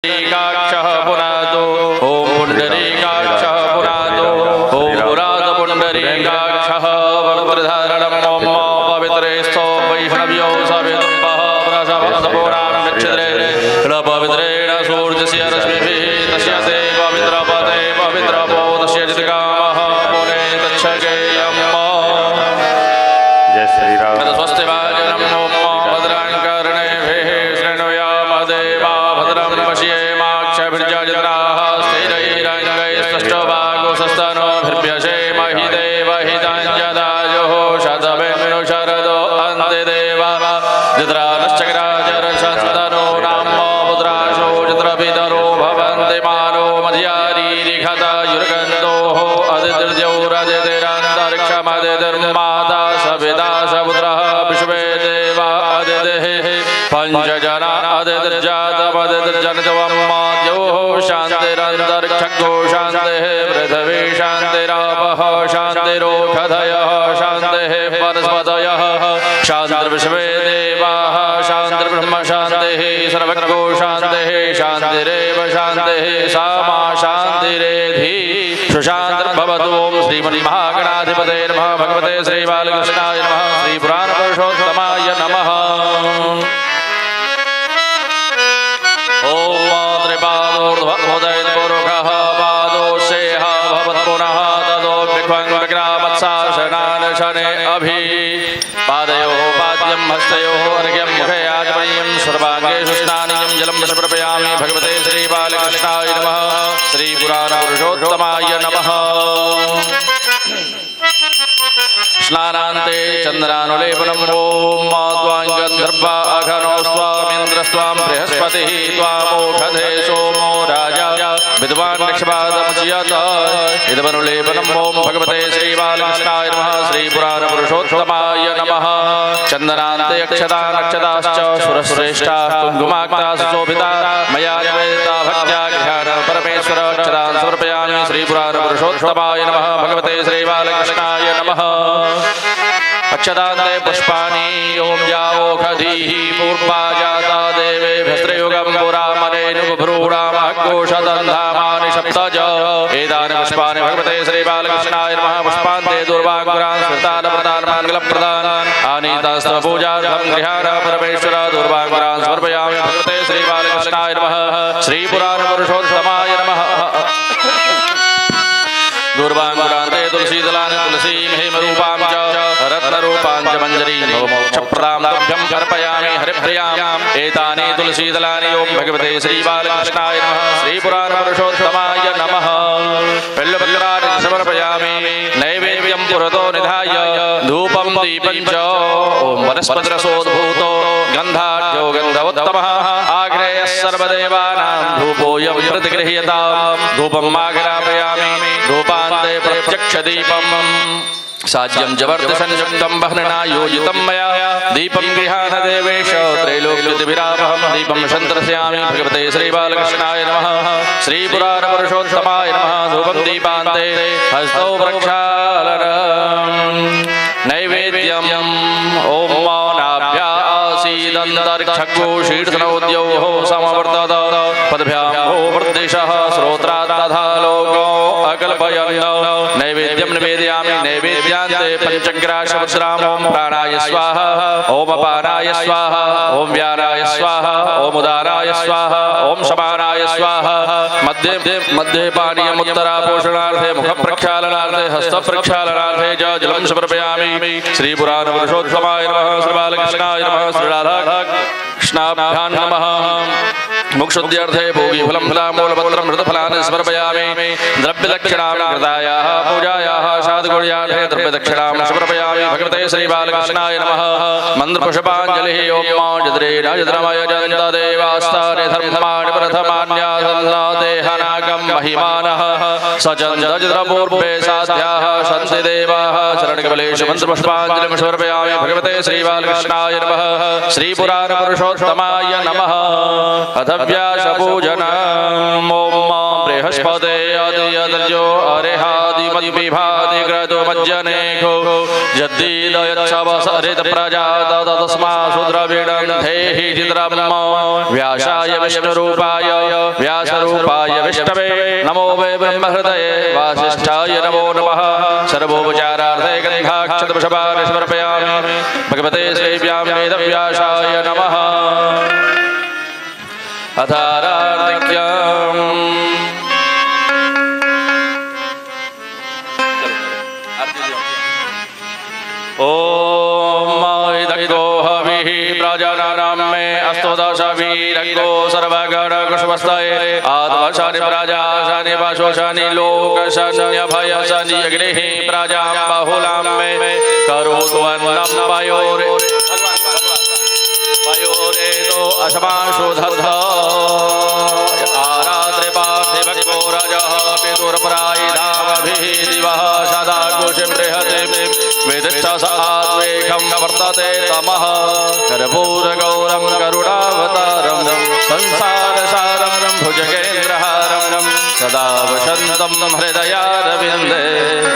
पुंडरीकाक्षः पुनातो ॐ पुंडरीकाक्षः पुनातो ॐ पुरात पुंडरीकाक्षः वरप्रधारणं ॐ पवित्रेस्थो वैष्णव्यो सविदुम्बः प्रसवसपुरां नक्षत्रे पवित्रेण सूर्यस्य रश्मिभिः तस्य ते पवित्रपते पवित्रपो तस्य जितकामः पुने तच्छकेयम्। जय श्री राम। स्वस्ति वाजनं ॐ भद्रां कर्णेभिः शृणुयाम देवा भद्रं पश्येमाक्षभिर्यजत्राः स्थिरैरङ्गैस्तष्टवागुसस्तनोभिर्व्यसेमहि देवहितं यदायुः शतमिनु शरदो अन्ति देवा यत्रानश्चक्राचरशस्तनो नाम पुत्राशो यत्र भवन्ति मानो मध्यारीरिखतायुर्गन्धोः अदितिर्द्यौरदितिरन्तरिक्षमदितिर्माता सविता सपुत्रः विश्वे देवा अदितिः पञ्चजना अदितिर्जातमदितिर्जनितवं शान्तिरन्तरिक्षगो शान्तिः पृथिवी शान्तिरापः शान्तिरोषधयः शान्तिः वनस्पतयः शान्तिर्विश्वे देवाः शान्तिर्ब्रह्म शान्तिः सर्वज्ञो शान्तिः शान्तिरेव शान्तिः सा मा शान्तिरेधि सुशान्तिर्भवतु। ॐ श्रीमन्महागणाधिपते नमः। भगवते श्रीबालकृष्णाय नमः। श्रीपुराणपुरुषोत्तमाय नमः। ॐ त्रिपादोर्ध्वोदयत्पुरुषः पादोषेह भवत् पुनः ततो विक्वङ्ग्रामत्साशनानशने अभि पादयोः पाद्यं हस्तयोः अर्घ्यं मुखे आचमनीयं सर्वाङ्गेषु स्नानीयं जलं समर्पयामि भगवते श्रीबालकृष्णाय नमः। श्रीपुराणपुरुषोत्तमाय नमः। स्नानान्ते चन्द्रानुलेपनम् ॐ त्वां गन्धर्वा अघनोस्त्वामिन्द्रस्त्वां बृहस्पतिः त्वामोषधे सोमो राजा विद्वान् लक्ष्मादमुच्यत। इदमनुलेपनम् ॐ भगवते श्रीबालकृष्णाय नमः। श्रीपुराणपुरुषोत्तमाय नमः। चन्दनान्ते अक्षता नक्षताश्च सुरश्रेष्ठाः कुङ्कुमाक्ता सुशोभिता मया निवेदिता भक्त्या गृहाण परमेश्वर अक्षतान् समर्पयामि श्रीपुराणपुरुषोत्तमाय नमः। भगवते श्रीबालकृष्णाय नमः। अक्षतान्ते पुष्पाणि ॐ यावोषधीः पूर्वा जाता देवेभ्यस्त्रयुगं पुरा मनेनुभ्रूणामघोषदन्धामानि सप्तज। एतानि पुष्पाणि भगवते श्रीबालकृष्णाय नमः। पुष्पान्ते दूर्वाङ्कुरान् स्मृतान् प्रदान मङ्गलप्रदान आनीतास्तव पूजार्थं गृहाण परमेश्वर दूर्वाङ्कुरान् समर्पयामि भगवते श्रीबालकृष्णाय नमः। श्रीपुराणपुरुषोत्तमाय नमः। दूर्वाङ्कुरान्ते तुलसीदलानि तुलसीं हेमरूपां च रत्नरूपां च मञ्जरीं मोक्षप्रदां तुभ्यं अर्पयामि हरिप्रियाम्। एतानि तुलसीदलानि ॐ भगवते श्रीबालकृष्णाय नमः। श्रीपुराणपुरुषोत्तमाय नमः। बिल्वपत्राणि समर्पयामि नैवेद्यं पुरतो निधाय धूपं दीपं च ॐ वनस्पतिरसोद्भूतो गन्धाढ्यो गन्धवोत्तमः आग्नेयः सर्वदेवानां धूपोऽयं प्रतिगृह्यतां। धूपम् आघ्रापयामि धूपान्ते प्रत्यक्षदीपम् साज्यं जवर्तसंयुक्तं वह्निना योजितं मया दीपं गृहाण देवेश त्रैलोक्यविरापहं दीपं सन्त्रस्यामि भगवते श्रीबालकृष्णाय नमः। श्रीपुराणपुरुषोत्तमाय नमः। धूपं दीपान्ते हस्तौ प्रक्षालनम् नैवेद्यम् ॐ मौनाभ्या आसीदन्तरिक्षगो शीर्षणोद्योः समवर्तत पद्भ्यां भूवृद्धिशः श्रोत्रात् तथा लोको अकल्पयन्। नैवेद्यं निवेदयामि नैवेद्यान्ते पञ्चग्रासमुद्रां ॐ प्राणाय स्वाहा ॐ अपानाय स्वाहा ॐ व्यानाय स्वाहा ॐ उदानाय स्वाहा ॐ समानाय स्वाहा। मध्ये मध्ये पानीयम् उत्तरापोषणार्थे मुखप्रक्षालनार्थे हस्तप्रक्षालनार्थे च जलं समर्पयामि। श्रीपुराणपुरुषोत्तमाय नमः। श्रीबालकृष्णाय नमः। श्रीराधाकृष्णाभ्यां नमः। मुखशुद्ध्यर्थे भोगीफलं फलामूलपत्रं मृतफलानि समर्पयामि। द्रव्यदक्षिणां कृतायाः पूजायाः साधुगुण्यार्थे द्रव्यदक्षिणां समर्पयामि भगवते श्रीबालकृष्णाय नमः। मन्त्रपुष्पाञ्जलिः ॐ जद्रेण जद्रमय जन्तदेवास्तानि धर्माणि प्रथमान्यासन्नादेहनागं महिमानः सचन्द्रपूर्वे साध्याः सन्ति देवाः। चरणकमलेषु मन्त्रपुष्पाञ्जलिं समर्पयामि भगवते श्रीबालकृष्णाय नमः। श्रीपुराणपुरुषोत्तमाय नमः। अथ व्यासपूजनम् ॐ बृहस्पते अदियदर्यो अरेहादिमद्विभाति क्रतुमज्जनेखो यद्दीदयच्छवसरित प्रजा तस्मा शूद्रवीणं धेहि चित्रब्रह्म व्यासाय विष्णुरूपाय व्यासरूपाय विष्णवे नमो वै ब्रह्महृदये वासिष्ठाय नमो नमः। सर्वोपचारार्थे गन्धाक्षतपुष्पाणि समर्पयामि। भगवते श्रीव्यां वेदव्यासाय नमः। अथारार्तिक्यम् ॐ इदग्गो हविः प्रजननं मे अस्तु दशवीरग्गो सर्वगणकुष्मस्तये आत्मशनि प्रजाशनि पशुशनि लोकशन्यभयशनि अग्निः प्रजां बहुलां मे करोत्वन्नं पयोरे पयोरेतो अशमाशु दध आरात्रिपार्थिवग्गो रजः पितुर्प्रायिधामभिः दिवः सदा कुशिं बृहते विदिष्टसात्वेकं वर्तते तमः कर्पूरगौरं करुणावतारं संसारसारं भुजगेन्द्रहारं सदा वसन्तं हृदयारविन्दे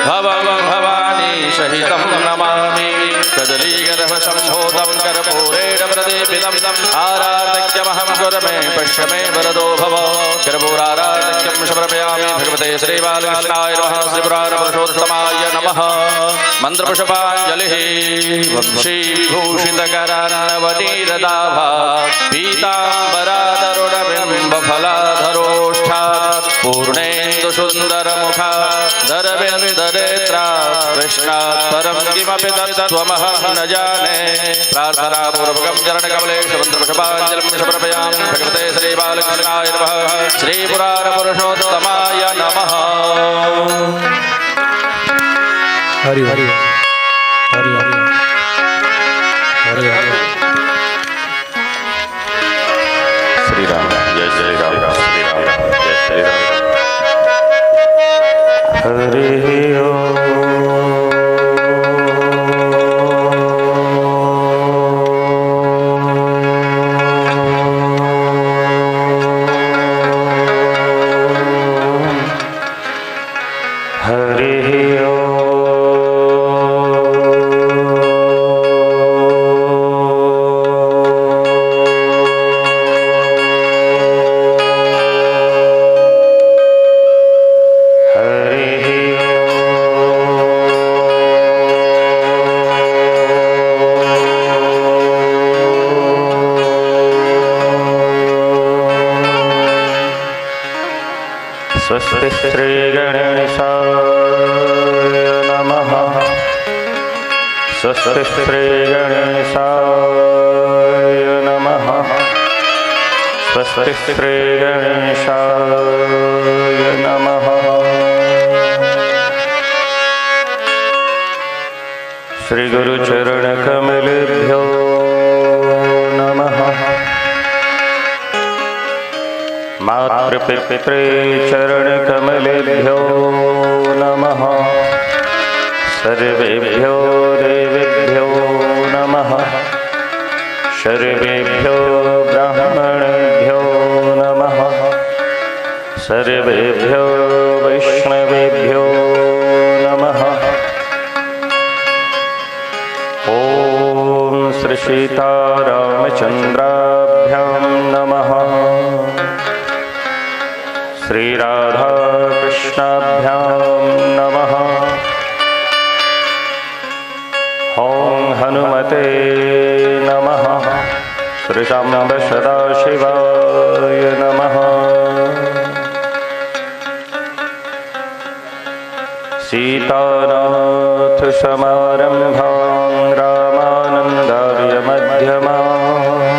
भवं भवानी सहितं नमामि। कदलीगर्भसम्भूतं कर्पूरेण प्रदीपितम् आराधक्यमहं गुरमे पश्यमे वरदो भव। कर्पूराराधक्यं समर्पयामि भगवते श्रीबालकृष्णाय नमः। श्रीपुराणपुरुषोत्तमाय नमः। मन्त्रपुष्पाञ्जलिः वंशी विभूषितकरान्नवनीरदाभा पीताम्बरादरुणबिम्बफलाधरोष्ठात् पूर्णेन्दुसुन्दरमुखा धरविन्दनेत्रा कृष्णात् परं किमपि तत्त्वमहं न जाने। प्रार्थनापूर्वकं चरणकमलेषु मन्त्रपुष्पाञ्जलिं समर्पयामि भगवते श्रीबालकृष्णाय नमः। श्रीपुराणपुरुषोत्तमाय नमः। हरि हरि हरि हरि हरि हरि। श्री राम जय श्री राम श्री राम जय श्री राम। हरि ओम। हरि स्वस्ति श्री गणेशाय नमः। स्वस्ति श्री गणेशाय नमः। स्वस्ति श्री गणेशाय नमः। श्री गुरु चरण कमलेभ्यो नमः। मातृपितृ चरण कमलेभ्यो नमः। सर्वेभ्यो देवेभ्यो नमः। सर्वेभ्यो ब्राह्मणेभ्यो नमः। सर्वेभ्यो वैष्णवेभ्यो नमः। ॐ श्री सीतारामचन्द्राभ्यां नमः। श्री राधा कृष्णाभ्यां नमः। ॐ हनुमते नमः। श्री साम्ब सदाशिवाय नमः। सीतानाथ समारंभां रामानन्दार्य मध्यमाम्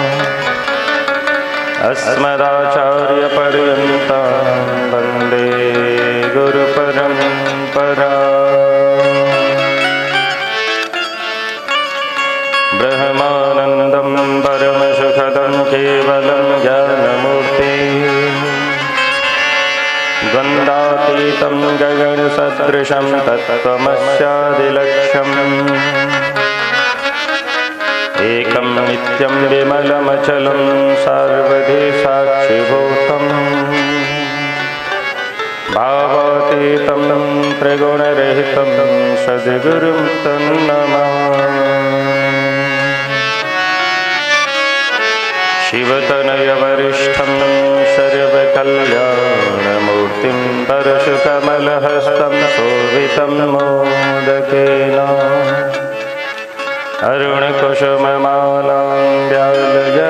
अस्मदाचार्यपर्यन्तां वन्दे गुरुपरम्परा। ब्रह्मानन्दं परमसुखदं केवलं ज्ञानमूर्तिं द्वन्द्वातीतं गगनसदृशं तत्त्वमस्यादिलक्ष्यम् एकं नित्यं विमलमचलं सर्वधि साक्षिभूतं भावातीतं त्रिगुणरहितं सद्गुरुं तं नमामि। शिवतनयवरिष्ठं सर्वकल्याणमूर्तिं परशुकमलहस्तं शोभितं मोदकेन अरुणकुसुममालां व्यालयज्ञोपवीते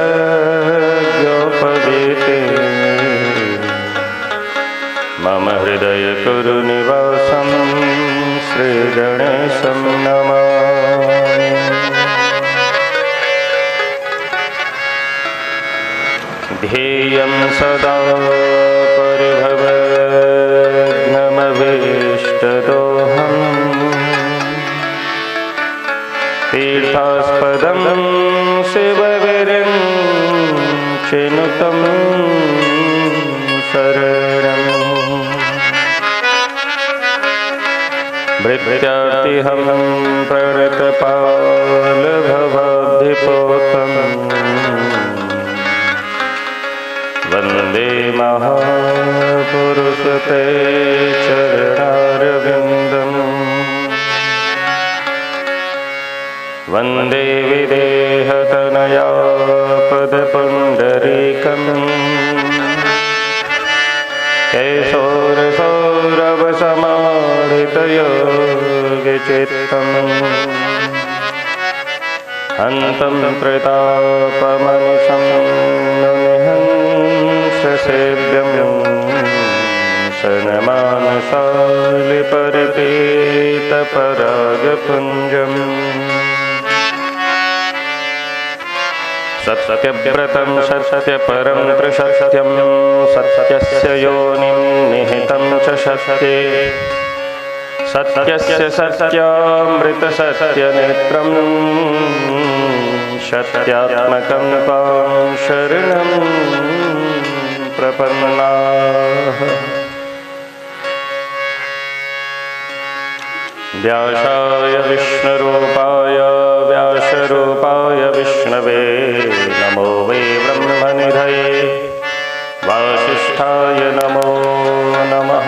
मम हृदय कुरु निवासं श्रीगणेशं नमामि। ध्येयं सदा परिभवघ्नमभीष्टदोहं तीर्थास्पदं शिवविरिञ्चिनुतं शरणं भृत्यार्तिहं प्रणतपालभवाब्धिपोतं वन्दे महापुरुषते चरणारविन्दम्। वन्दे विदेहतनया पदपुण्डरीकम् कैशोरसौरभसमाहृतयोगिचित्तम् हन्तं प्रतापमनिशं मुनिहंससेव्यं शनमानसालिपरिपीतपरागपुञ्जम्। सत्यव्रतं सत्यपरं त्रिसत्यं सत्यस्य योनिं निहितं च सत्ये सत्यस्य सत्यामृतसत्यनेत्रं सत्यात्मकं त्वां शरणं प्रपन्नाः। व्यासाय विष्णुरूपाय व्यासरूपाय विष्णवे नमो वै ब्रह्मनिधये वासिष्ठाय नमो नमः।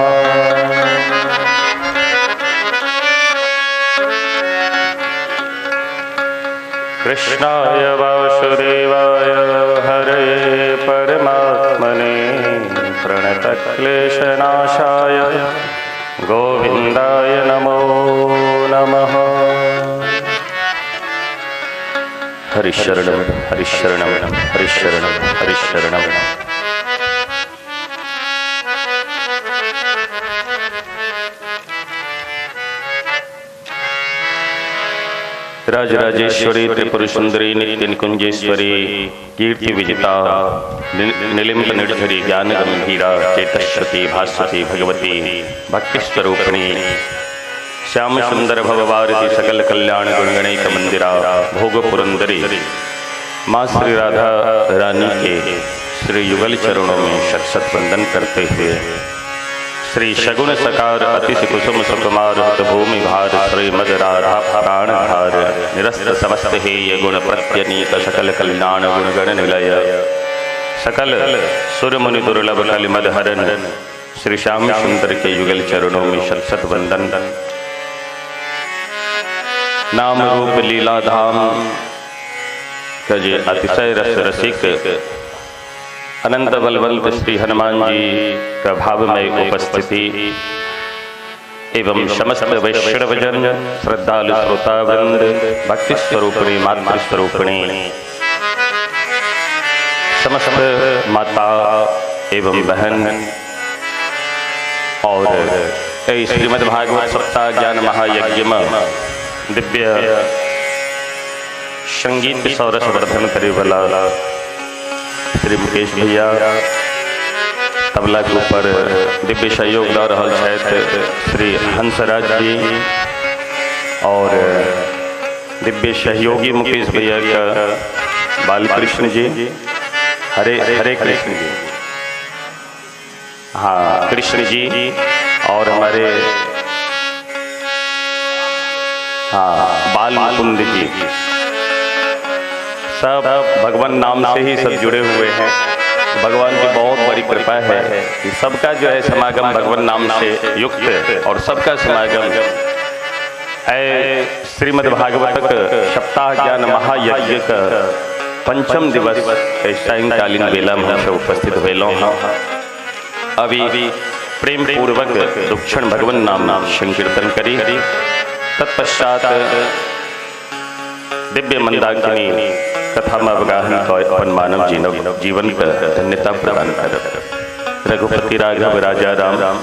कृष्णाय वासुदेवाय हरये परमात्मने प्रणतक्लेशनाशाय गोविन्दाय नमो नमः। हरिशरणं हरिशरणं हरिशरणं हरिशरणं। राजराजेश्वरी त्रिपुर सुंदरी नित्य निकुंजेश्वरी कीर्ति विजिता निलिम्ब निर्झरी ज्ञान गंभीरा चेतश्रुति भास्वती भगवती भक्ति स्वरूपिणी श्याम सुंदर भववारिधि सकल कल्याण गुणगणैक मंदिरा भोग पुरंदरी माँ श्री राधा रानी के श्री युगल चरणों में शत शत वंदन करते हुए श्री शगुन सकार अतिश कुसुम सुकुमार भूमि भार श्री मद राधा प्राण धार निरस्त समस्त हेय गुण प्रत्यनीक सकल कल्याण गुणगण निलय सकल सुर मुनि दुर्लभ कलिमद हरन श्री श्याम सुंदर के युगल चरणों में शत शत वंदन। नाम रूप लीला धाम का जे अतिशय रस रसिक अनंत बलवंत श्री हनुमान जी का भावमय उपस्थिति एवं समस्त वैष्णवजन श्रद्धालु श्रोतावृंद भक्ति स्वरूपिणी मातृ स्वरूपिणी समस्त माता एवं बहन और श्रीमद् भागवत सप्ताह ज्ञान महायज्ञ में दिव्य संगीत सौरस वर्धन करे वाला श्री मुकेश भैया तबला के ऊपर दिव्य सहयोग दऽ रहल छथि श्री हंसराज जी और दिव्य सहयोगी मुकेश भैया का बालकृष्ण जी हरे हरे कृष्ण जी, हाँ कृष्ण जी और हमारे हाँ बाल मुकुंद जी, सब भगवान नाम से ही सब जुड़े हुए हैं। भगवान की बहुत बड़ी कृपा है कि सबका जो है समागम भगवान नाम से युक्त और सबका समागम श्रीमद् भागवतक सप्ताह ज्ञान महायज्ञ के पंचम दिवस सायंकालीन बेला में हम सब उपस्थित भेलहुँ हँ। अभी प्रेम पूर्वक दुक्षण भगवान नाम नाम संकीर्तन करी, तत्पश्चात दिव्य मंदाकिनी कथा में अवगाहन अपन मानव जीवन के धन्यता प्रदान कर। रघुपति राघव राजा राम।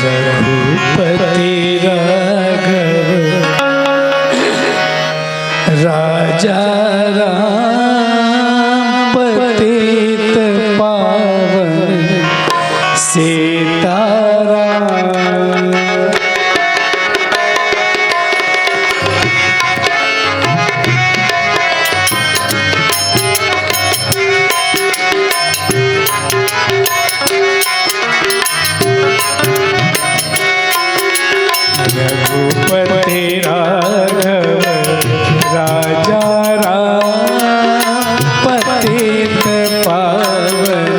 रघुपति राघव राजा राम पतित पावन सीताराम। रघुपति राघव राजा राम पतित पावन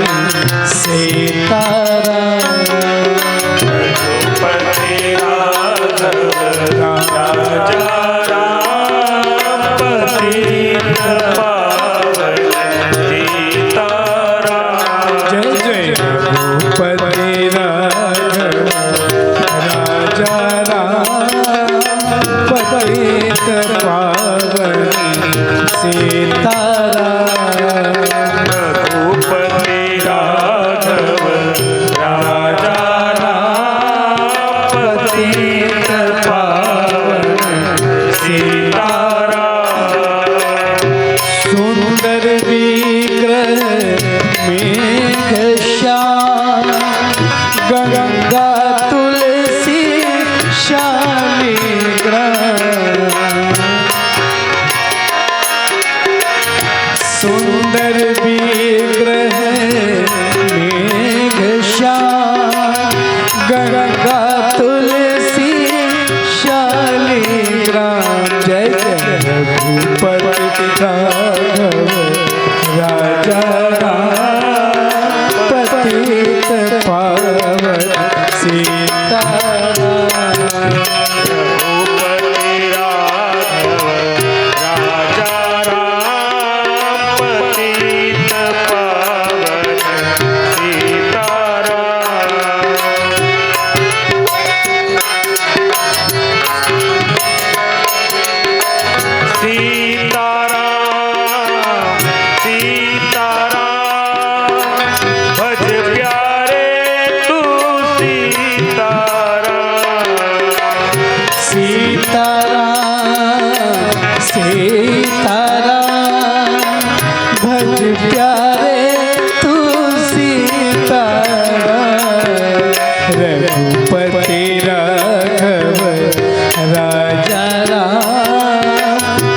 सीताराम। रघुपति राघव राजा राम पतित पावन सीताराम। जय जय रघुपति राघव राजा राम पतित पावन सीताराम। रघुपति राघव राजा राम पतित पावन सीताराम। सुंदर विग्रह मेघ श्याम गंगा तुलसी शालिग्राम। सुंदर विग्रह मेघ श्याम गंगा तुलसी शालिग्राम। जय जय रघुपति राघव राजा राम पतित पावन सीताराम। रघुपति राघव राजा राम पतित पावन सीताराम। सीताराम सीताराम भज प्यारे तू सीताराम। सीताराम सीताराम भज प्यारे तू सीताराम। रघुपति राघव राजा राम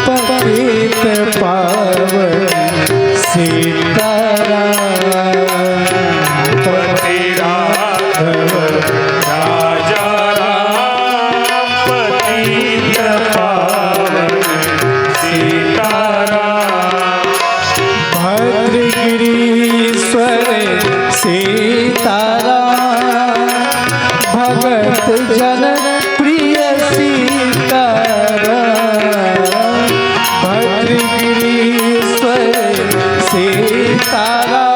पतित पावन सीताराम। रघुपति राघव राजा राम पतित पावन सीताराम। भद्रगिरीश्वर सीताराम भगत जन प्रिय सीताराम। भद्रगिरीश्वर सीताराम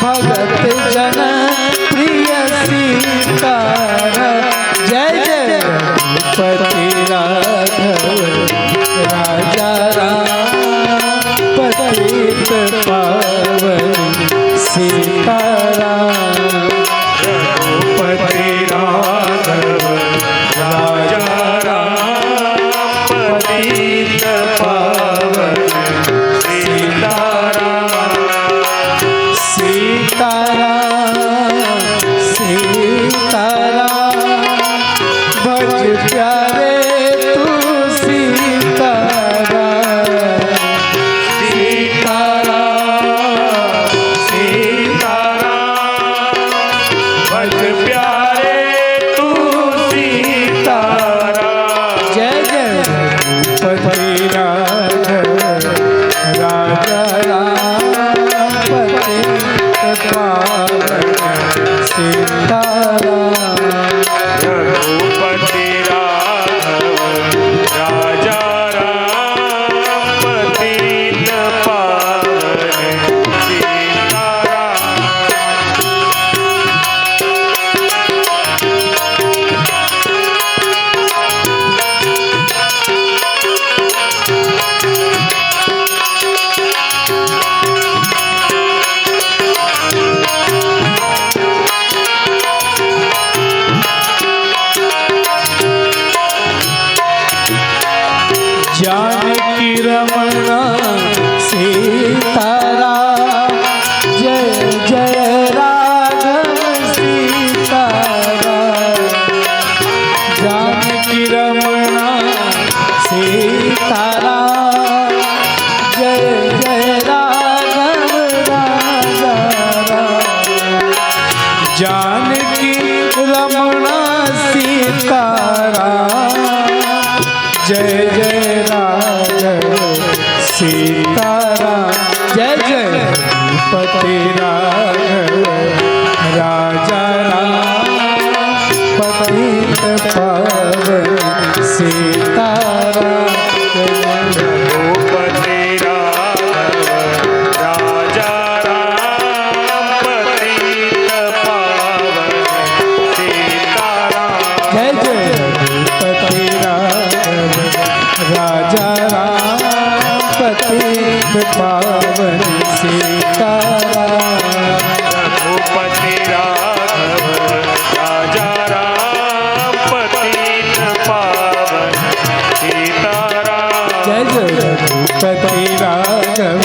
भगत जन प्रिय सीताराम। जय जय रघुपति राघव राजा राम पतित पावन सीताराम। रघुपति राघव राजा राम पतित पावन सीताराम। सीताराम सीताराम भज प्यारे तू सीताराम। सीताराम सीताराम भज प्यारे तू सीताराम। जय जय रघुपति राघव जानकी रमणा सीताराम, जय जय राघव सीताराम। जानकी रमणा सीताराम, जय जय राघव राजा राम। जानकी रमणा सीताराम, जय जय राघव सीताराम। जय जय रघुपति राघव राजा राम, पतित पावन सीताराम। रघुपति राघव राजा राम, पतित पावन सीताराम। जय जय रघुपति राघव राजा राम, पतित पावन सीताराम। रघुपति राघव राजा राम, पतित पावन सीताराम। जय जय रघुपति राघव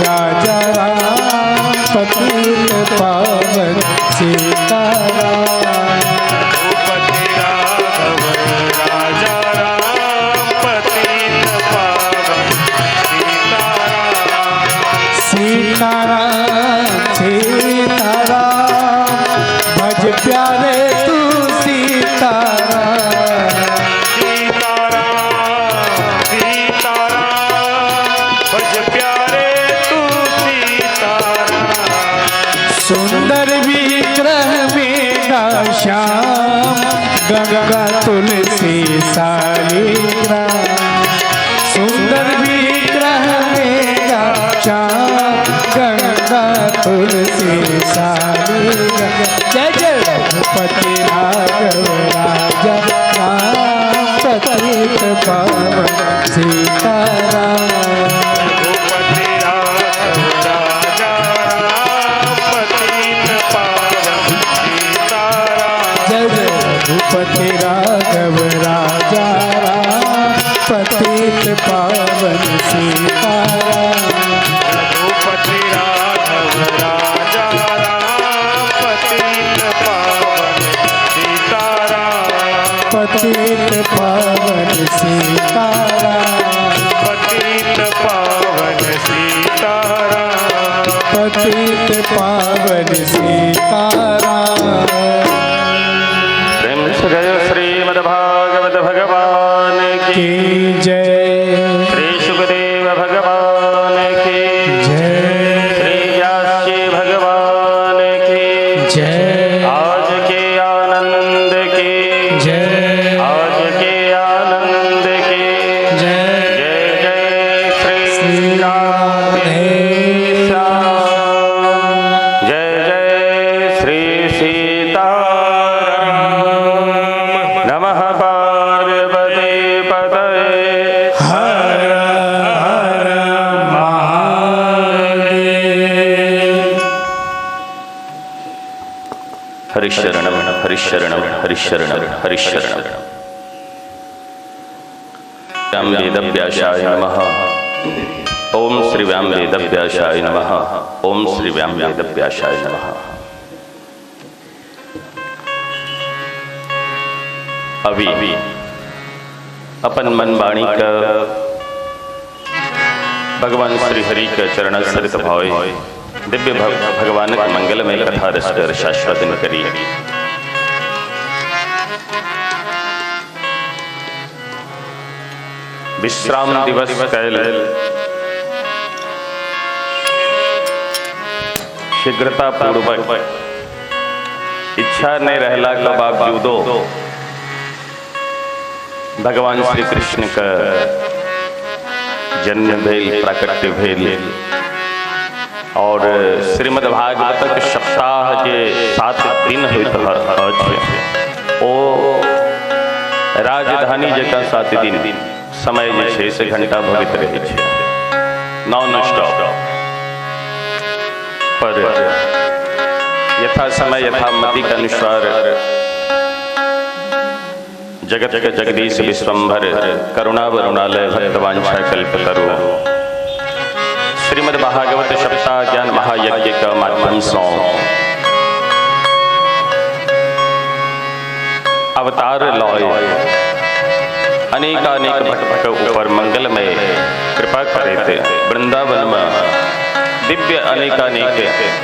राजा राम, पतित पावन सीताराम। रघुपति राघव राजा राम, पतित पावन सीताराम। सीताराम सीताराम, भज प्यारे तू सीताराम। सीताराम सीताराम, भज प्यारे तू सीताराम। सुंदर विग्रह मेरा श्याम, गंगा तुलसी सालिग्राम। सुंदर विग्रह मेरा श्याम, गंगा तुलसी सालिग्राम। जय जय रघुपति राघव राजा राम, पतित पावन सीताराम। रघुपति राघव राजा राम, पतित पावन सीताराम। जय जय रघुपति राघव राजा राम, पतित पावन सीताराम। रघुपति राघव राजा राम, पतित पावन सीताराम। पतित पावन सीताराम, पतित पावन सीताराम। पतित पावन सीताराम। प्रेम से जय श्रीमद्भागवत भगवान की की जय, श्री सुखदेव भगवान की जय, श्री व्यास जी भगवान की जय, आज के आनंद की जय, आज के आनंद की जय, जय जय श्री राधे श्याम, जय जय श्री सीताराम। नमः पार्वती पतये हर हर महादेव। हरिशरणम हरिशरणम हरिशरणम हरिशरणम। राम वेदव्यासाय नमः। ओम श्री व्याम वेदव्यासाय नमः। ओम श्री व्याम वेदव्यासाय नमः। अभी अपन मन वाणी का भगवान श्री हरि के चरण सरित भावे दिव्य भगवान के मंगलमय कथा रस कर शाश्वतन करी। विश्राम दिवस कैल शीघ्रता पूर्वक इच्छा नहीं रहला के बावजूदो भगवान श्री कृष्ण का जन्म भेल, प्राकट्य भेल और श्रीमद् भागवतक सप्ताह जे 7 दिन होइत अछि ओ राजधानी जकाँ 7 दिन समय जे छै से घंटा भरैत रहै छै नॉन स्टॉप पर। यथा समय यथा मति के अनुसार जगत के जगदीश विश्वंभर करुणा वरुणालय भक्तवांछा कल्पतरु श्रीमद् भागवत सप्ताह ज्ञान महायज्ञ का माध्यम सौ अवतार लॉय अनेकानेक भक्त के ऊपर मंगलमय कृपा करे थे। वृंदावन में दिव्य अनेकानेक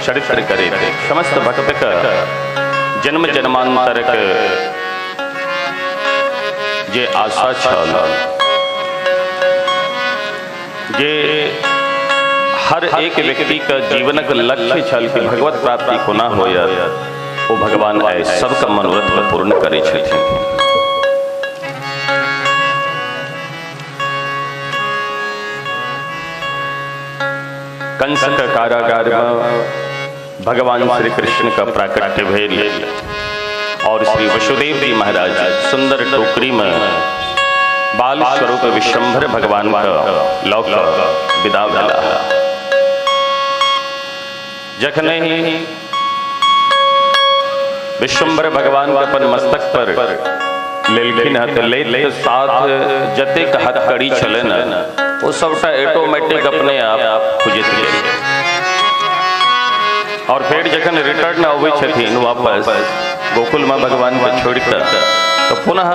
चरित्र करे थे। समस्त भक्त का जन्म जन्मांतर के जे आशा छल, जे हर एक व्यक्ति का जीवनक लक्ष्य छल कि भगवत प्राप्ति कोना होयत, वो भगवान आइ सबके मनोरथ के पूर्ण करै छथिन। कंस के कारागार में भगवान श्री कृष्ण का प्राकट्य भेल और श्री वसुदेव जी महाराज सुंदर टोकरी में बाल स्वरूप विश्वंभर भगवान का लौक विदा भेला। जखने ही विश्वंभर भगवान के अपन मस्तक पर लेलखिन हँ तऽ लैत साथ जतेक हथकड़ी छलै ने वो सबटा ऑटोमेटिक अपने आप खुजैत गेल। और फिर जखन रिटर्न अबै छथिन वापस गोकुल में भगवान के छोड़ के तो पुनः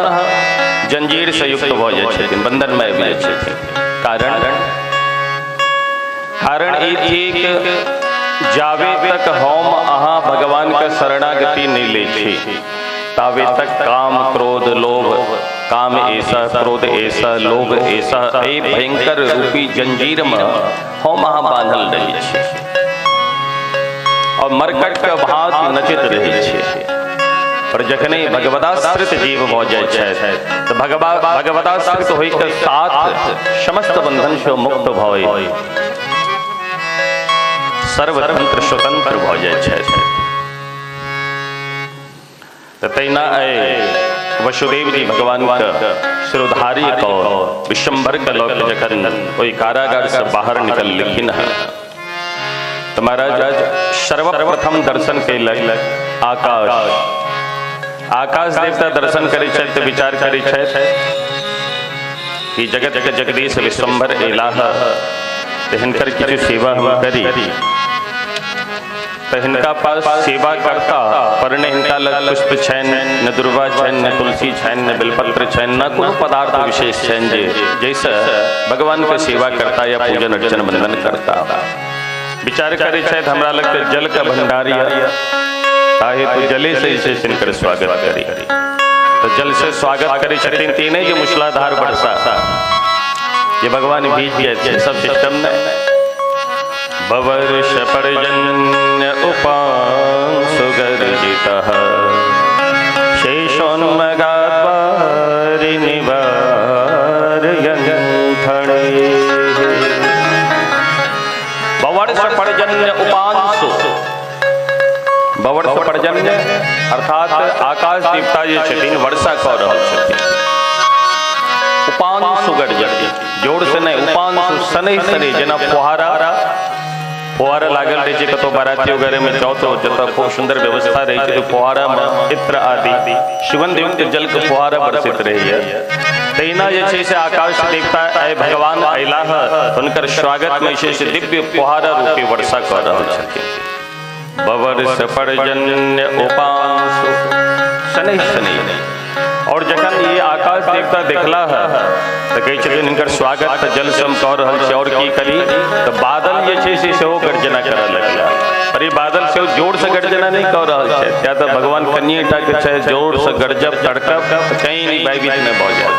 जंजीर से युक्त भऽ जाइ छथिन, बंधन में आबि जाइ छथिन। कारण ई थिक जावे तक हम अहाँ भगवान के शरणागति नहीं लै छी तावे तक काम क्रोध लोभ, काम ऐसा क्रोध ऐसा लोभ ऐसा, ए भयंकर रूपी जंजीर में हम अहाँ बांधल रहै छी और मरकट के भात नचैत रहै छी। पर जखने भगवदाश्रित जीव भऽ जाइ छथि तऽ भगवदाश्रित होय के साथ समस्त बंधन से मुक्त भऽ सर्वतंत्र स्वतंत्र भऽ जाइ छथि। तऽ तहिना वसुदेव जी भगवान के शिरोधारी कऽ विश्वंभर के लऽ के जखन ओहि कारागार से बाहर निकललखिन हँ तऽ महाराज सर्वप्रथम दर्शन कयलक आकाश। आकाश देवता दर्शन करै छथि तऽ विचार करै छथि कि जगत के जगदीश विश्वंभर एलाह तऽ हिनकर किछु सेवा हम करी। तऽ हिनका पास सेवा करता पर ने हिनका लग पुष्प छनि, न दुर्वा छनि, न तुलसी छनि, न बेलपत्र छनि, न कोनो पदार्थ विशेष छनि जे जैसे भगवान के सेवा करता या पूजन अर्चन वंदन करता। विचार करै छथि हमरा लग तऽ जल के भंडार यऽ, ताहे तो जले से जे छै हिनकर स्वागत करी। तो जल से स्वागत करै छथिन तऽ ई नहि जे मूसलाधार वर्षा जे भगवान भीज जाइ छै, सब सिस्टम नहि। बवर्ष पर्जन्य उपांशु गर्जितः शेषोन्मगाद्वारि निवारयन् फणैः। बवर्ष पर्जन्य उपांशु, बवर्ष पर्जन्य अर्थात आकाश देवता जे छथिन वर्षा कऽ रहल छथिन। उपांशु गर्जन, जोर से नहि, उपांशु शनैः शनैः, जेना फुहारा फुहारा लागल रहै छै कतौ बाराती वगैरह में जाओ तो जतऽ खूब सुंदर व्यवस्था रहै छै तो फुहारा में इत्र आदि सुगंध युक्त जल के फुहारा बरसैत रहैया। तहिना जे छै से आकाश देवता आइ भगवान अयलाह हुनकर स्वागत में जे छै से दिव्य फुहारा रूपी वर्षा कऽ रहल छथिन। बवर्ष पर्जन्य उपांशु शनैः शनैः। और जखन ये आकाश देवता देखला है तऽ कहै छथिन हिनकर स्वागत तऽ जल से हम कऽ रहल छी और की करी। तऽ बादल जे छै से सेहो गर्जना करऽ लगला, पर ई बादल सेहो जोर से गर्जना नहि कऽ रहल छै, किया तऽ भगवान कनिए टा के छै जोर से गरजब तड़कब कहीं नहि भयभीत नहि भऽ जाय।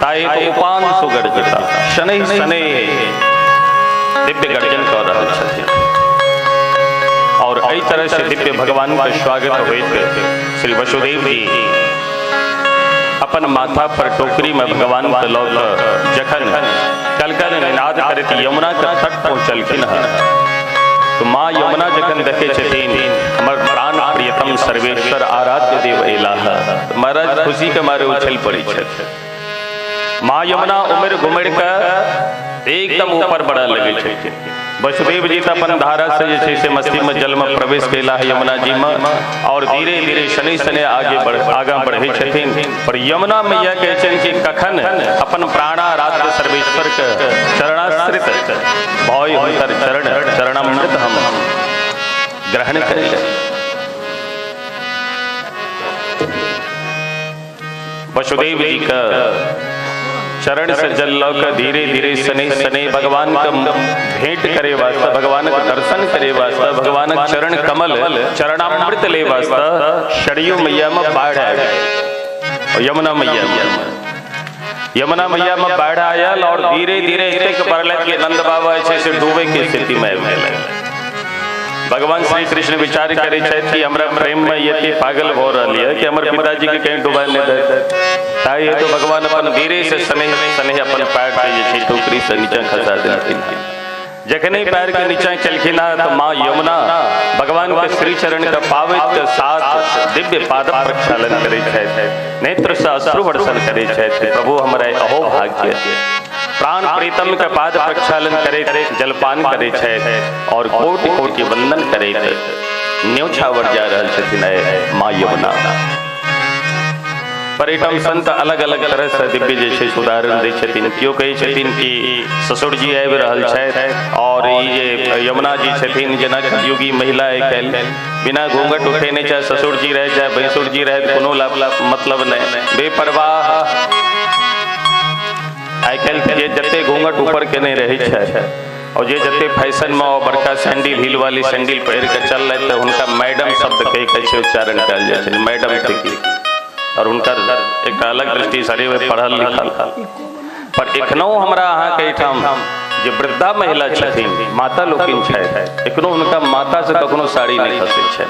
ताहि तो उपांशु गर्जता शनैः शनैः दिव्य गर्जन कऽ रहल छथिन। और एहि तरह से दिव्य भगवान के स्वागत होइत श्री वसुदेव जी अपन माथा पर टोकरी में भगवान के लऽ कऽ जखन कलकल निनाद करैत यमुना के तट पहुँचलखिन हँ तो माँ यमुना जखन देखै छथिन हमर प्राण प्रियतम सर्वेश्वर आराध्य देव अयलाह, महाराज खुशी के मारे उछल पड़ै छथि। माँ यमुना उमड़ि घुमड़ि कऽ एकदम ऊपर बढ़ऽ लगै छथिन। वसुदेव जी अपन धारा से जे छै से मस्ती में जल में प्रवेश कैला है यमुना जी में और धीरे धीरे शनि शनि आगे बढ़ आगा बढ़े छथिन। पर यमुना मैया कहै छनि कि कखन अपन प्राणाराध्य सर्वेश्वर के चरणाश्रित भय हुनकर चरण चरणामृत हम ग्रहण करी। वसुदेव जी का चरण से जल लऽ के धीरे धीरे शनि शनि भगवान के भेंट करे वास्ते, भगवान के दर्शन करे वास्ते, भगवान के चरण कमल चरणामृत ले वास्ते शरयू मैया में बाढ़ आयल। यमुना मैया यमुना मैया में बाढ़ आयल और धीरे धीरे एतेक बढ़ल कि नंद बाबा जे छै से डूबे के स्थिति में आबि गेलै। भगवान श्री कृष्ण विचार करे छथि कि हमरा प्रेम में ये पागल हो रहा है कि हमर पिताजी के कहीं डुबा नहीं दे। ताहि हेतु भगवान अपन धीरे से स्नेह स्नेह अपन पैर के जे छै टोकरी से नीचा खसा देलखिन। जखने पैर के नीचा केलखिन तो माँ यमुना भगवान के श्री चरण के पावैत के साथ दिव्य पाद प्रक्षालन करे छथि, नेत्र से अश्रु वर्षण करे छथि। प्रभु हमरा अहो भाग्य प्राण प्रीतम के पाद प्रक्षालन करे जलपान करे छथि और कोटि कोटि वंदन करे न्योछावर जा रहल छथिन माँ यमुना। पर एहिठाम संत अलग अलग तरह से दिव्य जे छै उदाहरण दै छथिन। केओ कहै छथिन कि ससुर जी आबि रहल छथि और ई जे यमुना जी छथिन जेना युगी महिला आइ काल्हि बिना घूंघट उठेने चाहे ससुर जी रहे चाहे भैंसुर जी रहे कोनो लाभ मतलब नहीं, बेपरवाह। आइ काल्हि जे जते घूंघट ऊपर केने रहै छै और जे जते फैशन में और बड़का सैंडल हील वाली सैंडल पहिर के चल रहे तऽ हुनका मैडम शब्द कहि के छै उच्चारण कयल जाइ छै, मैडम थिकी। और हुनकर एक अलग दृष्टि शरीर में पढ़ल लिखल। पर एखनो हमरा अहाँके एहिठाम जे वृद्धा महिला छथिन माता लोकिन छथि एखनो हुनका माता से कखनो साड़ी नहीं खसै छै।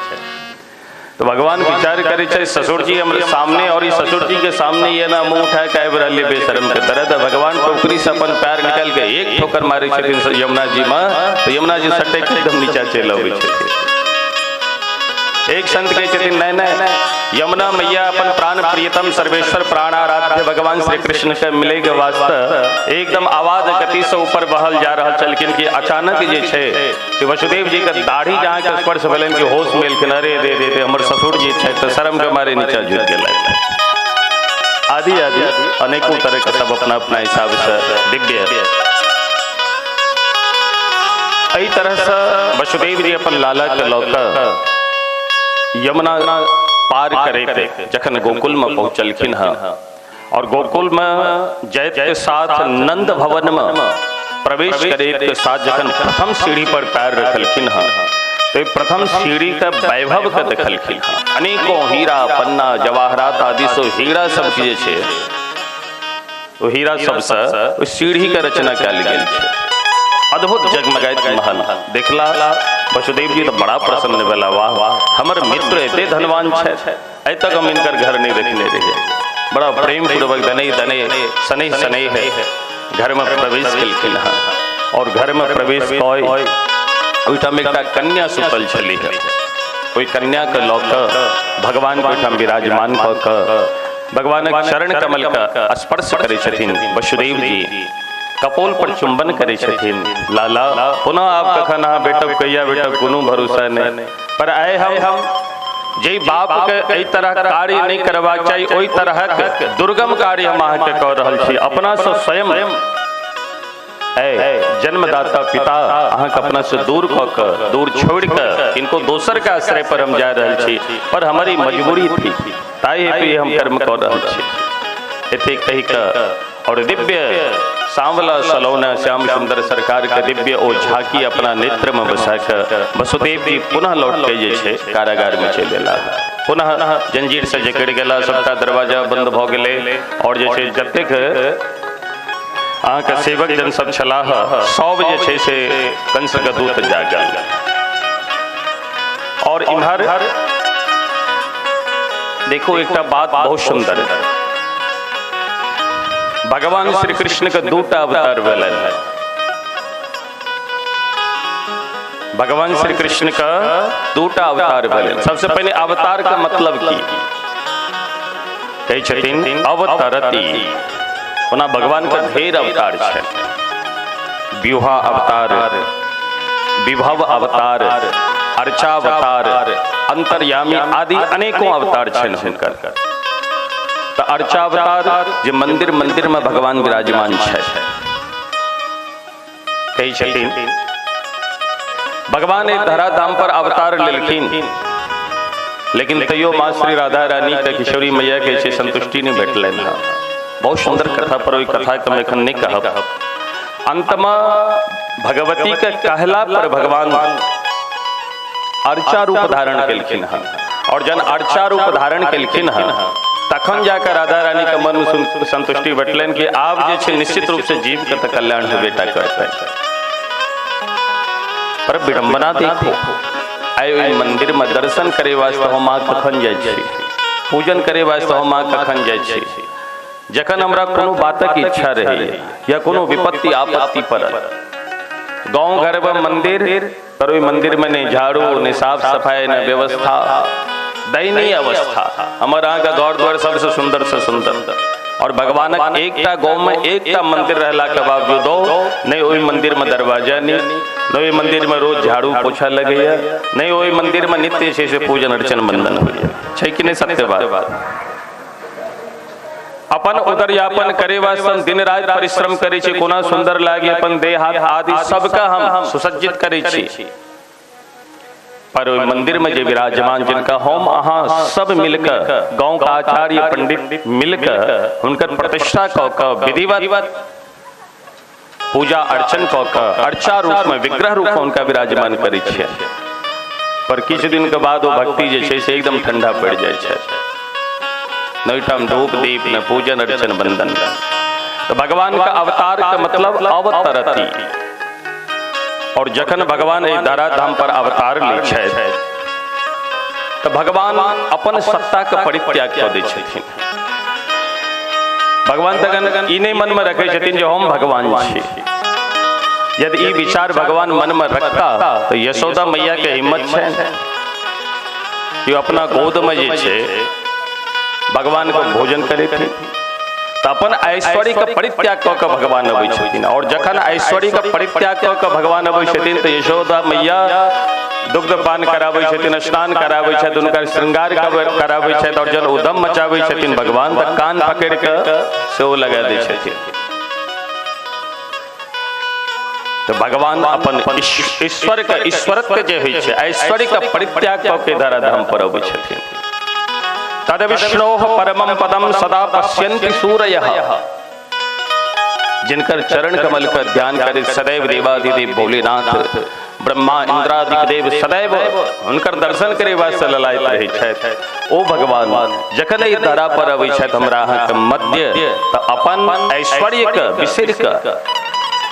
तो भगवान विचार करे छै ससुर जी हमरे सामने और ससुर जी के सामने ये ना मुँह उठा के आबि रहल बेशरम के तरह। तो भगवान टोकरी से अपन पैर निकाल के एक ठोकर मारे छथिन यमुना जी में तो यमुना जी सटक के एकदम नीचा चलि अबै छथिन। एक संत कहै छथिन नहीं नहीं यमुना मैया अपन प्राण प्रियतम सर्वेश्वर प्राणाराध्य भगवान श्री कृष्ण के मिले के वास्ते एकदम आवाज गति से ऊपर बहल जा रहल छलखिन कि अचानक जे छै से वसुदेव जी के दाढ़ी जहाँ के स्पर्श भेलनि कि होश में एलखिन, अरे दे दे दे हमर ससुर जी छै तऽ शर्म के मारे नीचा झुकि गेलै। आदि आदि अनेकों तरह के सब अपना अपना हिसाब से दिव्य। एहि तरह से वसुदेव जी अपन लाला के लऽ कऽ यमुना पार करैत जखन गोकुल में पहुँचलखिन हँ और गोकुल में जैत के साथ नंद भवन में प्रवेश करैत के साथ जखन प्रथम सीढ़ी पर पैर रखलखिन हँ तो प्रथम सीढ़ी के वैभव के देखलखिन हँ। अनेकों हीरा पन्ना जवाहरात आदि सब हीरा सब जे छै ओ हीरा सबसे ओहि सीढ़ी के रचना कयल गेल छै। अद्भुत जगमगाइत महल देखला वसुदेव जी तो बड़ा प्रसन्न भेला, वाह वाह हमर मित्र एते धनवान छथि, आइ तक हम इनकर घर नहीं देखने रहियै। बड़ा प्रेम पूर्वक धने धने शनैः शनैः घर में प्रवेश केलखिन हँ और घर में प्रवेश कऽ ओहिठाम एकटा कन्या सुतल छलीह। ओहि कन्या के लऽ कऽ भगवान के ओहिठाम विराजमान कऽ कऽ भगवानक चरण कमल के स्पर्श करै छथिन वसुदेव जी, कपोल पर चुंबन करे छथिन। लाला पुनः आप कखन अहाँ भेटब कहिया भेटब कोनो भरोसा नहीं। पर आए हम जे बाप के एहि तरह कार्य नहीं करबाक चाही ओहि तरहक दुर्गम कार्य हम अहाँके कऽ रहल छी। अपना से स्वयं ए जन्मदाता पिता अहाँके अपना से दूर कऽ कऽ दूर छोड़ि कऽ इनको दोसर के आश्रय पर हम जा रहल छी, पर हमारी मजबूरी थी ताहि हेतु हम कर्म कऽ रहल छी। एतेक कहि कऽ और दिव्य सांवला सलौना श्याम सुंदर सरकार के दिव्य ओ झांकी अपना नेत्र में बसा के वसुदेव जी पुनः लौट के जे छै कारागार में चलि एला। पुनः जंजीर से जकड़ि गेला, सबटा दरवाजा बंद भऽ गेलै और जे छै जतेक अहाँके सेवक जन सब छलाह सब जे छै से कंस के दूत जागल। और इम्हर देखो एकटा बात बहुत सुंदर, भगवान श्री कृष्ण के दूटा अवतार भेलनि। भगवान श्री कृष्ण का दूटा अवतार भेलनि। सबसे पहले अवतार का मतलब की कहै छथिन अवतरति। ओना भगवान के ढेर अवतार छै, व्यूहा अवतार, विभव अवतार, अर्चावतार, अंतर्यामी आदि अनेकों अवतार छनि हुनकर। तऽ अर्चावतार जे मंदिर मंदिर में भगवान विराजमान छथि। कहै छथिन भगवान एक धराधाम पर अवतार लेलखिन, लेकिन तैयो माँ श्री राधा रानी के किशोरी मैया के से संतुष्टि नहीं भेटलनि। बहुत सुंदर कथा पर ओहि कथा के हम एखन नहीं कहब। अंत में भगवती के कहला पर भगवान अर्चा रूप धारण केलखिन हन, और जन अर्चा रूप धारण केलखिन हन तखन जाकर राधा रानी के मन में संतुष्टि भेटलनि कि आब जे छै निश्चित रूप से जीव के तऽ कल्याण हेबेटा करतै। पर विडंबना देखो, आइ ओहि मंदिर में दर्शन करे वास्ते हम अहाँ कखन जाइ छी, पूजन करे वास्ते हम अहाँ कखन जाइ छी? जखन हमरा कोनो बातक इच्छा रहैए या कोनो विपत्ति आपत्ति पड़ल, गाँव घर में मंदिर पर ओहि मंदिर में नहीं झाड़ू, नहीं साफ सफाई, नहीं व्यवस्था, दयनीय अवस्था। हमर अहाँके घर द्वार सबसे सुंदर से सुंदर, और भगवानक एकटा गाँव में एकटा मंदिर रहला के बावजूदो नहीं ओहि मंदिर में दरवाजा नहीं, नहीं ओहि मंदिर में रोज झाड़ू पोछा लगैया, नहीं ओहि मंदिर में नित्य छै से पूजन अर्चन वंदन होइया। छै कि नहीं सत्य बात? अपन उदर यापन करे वास्ते दिन रात परिश्रम करे छी, कोना सुंदर लागे अपन देह हाथ आदि सबका हम सुसज्जित करे छी, पर ओहि मंदिर में जे विराजमान जिनका हम अहाँ सब मिलकर गांव का आचार्य पंडित मिलकर हुनकर प्रतिष्ठा कऽ कऽ विधिवत पूजा अर्चन कऽ कऽ अर्चा रूप में विग्रह रूप में हुनका विराजमान करै छियै, पर किछु दिन के बाद वो भक्ति जे छै से एकदम ठंडा पड़ि जाइ छै। न ओहिठाम धूप दीप, न पूजन अर्चन वंदन। तो भगवान का अवतार का मतलब अवतरती, और जखन भगवान एहि धराधाम पर अवतार लै छथि तऽ भगवान अपन सत्ता के परित्याग कऽ दै छथिन। भगवान तखन ई नहि मन में रखै छथिन जे हम भगवान छी। यदि ई विचार भगवान मन में रखता तो यशोदा मैया के हिम्मत छै कि अपना गोद में जे छै भगवान के भोजन करेथिन। तऽ अपन ऐश्वर्य के परित्याग कऽ कऽ भगवान अबै छथिन, और जखन ऐश्वर्य के परित्याग कऽ कऽ भगवान अबै छथिन तऽ यशोदा मैया दुग्ध पान कराबै छथिन, स्नान कराबै छथि, हुनकर श्रृंगार कराबै छथि, और जन उदम मचाबै छथिन भगवान तऽ कान पकड़ि कऽ सेहो लगा दै छथिन। तऽ भगवान अपन ईश्वर के ईश्वरत्व जे होइ छै ऐश्वर्य के परित्याग कऽ के धराधाम पर अबै छथिन। तद विष्णोः परमं पदम सदा पश्यन्ति सूरयः, जिनकर चरण कमल का ध्यान करे सदैव देवाधिदेव भोलेनाथ ब्रह्मा इंद्रादिक देव सदैव हुनकर दर्शन करे वास्ते ललायत रहै छथि। ओ भगवान जखन एहि धरा पर अबै छथि हमरा अहाँके मध्य तऽ अपन ऐश्वर्य के बिसरि कऽ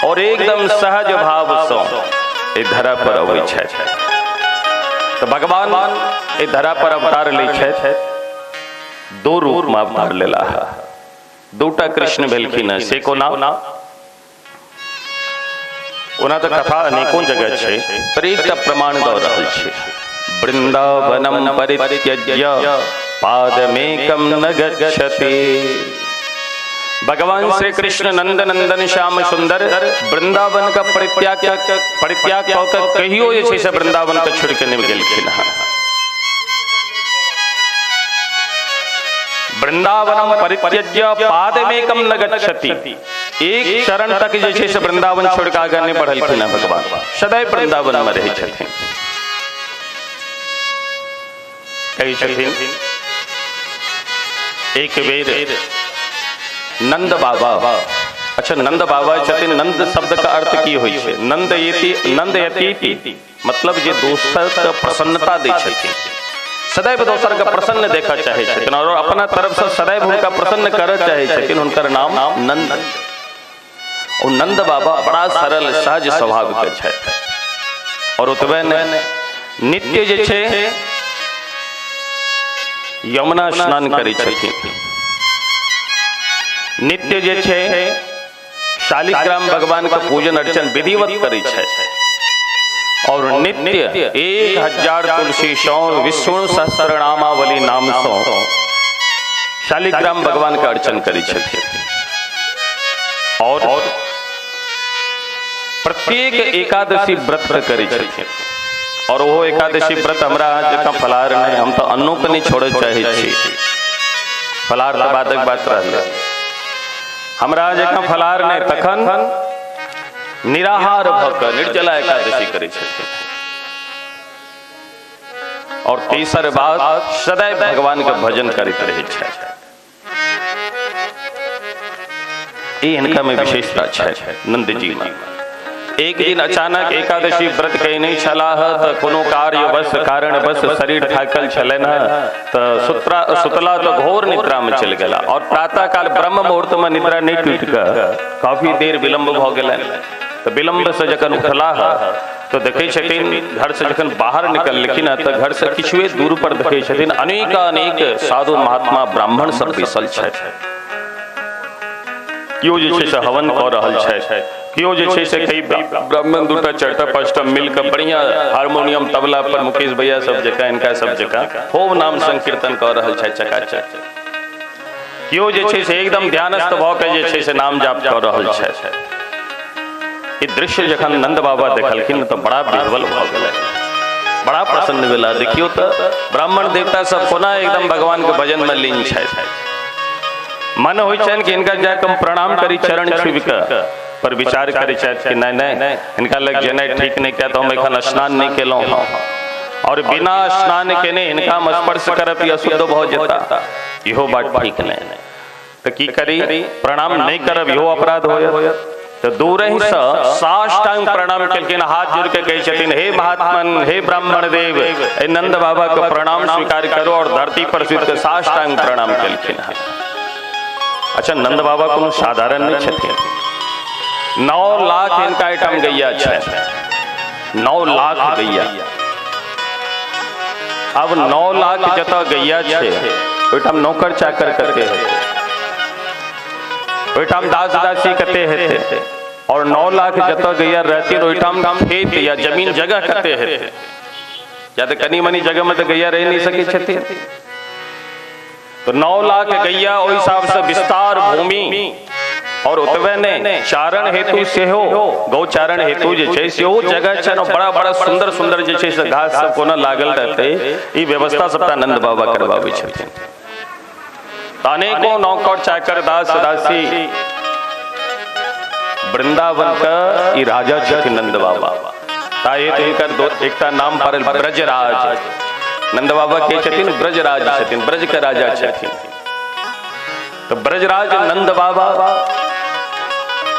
और एकदम सहज भाव सँ एहि धरा पर अबै छथि। तऽ भगवान एहि धरा पर अवतार लै छथि, दो रूप में अवतार लेला है, दूटा कृष्ण भेलखिन। से कोना? ओना तऽ कथा अनेकों जगह छै, पर एकटा प्रमाण दऽ रहल छै। वृंदावनम परित्यज्य पादमेकम न गच्छति। भगवान श्री कृष्ण नंद नंदन श्याम सुंदर वृंदावन का परित्याग कऽ कऽ कहियो जे छै से वृंदावन के छोड़ि कऽ नहि गेलखिन हँ। वृंदावनम परित्यज्य पादमेकम न गच्छति, एक चरण तक जे छै से वृंदावन छोड़ के आगाँ नहि बढ़लखिन भगवान, सदैव वृंदावन में रहै छथिन। कहै छथिन एक बेर नंद बाबा, अच्छा नंद बाबा छथिन, नंद शब्द का अर्थ की होइ छै? नंद यति, नंद यति मतलब जे दोसर के प्रसन्नता दै छथिन, सदैव दोसर के प्रसन्न देखऽ चाहै छथिन और अपना तरफ से सदैव हुनका प्रसन्न करऽ चाहै छथिन, हुनकर नाम नंद। और नंद बाबा बड़ा सरल सहज स्वभाव के छथि, और ओतबे नहि नित्य जे छै यमुना स्नान करै छथिन, नित्य जे छै शालिग्राम भगवान के पूजन अर्चन विधिवत करै छथि, और नित्य 1000 तुलसी सौ विष्णु सहस्रनामावली नाम सौ शालिग्राम भगवान के अर्चन करै छथिन। और प्रत्येक एकादशी व्रत करै छथिन। और वो एकादशी व्रत हमरा जकाँ फलाहार नहीं, हम तो अन्नो के नहीं छोड़े चाहे छी, फलाहार तऽ बादक बात रहलै। हमरा जकाँ फलाहार नहीं, तखन निराहार भऽ कऽ निर्जला एकादशी करै छथिन। और तेसर बात, सदैव भगवान के भजन करैत रहै छथि। ई हिनका में विशेषता छै नंद जी में। एक दिन अचानक एकादशी व्रत कयने छलाह तऽ कोनो कार्यवश कारणवश शरीर थाकल छलनि तऽ सुतला तऽ घोर निद्रा में चलि गेला। और प्रातः काल ब्रह्म मुहूर्त में निद्रा नहीं टूटि कऽ काफी देर विलंब भऽ गेलनि। तऽ विलंब से जखन उठलाह तो देखै छथिन घर से जखन बाहर निकललखिन तऽ घर से किछुए दूर पर देखै छथिन अनेकानेक साधु महात्मा ब्राह्मण सब बैसल छथि। केओ जे छै से हवन कऽ रहल छथि, केओ जे छै से कई ब्राह्मण दूटा चारिटा पाँचटा मिलके बढ़िया हारमोनियम तबला पर मुकेश भैया सब जकाँ इनका सब जकाँ खूब नाम संकीर्तन कऽ रहल छथि चकाचक। केओ जे छै से एकदम ध्यानस्थ भऽ के जे छै से नाम जाप कऽ रहल छथि। ई दृश्य जखन नंद बाबा देखलखिन तऽ बड़ा विह्वल भऽ गेलै, बड़ा प्रसन्न भेला। देखियौ तऽ ब्राह्मण देवता सब कोना एकदम भगवान के भजन में लीन छथि। मन होइ छनि कि हिनका जाके हम प्रणाम करी चरण छुबि कऽ, पर विचार करै छथि कि नहि नहि हिनका लग जेनाइ ठीक नहि, किया तऽ हम एखन स्नान नहि केलहुँ हँ और बिना स्नान केने हिनका हम स्पर्श करब ई अशुद्ध भऽ जेता, इहो बात ठीक नहि। तऽ की करी, प्रणाम नहि करब इहो अपराध होयत। तो दूर ही से साष्टांग प्रणाम केलखिन, हाथ जोड़ के कहै छथिन, हे महात्मन, हे ब्राह्मण देव, हे नंद बाबा के प्रणाम स्वीकार करो। और धरती पर सुति के साष्टांग प्रणाम केलखिन। अच्छा, नंद बाबा कोनो साधारण नहीं छथिन। 9 लाख इनका एहिठाम गैया छै, 9 लाख गैया। अब 9 लाख जतऽ गैया छै ओहिठाम नौकर चाकर कते हेतै, ओहिठाम दास दासी कते हेतै, और 9 लाख जतऽ गैया रहती ओहिठाम खेत या जमीन जगह कते हेतै। या तऽ कनी मनी जगह में तऽ गैया रहि नहीं सकै छथिन। तो 9 लाख गैया ओहि हिसाब से विस्तार भूमि, और ओतबे नहि चारण हेतु सेहो, गौचारण हेतु जे छै सेहो जगह छै। बड़ा बड़ा सुंदर सुंदर जे छै से घास सब कोना लागल रहतै, ई व्यवस्था सबटा नंद बाबा करबाबै छथिन। अनेकों नौकर चाकर दास दासी वृंदावन का ई राजा छथिन नंद बाबा। ताहि हेतु हिनकर एकटा नाम पड़ल ब्रजराज। नंद बाबा के छथिन ब्रजराज छथिन, ब्रज के राजा छथिन। तो ब्रजराज नंद बाबा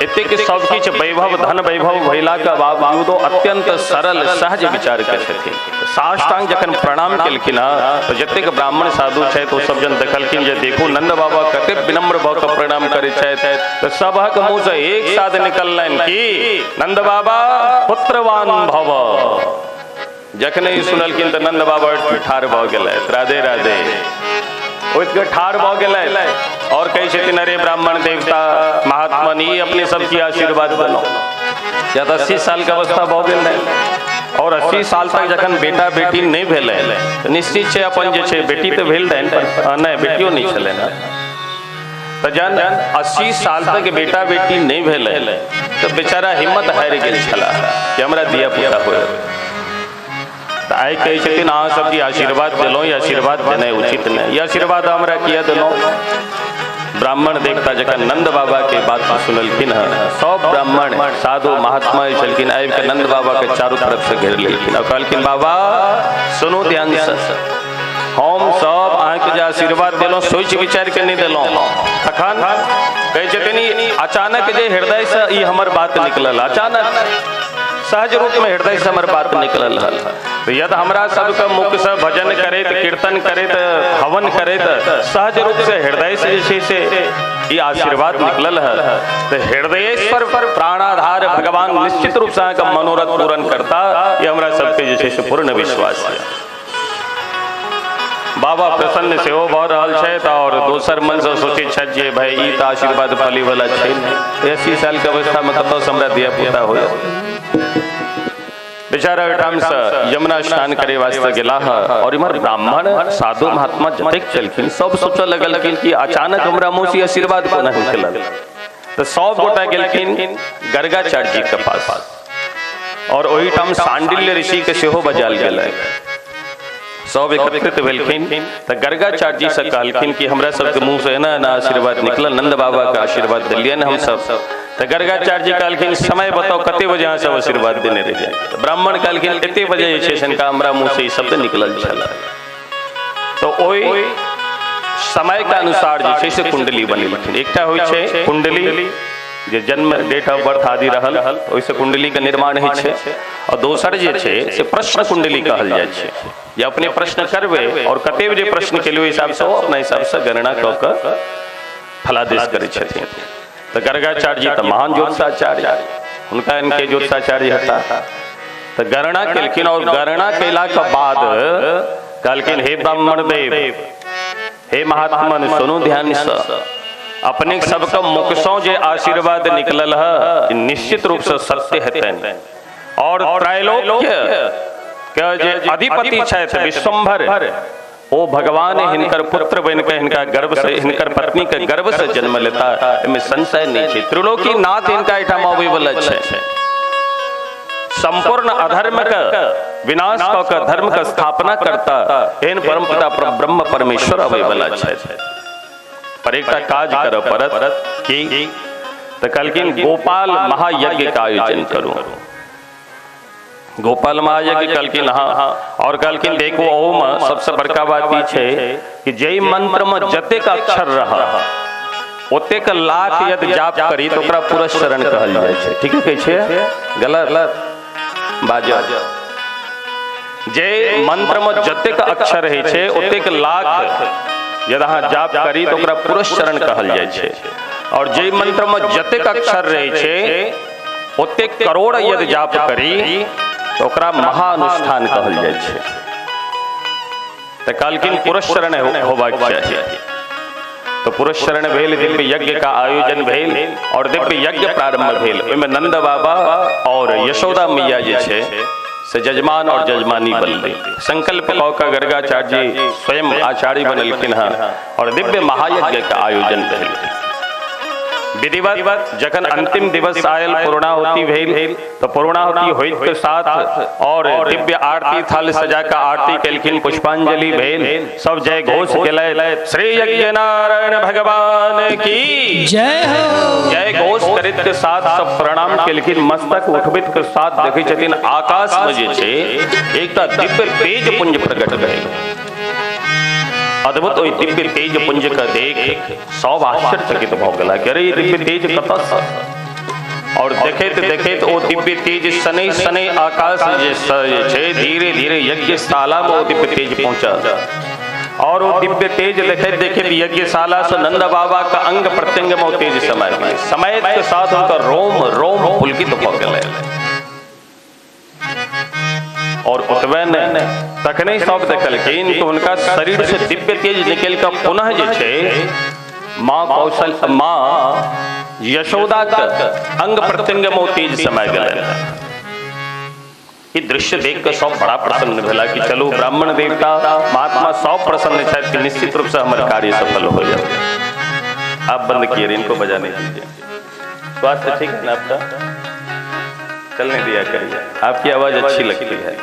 एतेक सब किछु वैभव धन वैभव भैला के बावजूदो अत्यंत सरल सहज विचार के छथिन। साष्टांग जखन प्रणाम केलखिन तो जतेक ब्राह्मण साधु छथि ओ सब जन देखलखिन जे देखू नंद बाबा कतेक विनम्र भऽ कऽ प्रणाम करै छथि। तऽ सबहक मुँह से एक साथ निकललनि कि नंद बाबा पुत्रवान भव। जखने ई सुनलखिन तऽ नंद बाबा ठाढ़ भऽ गेलथि, राधे राधे उठि कऽ ठाढ़ भऽ गेलथि और कहै छथिन, अरे ब्राह्मण देवता महात्मन, ई अपने सबके आशीर्वाद देलहुँ। या तऽ 80 साल के अवस्था भऽ गेल रहै और 80 साल तक जखन बेटा बेटी नहि भेलै तऽ निश्चित छै अपन जे छै बेटी तऽ भेल रहनि पर नहि बेटियो नहि छलनि। तऽ जहन 80 साल तक बेटा बेटी नहि भेलै तऽ बेचारा हिम्मत हारि गेल छलाह कि हमरा धिया पुता होयत। तऽ आइ कहै छथिन, अहाँ सबके आशीर्वाद देलहुँ, ई आशीर्वाद देनाइ उचित नहि, ई आशीर्वाद हमरा किया देलहुँ। ब्राह्मण देवता जखन नंद बाबा के बात सुनलखिन हँ, सब ब्राह्मण साधु महात्मा छलखिन आबि कऽ नंद बाबा के चारू तरफ से घेर लेलखिन और कहलखिन, बाबा सुनू ध्यान से, हम सब अहाँके जे आशीर्वाद देलहुँ सोचि विचारि के नहि देलहुँ। तखन कहै छथिन, अचानक जे हृदय से ई हमर बात निकलल, अचानक सहज रूप में हृदय से हमर बात निकलल हल। यदि हमरा सबके मुख से भजन करैत कीर्तन करैत हवन करैत सहज रूप से हृदय से जे छै से ई आशीर्वाद निकलल है तऽ हृदयेश्वर प्राणाधार भगवान निश्चित रूप से अहाँके मनोरथ पूर्ण करता, ये हमरा सबके जे छै से पूर्ण विश्वास है। बाबा प्रसन्न सेहो भऽ रहल छथि और दोसर मन से सोचै छथि जे भाई ई तऽ आशीर्वाद फली वाला छै नहि, 80 साल के अवस्था में कतऽ से हमरा धिया पुता होयत। बेचारा ओहिठाम से यमुना स्नान करे वास्ते गेलाह और इम्हर ब्राह्मण साधु महात्मा जतेक छलखिन सब सोचऽ लगलखिन कि अचानक हमरा मुँह से आशीर्वाद कोना निकलल। तऽ सब गोटा गेलखिन गर्गाचार्य जी के पास। और ओहिठाम शांडिल्य ऋषि के सेहो बजायल गेलै। सब एकत्रित भेलखिन तऽ गर्गाचार्य जी से कहलखिन कि हमरा सबके मुँह से एना एना आशीर्वाद निकलल, नंद बाबा के आशीर्वाद दिलियनि हम सब। तऽ गर्गाचार्य जी कहलखिन समय बताउ कते बजे अहाँ सब आशीर्वाद देने रहियै। ब्राह्मण कहलखिन एते बजे जे छै से हिनका हमरा मुँह से ई शब्द निकलल छल। तो ओहि समय के अनुसार जे छै से कुंडली बनेलखिन। एकटा होइ छै कुंडली जे जन्म डेट ऑफ बर्थ आदि रहल ओहिसँ कुंडली के निर्माण होइ छै, और दोसर जे छै से प्रश्न कुंडली कहल जाइ छै, जे अपने प्रश्न करबै और कते बजे प्रश्न केलियै ओहि हिसाबसँ ओ अपना हिसाबसँ गणना कऽ कऽ फलादेश करै छथिन। तऽ गर्गाचार्य जी तऽ महान ज्योतिषाचार्य, हुनका इनके ज्योतिषाचार्य हेता। तऽ गणना केलखिन और गणना केलाके बाद कहलखिन हे ब्राह्मण देव, हे महात्मन सुनू ध्यान से, अपने सबके मुखसँ जे आशीर्वाद निकलल है निश्चित रूप से सत्य हेतनि। और त्रैलोक्य के जे अधिपति छथि विश्वम्भर, ओ भगवान हिनकर पुत्र बनि के हिनका गर्भ से, हिनकर पत्नी के गर्भ से जन्म लेता, एहिमे संशय नहीं छै। त्रिलोकी नाथ हिनका एहिठाम अबै वाला छै। संपूर्ण अधर्म के विनाश कऽ के धर्म के स्थापना करता एहन परमपिता ब्रह्म परमेश्वर अबै वाला छै। पर एकटा काज करऽ पड़त कि तऽ कहलखिन गोपाल महायज्ञ के आयोजन करू। गोपाल महायज्ञ कहलखिन हाँ, और कहलखिन देखो ओहूमे सबसे बड़का बात ई छै कि जाहि मंत्र में जतेक अक्षर रह ओतेक लाख यदि जाप करी तऽ ओकरा पुरस्सरण कहल जाइ छै। ठीक कहै छै गलत बाजऽ? जे मंत्र में जतेक अक्षर रहै छै ओतेक लाख यदि अहाँ जाप करी तऽ ओकरा पुरस्सरण कहल जाइ छै। और जे मंत्र में जतेक अक्षर रहै छै ओतेक करोड़ यदि जाप करी तऽ ओकरा महाअनुष्ठान कहल जाइ छै। तऽ कहलखिन पुरस्सरण होबाक चाही। तो पुरस्सरण भेल, दिव्य यज्ञ का आयोजन भेल और दिव्य यज्ञ प्रारंभ भेल। ओहिमे नंद बाबा और यशोदा मैया जे छै से जजमान और जजमानी बनलै। संकल्प कऽ कऽ गर्गाचार्य जी स्वयं आचार्य बनलखिन हँ और दिव्य महायज्ञ के आयोजन भेल। विधिवत जखन अंतिम दिवस आयल पूर्णाहुति भेल तो पूर्णाहुति होइत के साथ और दिव्य आरती थाल सजा के आरती केलखिन, पुष्पांजलि भेल, सब जय घोष केलथि, श्री यज्ञ नारायण भगवान की जय हो। जय घोष करैत के साथ सब प्रणाम केलखिन। मस्तक उठबैत के साथ देखै छथिन आकाश में जे छै एकटा दिव्य तेज पुंज प्रकट भेल। अद्भुत ओहि दिव्य तेज पुंज के देख सब आश्चर्यचकित भऽ गेला कि अरे दिव्य तेज कतऽ। और देखैत देखैत ओ दिव्य तेज शनै शनै आकाश जे छै धीरे धीरे यज्ञशाला में ओ दिव्य तेज पहुंचल। और ओ दिव्य तेज देखैत देखैत यज्ञशाला से नंद बाबा का अंग प्रत्यंग में ओ तेज समाय गेलै। समय के साथ हुनकर रोम रोम पुलकित भऽ गेलै। और ओतबे नहि, तखने सब देखलखिन कि हुनका शरीर से दिव्य तेज निकलि कऽ पुनः जे छै माँ कौशल माँ यशोदा के अंग प्रत्यंग में ओ तेज समाय गेलनि। ई दृश्य देख कऽ सब बड़ा प्रसन्न भेला कि चलू ब्राह्मण देवता महात्मा सब प्रसन्न छथि कि निश्चित रूप से हमर कार्य सफल हो जाए। आप बंद किए, इनको बजाने दीजिए। स्वास्थ्य ठीक है ना आपका? चलने दिया करिए, आपकी आवाज अच्छी लगती है।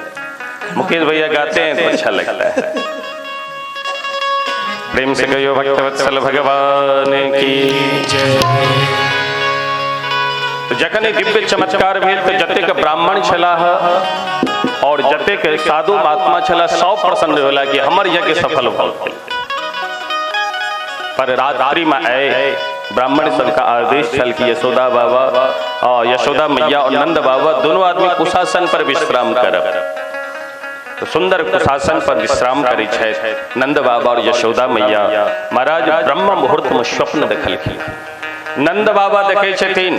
मुकेश भैया गाते हैं तो अच्छा लगता है। प्रेम से कहियो भक्तवत्सल भगवान की जय। तो जखन दिव्य चमत्कार भेल तो जतेक ब्राह्मण छलाह और जतेक साधु महात्मा छलाह सब प्रसन्न होला कि हमर यज्ञ सफल भऽ गेल। पर रात्रि में आए ब्राह्मण सबका आदेश छल कि यशोदा बाबा और यशोदा मैया और नंद बाबा दोनों आदमी कुशासन पर विश्राम करब। तो सुंदर कुशासन पर विश्राम करै छथि नंद बाबा और यशोदा मैया। महाराज ब्रह्म मुहूर्त में स्वप्न देखलखिन। नंद बाबा देखै छथिन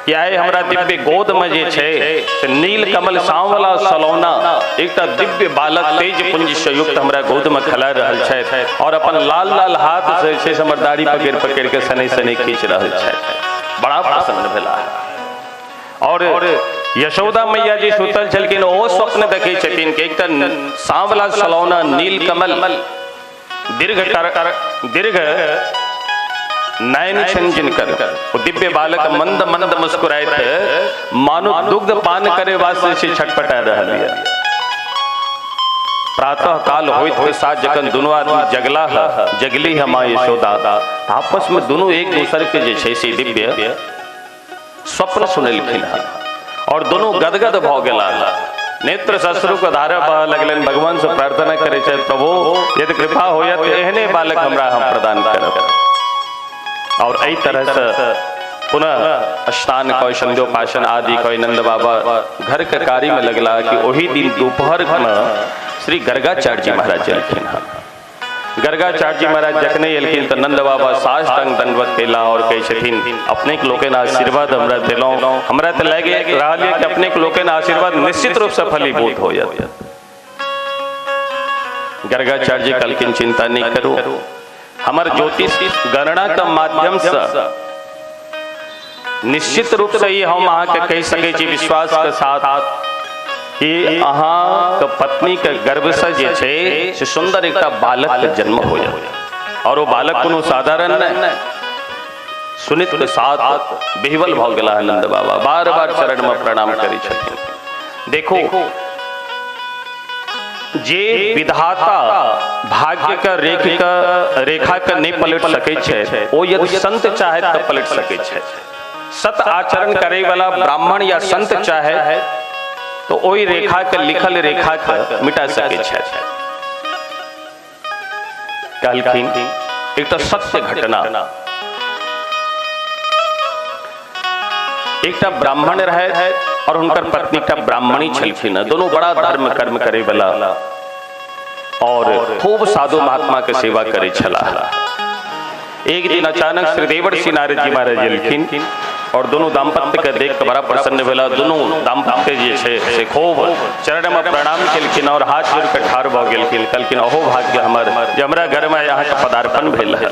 कि आइ हमरा दिव्य गोद में जे छै से नील कमल सांवला सलौना एकटा दिव्य बालक तेज पुंज से युक्त हमरा गोद में खेला रहल छथि और अपन लाल लाल हाथ से छै हमर दाढ़ी पकड़ि पकड़ि के शनै शनै खींच रहल छथि। बड़ा प्रसन्न भेला। और यशोदा मैया जी सुतल छलखिन, ओ स्वप्न देखै छथिन कि एकटा सांवला सलौना नील कमल दीर्घ दीर्घ नयन छनि जिनकर, ओ दिव्य बालक मंद मंद मुस्कुराइत मानो दुग्ध पान करे वास्ते से छटपटा रहल यऽ। प्रातः काल होइत के साथ जखन दुनू आदमी जगला है, जगली है माँ यशोदा, आपस में दुनू एक दूसर के जे छै से दिव्य स्वप्न सुनेलखिन हँ और दोनों गदगद भऽ गेला। नेत्र सश्रु के धारा बह लगलनि। भगवान से प्रार्थना करै छथि, प्रभु यदि कृपा होयत एहने बालक हमरा हम प्रदान करब। और एहि तरह से पुनः स्नान कऽ संध्योपासन आदि कऽ नंद बाबा घर के कार्य में लगला कि ओही दिन दोपहर में श्री गर्गाचार्य जी महाराज एलखिन हँ। गर्गाचार्य जी महाराज जखने एलखिन तऽ नंद बाबा साष्टांग दंडवत केला और कहै छथिन, अपने के लोकनि आशीर्वाद हमरा देलहुँ, हमरा तऽ लागि रहल यऽ कि अपने के लोकनि आशीर्वाद निश्चित रूप से फलीभूत होयत। गर्गाचार्य जी कहलखिन चिंता नहीं करू, हमर ज्योतिष गणना के माध्यम से निश्चित रूप से ही हम अहाँके कहि सकै छी विश्वास के साथ कि अहाँ के पत्नी के गर्भ से जे छै से सुंदर एकटा बालक के जन्म होयत और वो बालक कोनो साधारण नहीं। सुनित के साथ विह्वल भऽ गेला नंद बाबा, बार बार चरण में प्रणाम करै छथिन। देखो जे विधाता भाग्य के रेखा के नहीं पलट सकै छै, ओ यदि संत चाहे तऽ पलट सकै छै। सत आचरण करे वाला ब्राह्मण या संत चाहे तो ओहि रेखा के लिखल रेखा के मिटा सकै छै। कहलखिन एकटा सत्य घटना, एकटा ब्राह्मण रहे और हुनकर पत्नी एकटा ब्राह्मणी छलखिन। दोनों बड़ा धर्म कर्म करे वाला और खूब साधु महात्मा के सेवा करे छलाह। एक दिन अचानक श्री देवर्षि नारद जी महाराज एलखिन और दोनों दाम्पत्य के देख के बड़ा प्रसन्न भेला। दोनों दाम्पत्य जे छै से खूब चरण में प्रणाम केलखिन और हाथ जोड़ के ठाढ़ भऽ गेलखिन। कहलखिन अहो भाग्य हमर जे हमरा घर में अहाँ के पदार्पण भेल है।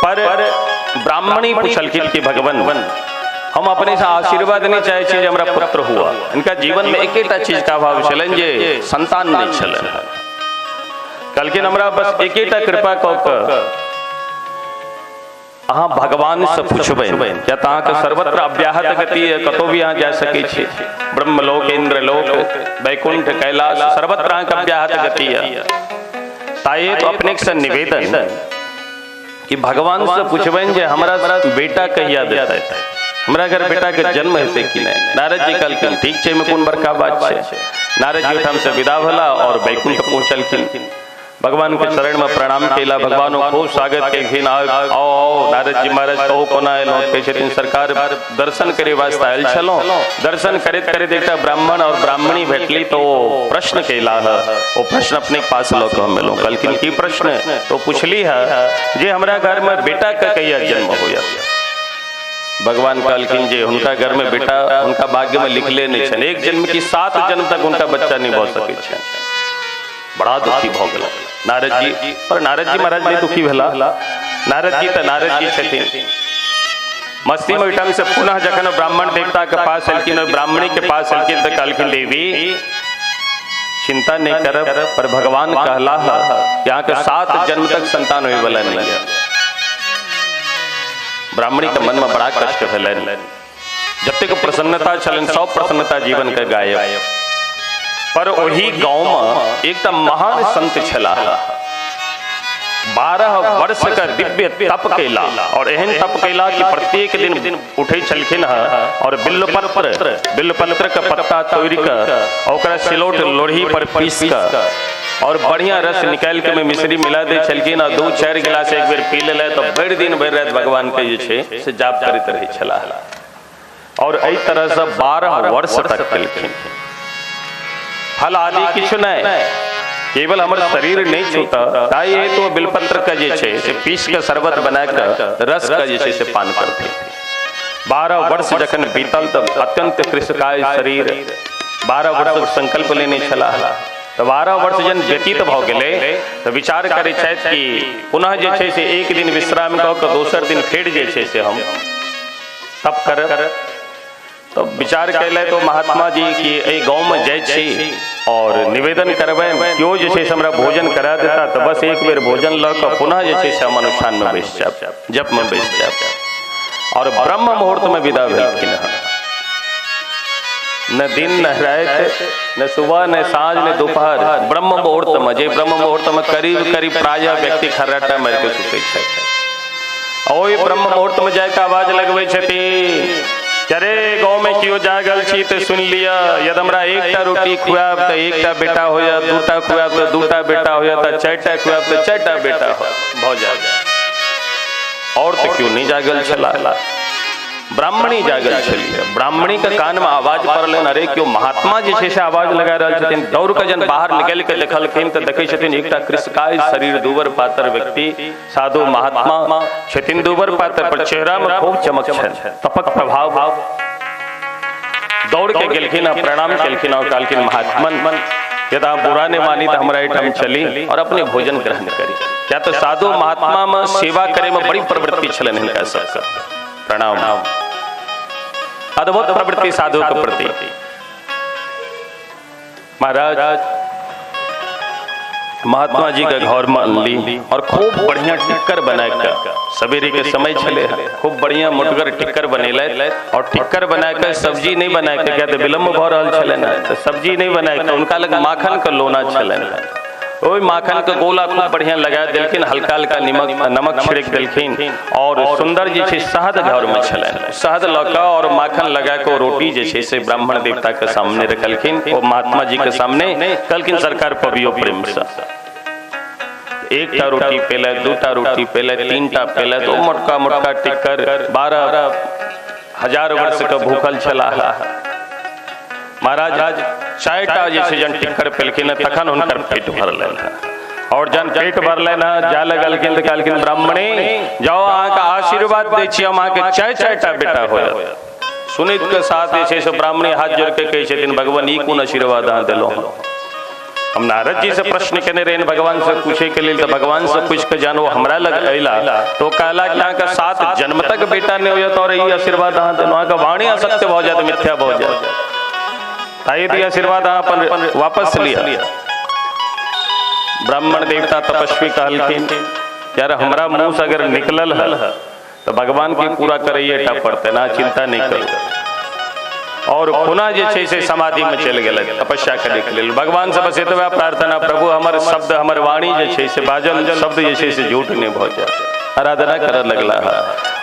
पर ब्राह्मणी पुछलखिन कि भगवान हम अपने से आशीर्वाद नहीं चाहे छी जे हमरा पुत्र हुआ। इनका जीवन में एकेटा चीज का अभाव छलनि जे संतान नहीं छलनि। कहलखिन हमरा बस एकेटा कृपा कऽ के अहाँ भगवान से पूछबै, किया तऽ अहाँके सर्वत्र अव्याहत गति है, कतौ भी अहाँ जा सकै छी, ब्रह्मलोक इंद्रलोक वैकुंठ कैलाश सर्वत्र अहाँके अव्याहत गति है। ताहि तो अपने से निवेदन कि भगवान से पूछबनि जे हमरा बेटा कहिया देतै, हमरा घर बेटा के जन्म हेतै कि नहि। नारद जी कहलखिन ठीक छै, एहिमे कोन बड़का बात छै। नारद जी ओहिठाम से विदा भेला और वैकुंठ पहुँचलखिन। भगवान के शरण में प्रणाम केला, भगवान खूब स्वागत केलखिन। आओ आओ नारद जी महाराज कहू कोना एलहुँ। कहै छथिन सरकार दर्शन करे वास्ते आयल छलहुँ। दर्शन करैत करैत एकटा ब्राह्मण और ब्राह्मणी भेटली तो ओ प्रश्न केला है, ओ प्रश्न अपने पास लऽ कऽ हम एलहुँ। कहलखिन की प्रश्न? तो पुछली है जे हमरा घर में बेटा के कहिया जन्म होयत। भगवान कहलखिन जे हुनका घर में बेटा हुनका भाग्य में लिखले नहीं छनि, एक जन्म की 7 जन्म तक हुनका बच्चा नहीं भऽ सकै छनि। बड़ा दुखी भऽ गेला नारद जी। पर नारद जी महाराज नहीं दुखी भेला, नारद जी तऽ नारद जी छथिन। मस्ती में ओहिठाम से पुनः जखन ब्राह्मण देवता के पास एलखिन और ब्राह्मणी के पास एलखिन तऽ कहलखिन देवी चिंता नहीं करब, पर भगवान कहला कि अहाँके 7 जन्म तक संतान होय वाला नहीं है। ब्राह्मणी के मन में बड़ा कष्ट भेलनि, जतेक प्रसन्नता छलनि सब प्रसन्नता जीवन के गायब। पर ओही गांव में एकटा महान संत छलाह, 12 वर्ष का दिव्य तप कैला और एहन तप कैला कि प्रत्येक दिन उठै छलखिन हँ और बिल्वपत्र के पत्ता तोड़ि कऽ ओकरा सिलौट लोढ़ी पर पीस कऽ और बढ़िया रस निकालि के मिश्री मिला दै छलखिन आ 2-4 गिलास एक बेर पी लेलथि तऽ भरि दिन भरि राति भगवान के जे छै से जाप करैत रहै छलाह। और एहि तरह से 12 वर्ष तक केलखिन। फल आदि किछु नहीं, केवल हमर शरीर नहीं छूता, ताहि हेतु बिलपत्र के जे छै से पीस के शरबत बना के रस के जे छै से पान करथिन। 12 वर्ष जखन बीतल तब अत्यंत कृशकाय शरीर, 12 वर्ष संकल्प लेने छलाह। तो 12 वर्ष जन व्यतीत भऽ गेलै तऽ विचार करै छथि कि पुनः जे छै से एक दिन विश्राम कऽ के दोसर दिन फेर जे छै से हम तप करब। तो विचार कैले तो महात्मा जी कि एहि गाँव में जाइ छी और निवेदन करबै केओ जे छै से हमरा भोजन करा देता तो बस एक बेर भोजन लऽ कऽ पुनः जे छै से हम अनुष्ठान में बैस जायब, जप में बैस जायब। और ब्रह्म मुहूर्त में विदा भेलखिन हँ। न दिन न रात, न सुबह न साँझ न दोपहर, ब्रह्म मुहूर्त में, जे ब्रह्म मुहूर्त में करीब करीब प्रायः व्यक्ति खर्राटा मारि के सुतै छै, ओहि ब्रह्म मुहूर्त में जाके आवाज लगबै छथिन, अरे गाँव में केओ जागल छी तो सुन लिअ, यदि हमरा एकटा रोटी खुआब तो एकटा बेटा होयत, दूटा खुआब तो दूटा बेटा होयत, चारिटा खुआब तो चारिटा बेटा भऽ जायत। और तो केओ नहीं जागल छला, ब्राह्मणी जागल छलियै। ब्राह्मणी के कान में आवाज पड़लनि, अरे केओ महात्मा जे छै से आवाज लगा रहल छथिन। दौड़ के जन बाहर निकलि के देखलखिन तऽ देखै छथिन एकटा कृशकाय शरीर दुबर पातर व्यक्ति साधु महात्मा छथिन, दुबर पातर पर चेहरा में खूब चमक छनि, तपक प्रभाव। दौड़ के गेलखिन आ प्रणाम केलखिन और कहलखिन महात्मन यदि अहाँ बुरा नहीं मानी तो हमरा एहिठाम चली और अपने भोजन ग्रहण करी। क्या तो साधु महात्मा में सेवा करे में बड़ी प्रवृत्ति छलनि हिनका सबके। प्रणाम, अद्भुत प्रवृत्ति साधु के प्रति। महाराज महात्मा जी के घर में अनली और खूब बढ़िया टिक्कर बना के, सवेरे के समय छले, खूब बढ़िया मोटगर टिक्कर बनेलथि और टिक्कर बना के सब्जी नहीं बना के, क्या तो विलम्ब भऽ रहल छलनि तऽ सब्जी नहीं बना के उनका लग माखन के लोना छलनि, ओहि माखन के गोला खूब बढ़िया लगा देलखिन, हल्का हल्का नमक छिड़क देलखिन और सुंदर जे छै शहद घर में छलनि, शहद लऽ कऽ और माखन लगा के रोटी जे छै से ब्राह्मण देवता के सामने रखलखिन, ओ महात्मा जी के सामने कहलखिन सरकार पबियो प्रेम से। एकटा रोटी पेले, दूटा रोटी पेले, तीनटा पेले, तो मोटका मोटका टिक्कर 12,000 वर्ष के भूखल छलाह महाराज। चारिटा जे छै जन टिक्कर पेलखिन तखन हुनकर पेट भरलनि और जन पेट भरलनि हँ जाय लगलखिन तऽ कहलखिन ब्राह्मणी जाओ अहाँके आशीर्वाद दै छी हम, अहाँके चारि चारिटा बेटा होयत। सुनैत के साथ जे छै से ब्राह्मणी हाथ जोड़ के कहै छथिन भगवान ई कोन आशीर्वाद अहाँ देलहुँ हँ? हम नारद जी से प्रश्न केने रहियनि भगवान से पूछे के लेल, तऽ भगवान से पूछि के जहन ओ हमरा लग अयला तो कहला कि अहाँके 7 जन्म तक बेटा नहि होयत और ई आशीर्वाद अहाँ देलहुँ, अहाँके वाणी असत्य भऽ जायत, मिथ्या भऽ जायत, ताहि आशीर्वाद अहाँ अपन वापस लिअ। ब्राह्मण देवता तपस्वी कहलखिन यार हमरा मुँह से अगर निकलल है तो भगवान के पूरा करैये टा पड़तै ना, चिंता नहीं करू। और पुनः जे छै से समाधि में चलि गेलै तपस्या करे के लेल। भगवान से बस एतबे प्रार्थना, प्रभु हमर शब्द हमर वाणी जे छै से बाजल शब्द जे छै से झूठ नहीं भऽ जाय। आराधना करऽ लगला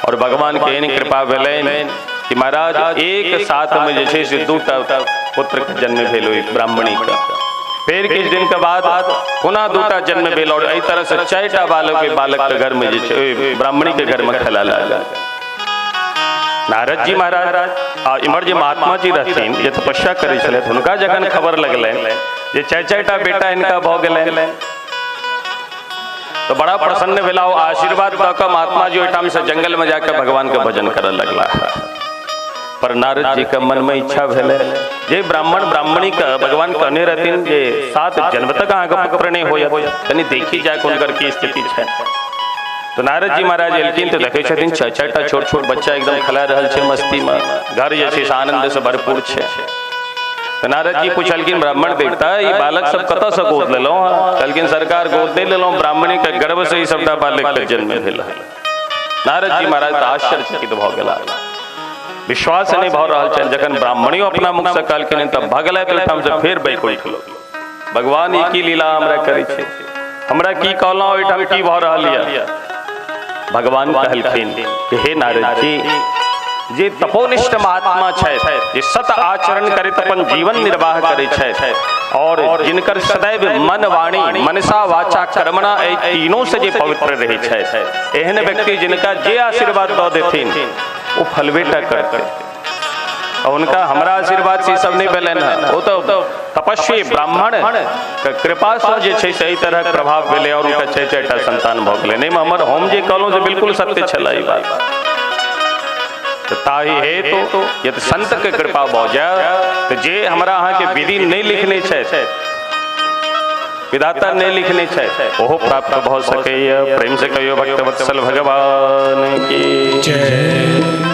और भगवान के एहन कृपा भेलनि कि महाराज एक साथ में जे छै से दूटा पुत्र के जन्म भेल ओहि ब्राह्मणी के। फिर किछु दिन के बाद पुनः दूटा जन्म भेल और एहि तरह से 4टा बालक के घर में जे छै ब्राह्मणी के घर में खेला लागल। नारद जी महाराज आ इम्हर जे महात्मा जी रहथिन जे तपस्या करै छलथि, हुनका जखन खबर लगलनि जे 4-4टा बेटा हिनका भऽ गेलनि तो बड़ा प्रसन्न भेला। ओ आशीर्वाद दऽ कऽ महात्मा जी ओहिठाम से जंगल में जाकर भगवान के भजन करऽ लगला। पर नारद जी के मन में इच्छा भेलै जे ब्राह्मण ब्राह्मणी के भगवान कहने रहथिन जे 7 जन्म तक अहाँके पुत्र नहि होयत, कनि देखी जाय हुनकर की स्थिति छै। तो नारद जी महाराज एलखिन तो देखै छथिन 4-4टा छोट छोट बच्चा एकदम खेला रहल छै मस्ती में, घर जे छै से आनंद से भरपूर छै। तो नारद जी पुछलखिन ब्राह्मण देवता ई बालक सब कतऽ से गोद लेलहुँ? कहलखिन सरकार गोद नहि लेलहुँ, ब्राह्मणी के गर्भ से ई सबटा बालक के जन्म भेल। नारद जी महाराज तऽ आश्चर्यचकित भऽ गेला, विश्वास नहीं भऽ रहल छनि। जखन ब्राह्मणियो अपना मुख से कहलखिन तब भगलै तऽ ओहिठाम से फेर बैकुंठ लोक। भगवान ई की लीला हमरा करै छै, हमरा की कहलहुँ ओहिठाम की भऽ रहल यऽ? भगवान कहलखिन कि हे नारद जी, जे तपोनिष्ठ महात्मा छथि, जे सत आचरण करैत अपन जीवन निर्वाह करै छथि और जिनकर सदैव मन वाणी मनसा वाचा कर्मणा एहि तीनों से जे पवित्र रहै छथि, एहन व्यक्ति जिनका जे आशीर्वाद दऽ देथिन ओ फलबेटा करतै। और उनका हमरा आशीर्वाद से सब नहीं भेलनि हँ, ओ तो तपस्वी ब्राह्मण के कृपा से जे छै से एहि तरहक प्रभाव भेलै और हुनका 4-4टा संतान भऽ गेलै। नहि हमर हम जे कहलहुँ से बिल्कुल सत्य छलै ई बात। तऽ ताहि हेतु यदि संत के कृपा भऽ जाय तऽ जे हमरा अहाँके विधि नहि लिखने छथि, विधाता नहीं लिखने छथि, ओहो प्राप्त भऽ सकैए। प्रेम से कहियो भक्त वत्सल भगवान की जय।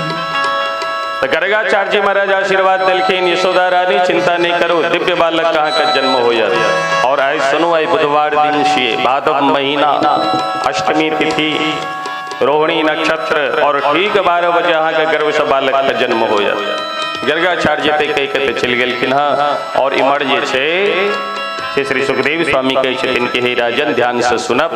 तो गर्गाचार्य जी महाराज आशीर्वाद दिलखिन, यशोदा रानी चिंता नहीं करो, दिव्य बालक कहाँ का जन्म हो जाए। और आए सुनो, आए बुधवार दिन से भादव महीना अष्टमी तिथि रोहिणी नक्षत्र और ठीक 12 बजे अहाँ के गर्भ से बालक का जन्म हो जाए। गर्गाचार्य जी कह के चलि गेलखिन हँ। और इमर जे छै श्री सुखदेव स्वामी कहै छथिन कि हे राजन ध्यान से सुनब,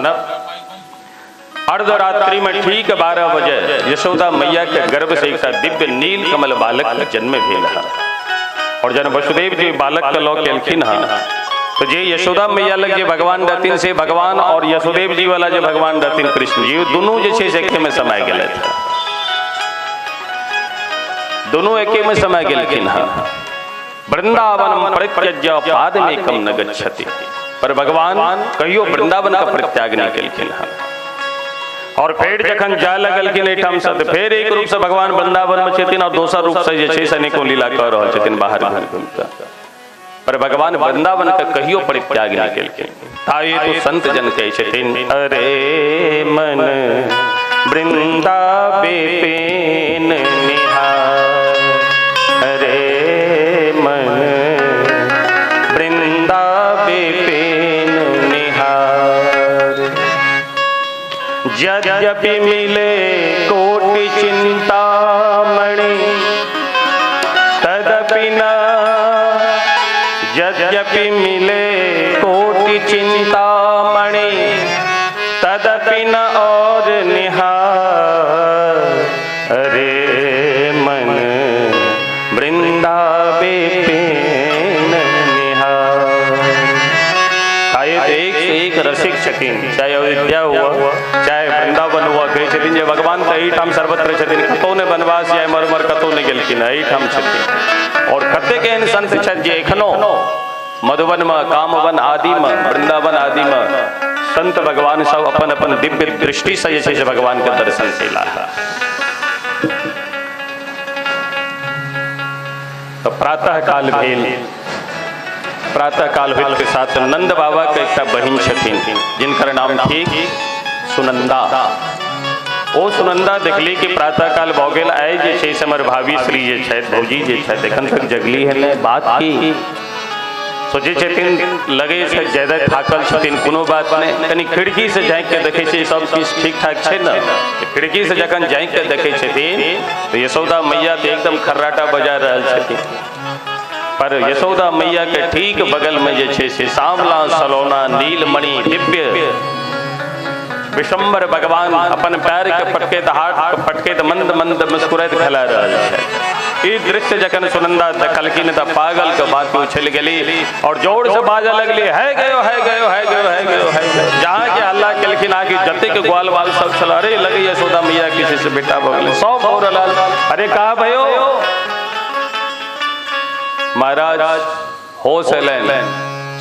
अर्धरात्रि में ठीक 12 बजे यशोदा मैया के गर्भ से एक दिव्य नील कमल बालक के जन्म भेल है। और जन वसुदेव जी बालक के लऽ के एलखिन हँ तो जे यशोदा मैया लग जे भगवान रहथिन से भगवान और यशोदेव जी वाला जे भगवान रहथिन कृष्ण जी, दुनू जे छै से एके में समाय गेलथि, दोनों एके में समाय गेलखिन हँ। वृंदावन परित्यज्य पादमेकम न गच्छति, पर भगवान कहियो वृंदावन का परित्याग नहीं केलखिन हँ। और फिर जखन जाय लगलखिन एहिठाम से तऽ फेर एक रूप से भगवान वृंदावन में छथिन और दोसर रूप से जे छै से अनेको लीला कऽ रहल छथिन बाहर घुमि घुमि कऽ, पर भगवान वृंदावन के कहियो परित्याग नहीं केलखिन। ताहि तो संत जन कहै छथिन, अरे मन वृंदावे पेन निहार, अरे मन वृंदावे पेन निहार, यद्यपि मिले कोटि चिंतामणि तदपि न, यद्यपि मिले कोटि चिंतामणि तदपि न और निहार, अरे मन वृंदावे पेन निहार। आये एक से एक रसिक छथिन, चाहे अयोध्या हुआ चाहे वृंदावन हुआ, कहै छथिन जे भगवान तऽ एहिठाम सर्वत्र छथिन, कतहु नहि वनवास या एम्हर उम्हर कतहु नहि गेलखिन, एहिठाम छथिन। और कतेक एहन संत छथि जे एखनो मधुबन में, कामवन आदि में, वृंदावन आदि में संत भगवान सब अपन अपन दिव्य दृष्टि से जे छै से भगवान के दर्शन केला। तो प्रातः काल भेल, प्रातः काल होइत के साथ नंद बाबा के एकटा बहिन छथिन जिनकर नाम ठीक सुनंदा। ओ सुनंदा देखली कि प्रातः काल भऽ गेल, आइ जे छै से हमर भाभी श्री जे छथि, भौजी जे छथि, एखन तक जगली है नहि, बात की सोचै छथिन, लगै छै ज्यादा थाकल छथिन, कोनो बात नहि, कनि खिड़की से झाँकि के देखै छै सब किछु ठीक ठाक छै ने। खिड़की से जखन झाँकि के देखै छथिन तऽ यशोदा मैया तऽ एकदम खर्राटा बजा रहल छथिन, पर यशोदा मैया के ठीक बगल में जे छै से सांवला सलोना नीलमणि दिव्य विशंबर भगवान अपन पैर के पटकैत, हाथ के पटकैत मंद मंद मुस्कुराइत खेला रहल छै। ई दृश्य जखन सुनंदा देखलखिन तऽ पागल के बात उछलि गेली और जोर से बाजऽ लगली, है गयो है गयो है गयो है गयो है गयो। जहाँ के हल्ला केलखिन आगे जतेक ग्वाल वाल सब छल, अरे लगै यशोदा मैया किसी से बेटा भऽ गेलै, सब भऽ रहल, अरे कहाँ भयो महाराज, होश एलनि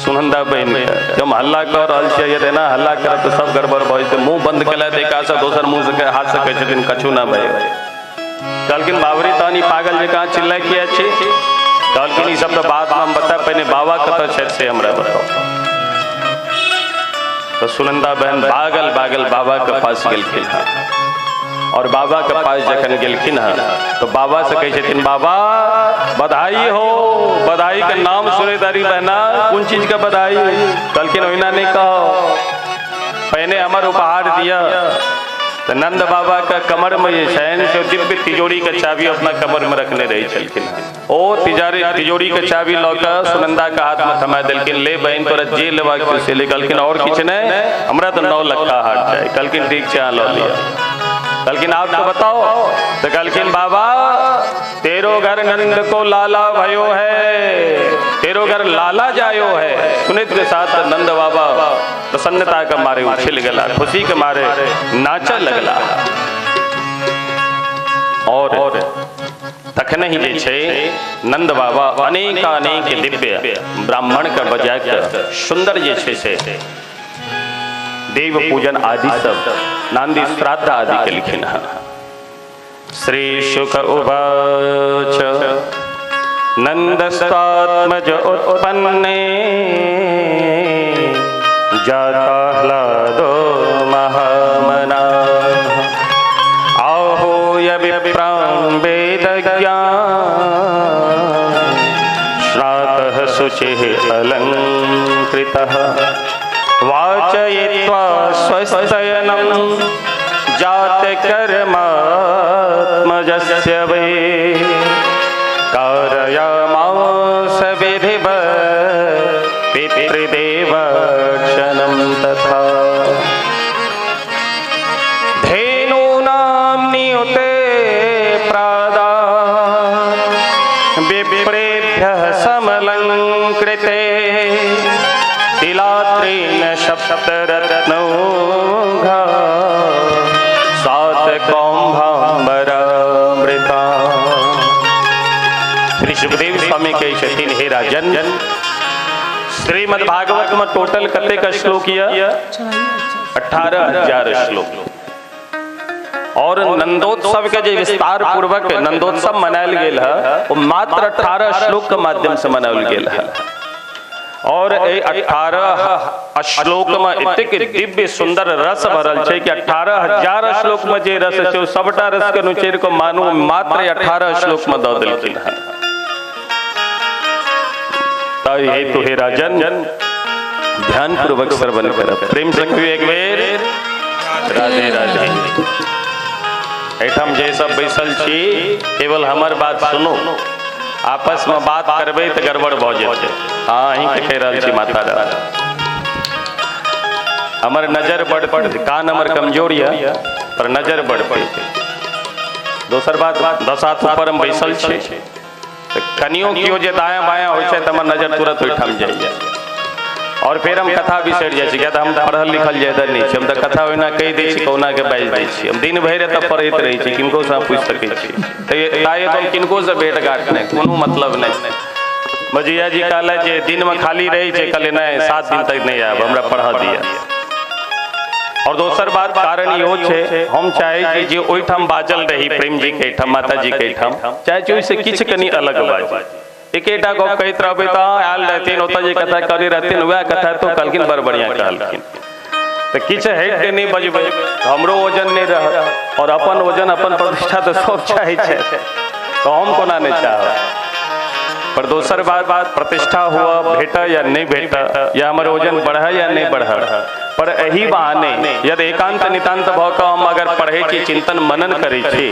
सुनंदा बहिन के, जब हल्ला कऽ रहल छियै, यदि एना हल्ला करब तऽ सब गड़बड़ भऽ जेतै। मुँह बंद केलथि एक हाथ से, दोसर मुँह से हाथ से कहै छथिन कछु ना भय। कहलखिन बाबरी तहन ई पागल जकाँ चिल्लाइ किया छी? कहलखिन ई सब तऽ बादमे हम बतायब, पहिने बाबा कतऽ छथि से हमरा बताउ। तऽ सुनंदा बहन भागल भागल बाबा के पास गेलखिन हँ और बाबा के पास जखन गेलखिन हँ तो बाबा से कहै छथिन, बाबा बधाई हो। बधाई के नाम सुनै तारी बहना, कोन चीज के बधाई? कहलखिन ओहिना नहि कहो, पहिने हमर उपहार दिअ। तऽ नंद बाबा के कमर में जे छनि से दिव्य तिजोरी के चाबी अपना कमर में रखने रहै छलखिन। ओ तिजोरी के चाबी लऽ कऽ सुनंदा के हाथ में थमा देलखिन, ले बहिन तोरा जे लेबाक छौ से ले। कहलखिन और किछु नहि, हमरा तऽ 9 लाख का हार चाही। कहलखिन ठीक छै, अहाँ लऽ लिअ। कहलखिन आप तो बताओ। तो कहलखिन बाबा तेरो घर नंद को लाला भयो है, तेरो घर लाला जायो है। सुनित के साथ नंद बाबा प्रसन्नता के मारे उछल गला, खुशी के मारे नाचा लगला। और तखने ही जे छै नंद बाबा अनेक अनेक दिव्य ब्राह्मण के बजा के सुंदर जे छै से देव पूजन आदि सब नांदी श्राद्ध आदि केलखिन हँ। श्री शुक उवाच नंदस्तात्मज उत्पन्ने जाताह्लादो महामना आहूय विप्रां वेदज्ञान् शुचिः अलंकृतः वाचयित्वा स्वस्तयनं जातकर्मात्मजस्य वै कारयामास विधिवत् पितृदेवार्चनं तथा। धेनूनां नियुते प्रादात् विप्रेभ्यः समलंकृते तिलात्रेण सप्तरत्नौघा सात कौम्भाम्बरामृता। श्री सुखदेव स्वामी कहै छथिन, हे राजन, श्रीमद् भागवत में टोटल कतेक श्लोक यऽ? 18,000 श्लोक। और नंदोत्सव के जे विस्तार पूर्वक नंदोत्सव मनायल गेल है वो मात्र 18 श्लोक के माध्यम से मनायल गेल है। और 18 श्लोक में एतेक दिव्य सुंदर रस भरल छै कि 18,000 श्लोक में जे रस छै ओ सबटा रस के नोचेर के मानू मात्र 18 श्लोक में दऽ देलखिन हन। ताहि हेतु हे राजन, ध्यान पूर्वक श्रवण करब। प्रेम से कहियो एक बेर राधे राधे। एहिठाम जे सब बैसल छी केवल हमर बात सुनू, आपस में बात करबै तऽ गड़बड़ भऽ जेतै। हाँ, अहींके कहि रहल छी माता रानी। हमर नजर बड़, कान हमर कमजोर यऽ पर नजर बड़ पैघ। दोसर बात, 10 हाथ ऊपर हम बैसल छी तऽ कनियो केओ जे दायाँ बायाँ होइ छै तऽ हमर नजर तुरंत ओहिठाम जाइए और फेर हम कथा बिसरि जाइ छी, किया तऽ हम पढ़ल लिखल ज्यादा नहि छी। हम तऽ कथा ओहिना कहि दै छी, कहुना के बाजि दै छी। हम दिन भरि एतऽ पढ़ैत रहै छी, किनकोसँ पूछि सकै छी। ताहि हम किनकोसँ भेट घाट नहि, कोनो मतलब नहि। बजैया जी कहलथि जे दिनमे खाली रहै छै, कहलियै नहि, 7 दिन तक नहि आयब, हमरा पढ़ऽ दिअ। और दोसर बात, कारण इहो छै, हम चाहै छी जे ओहिठाम बाजल रही, प्रेम जी के एहिठाम, माता जी के एहिठाम, चाहै छी ओहिसँ किछु कनि अलग बाजी। एकेटा गप कहैत रहबै तऽ आयल रहथिन ओतऽ जे कथा कहने रहथिन वएह कथा तो कहलखिन, बड़ बढ़िआँ कहलखिन। तऽ किछु हटि कऽ नहि बजबै, हमरो वजन नहि रहत और अपन वजन अपन प्रतिष्ठा तऽ सब चाहै छै, तऽ हम कोना नहि चाहब। पर दोसर बात, प्रतिष्ठा हुआ भेटय या नहि भेटय, या हमर वजन बढ़य या नहि बढ़य, पर एहि बहाने यदि एकांत नितांत भऽ कऽ हम अगर पढ़ै छी, चिंतन मनन करै छी,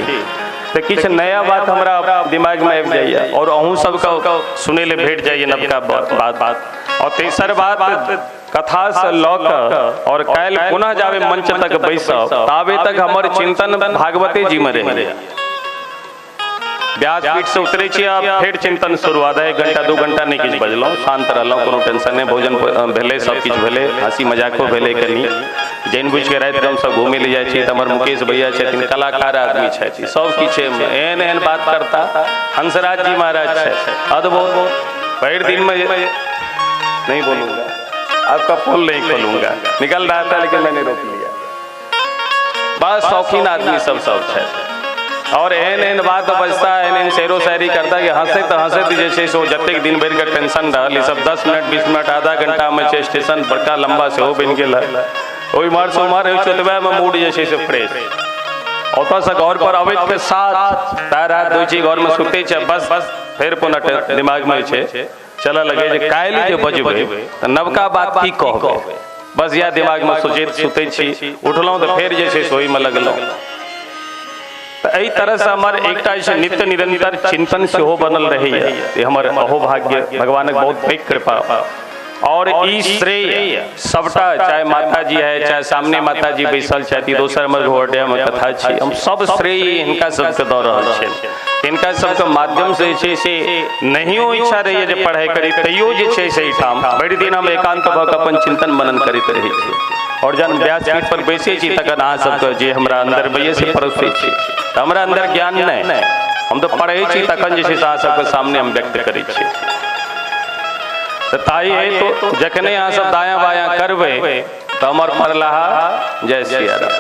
तऽ किछु नया बात हमरा दिमागमे आबि जाइए और अहूँ सबके सुनै लए भेट जाइए नवका बात। और तेसर बात, कथासँ लऽ कऽ और काल्हि पुनः जाबे मंच तक बैसब ताबे तक हमर चिंतन भागवते जीमे रहैए। व्यासपीठ से उतरे छी आ फेर चिंतन शुरू। आधा 1 घंटा 2 घंटा नहि किछु बजलहुँ, शांत रहलहुँ, कोनो टेंशन नहि। भोजन भेलै, सब किछु भेलै, हँसी मजाको भेलै कनि। जानि बुझिके रातिके हमसब घूमै लए जाइ छी तऽ हमर मुकेश भैया छथिन, कलाकार आदमी छथि, सब किछु एहन एहन बात करता। हंसराज जी महाराज छथि, अद्भुत। भरि दिनमे नहीं बोलूँगा, आपका फोन नहीं खोलूंगा, निकल रहा था लेकिन मैंने रोक लिया। बस शौकीन आदमी सब सब छथि और एहन एहन बात बजता, एहन एहन शेरो शायरी करता कि हँसैत हँसैत जे छै से ओ जतेक दिन भरिके टेंशन रहल ई सब 10 मिनट 20 मिनट आधा घंटामे छै। स्टेशन बड़का लम्बा सेहो बनि गेल है, ओहिम्हरसँ ओम्हर होइ छै, ओतबेमे मूड जे छै से फ्रेश। ओतऽसँ घर पर अबैत के साथ पैर हाथ धोइ छी, घरमे सुतै छै, बस फेर पुनः दिमागमे जे छै चलऽ लगै जे काल्हि जे बजबै तऽ नवका बात की कहबै। बस इएह दिमागमे सोचैत सुतै छी, उठलहुँ तऽ फेर जे छै से ओहिमे लगलहुँ। तऽ एहि तरहसँ हमर एकटा जे छै नित्य निरंतर चिंतन सेहो बनल रहैए। ई हमर अहोभाग्य, भगवानक बहुत पैघ कृपा। और ई श्रेय सबटा, चाहे माता जी है, चाहे सामने माता जी बैसल छथि, दोसर हमर घोरडियामे कथा छी, हम सब श्रेय हिनका सबके दऽ रहल छियनि। हिनका सबके माध्यम से जे छै से नहियो इच्छा रहैए जे पढ़ाइ करी, तैयो जे छै से एहिठाम भरि दिन हम एकांत भऽ कऽ अपन चिंतन मनन करैत रहै छी। और जहन व्यासपीठ पर बैसै छी तखन अहाँ सबके जे हमरा अन्दर होइए से परोसै छी। तऽ हमरा अन्दर ज्ञान नहि, हम तऽ पढ़ै छी तखन जे छै से अहाँ सबके सामने हम व्यक्त करै छी। तऽ ताहि हेतु जखने अहाँ सब दायाँ बायाँ करबै तऽ हमर पढ़लाहा जय सिया राम।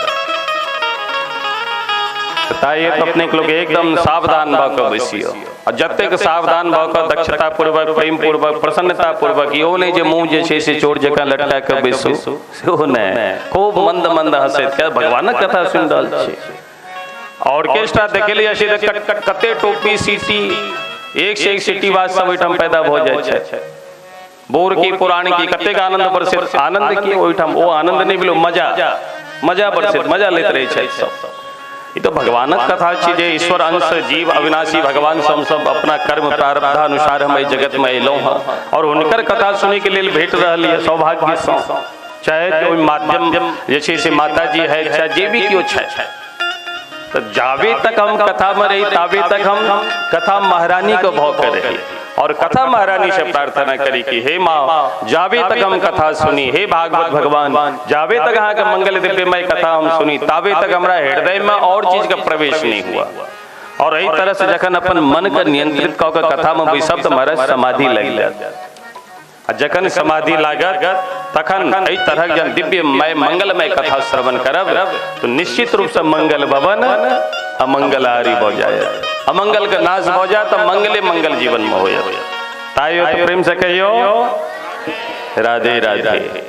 ताहि हेतु अपने लोग एकदम सावधान भऽ कऽ बैसियौ आ जतेक सावधान भऽ कऽ दक्षतापूर्वक, प्रेमपूर्वक, प्रसन्नतापूर्वक, इहो नहि जे मुँह जे छै से चोर जकाँ लटका कऽ बैसू, सेहो नहि, खूब मंद मंद हँसैत के भगवानक कथा सुनि रहल छी। ऑर्केस्ट्रा देखै लए जाइ छी तऽ कते टोपी सीटी, एक से एक सीटी बाज सब ओहिठाम पैदा भऽ जाइ छै। बोर की पुराण की कतेक आनंद बरसैत। आनंद की ओहिठाम ओ आनंद नहि भेल, मजा मजा बरसैत, मजा लैत रहै छथि सब। ई तऽ भगवानक कथा छी जे ईश्वर अंश जीव अविनाशी भगवान से हम सब अपना कर्म प्रारब्धानुसार हम एहि जगत में अयलहुँ हँ और हुनकर कथा सुनैके लेल भेट रहल यऽ सौभाग्यसँ, चाहे ओहि माध्यम जे छै से माताजी है, चाहे जे भी केओ छथि। तऽ जाबे तक हम कथामे रही ताबे तक हम कथा महारानीके भऽ के रही और कथा महारानी से प्रार्थना करी कि हे माँ, जाबे तक हम कथा सुनी, हे भागवत भगवान, जाबे तक अहाँके मंगल दिव्यमय कथा हम सुनी ताबे तक हमरा हृदय में और चीज के प्रवेश नहीं हुआ। और एहि तरह से जखन अपन मन के नियंत्रित कऽ के कथा में बैसब तऽ महाराज समाधि लागि जायत। आ जखन समाधि लागत तखन एहि तरहक जन दिव्यमय मंगलमय कथा श्रवण करब तो निश्चित रूप से मंगल भवन अमंगलहारी भऽ जायत, अमंगल के नाश भऽ जायत, तऽ मंगले मंगल जीवन में होयत। ताइयो तो प्रेम से कहियो राधे राधे।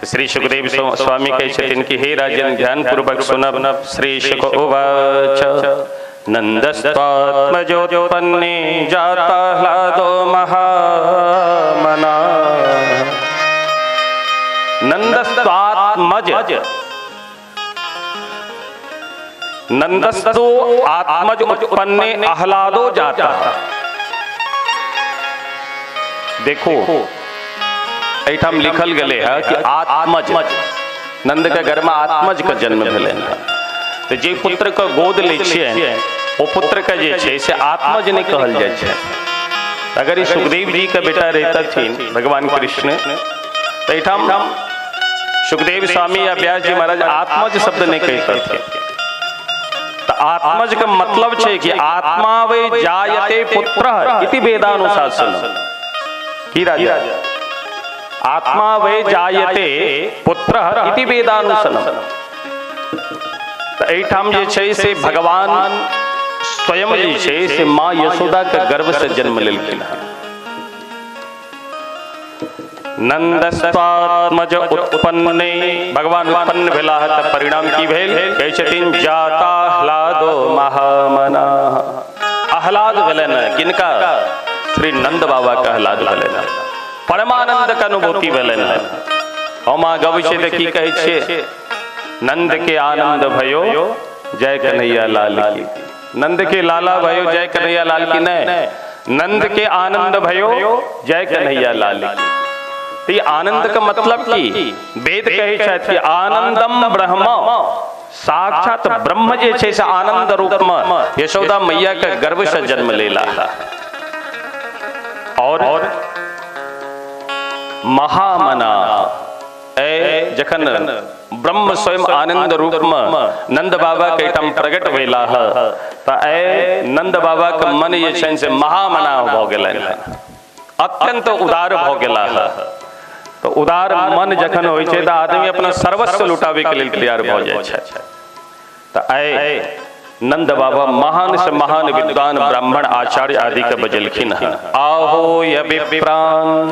श्री सुखदेव स्वामी कहै छथिन कि हे राजन, ध्यान पूर्वक सुनब। श्री शुक उवाच नंदस्त्वात्मजोत्पन्ने जाता ह्लादो महामना। नंदस्त्वात्मज, नंदस्तो आत्मज उत्पन्ने आह्लादो जाता। देखो एहिठाम लिखल गेलै है कि आत्मज, नंद के घर में आत्मज के जन्म भेलै। तो जे पुत्र के गोद लै छियै ओ पुत्र के जे छै से आत्मज नहीं कहल जाइ छै। अगर ई सुखदेव जी के बेटा रहितथिन भगवान कृष्ण, तो एहिठाम सुखदेव स्वामी या व्यास जी महाराज आत्मज शब्द नहीं कहितथिन। तो आत्मज के मतलब छै कि आत्मा वै जायते पुत्र इति वेदानुशासन। की राजा, आत्मा वै जायते पुत्र इति वेदानुशासन। तो एहिठाम जे छै से भगवान स्वयं जे छै से माँ यशोदा के गर्भ से जन्म लेलखिन हँ। नंदस्त्वात्मज उत्पन्ने, भगवान उत्पन्न भेला है तऽ परिणाम की भेल? कहै छथिन जाता आह्लादो महामना। आह्लाद भेलनि किनका? श्री नंद बाबा के आह्लाद भेलनि, परमानंद के अनुभूति भेलनि। हम अहाँ गबै छियै तऽ की कहै छियै? नंद के आनंद भयो जय कन्हैया लाल की। नंद के लाला भयो जय कन्हैया लाल की नहीं, नंद के आनंद भयो जय कन्हैया लाल की। तो ये आनंद का मतलब की वेद कहै छथि कि आनंदम ब्रह्म, साक्षात ब्रह्म जे छै से आनंद रूप में यशोदा मैया के गर्भ से जन्म लेला। और महामना, ए जखन ब्रह्म स्वयं आनंद रूप में नंद बाबा के एहिठाम प्रकट भेला है तऽ ए नंद बाबा के मन जे छनि से महामना भऽ गेलनि, अत्यंत उदार भऽ गेला है। तो उदार मन जखन होइ छै तऽ आदमी अपना सर्वस्व लुटाबै के लेल तैयार भऽ जाइ छै। तऽ आइ नंद बाबा महान से महान विद्वान ब्राह्मण आचार्य आदि के बजलखिन हँ। आहो विप्राण,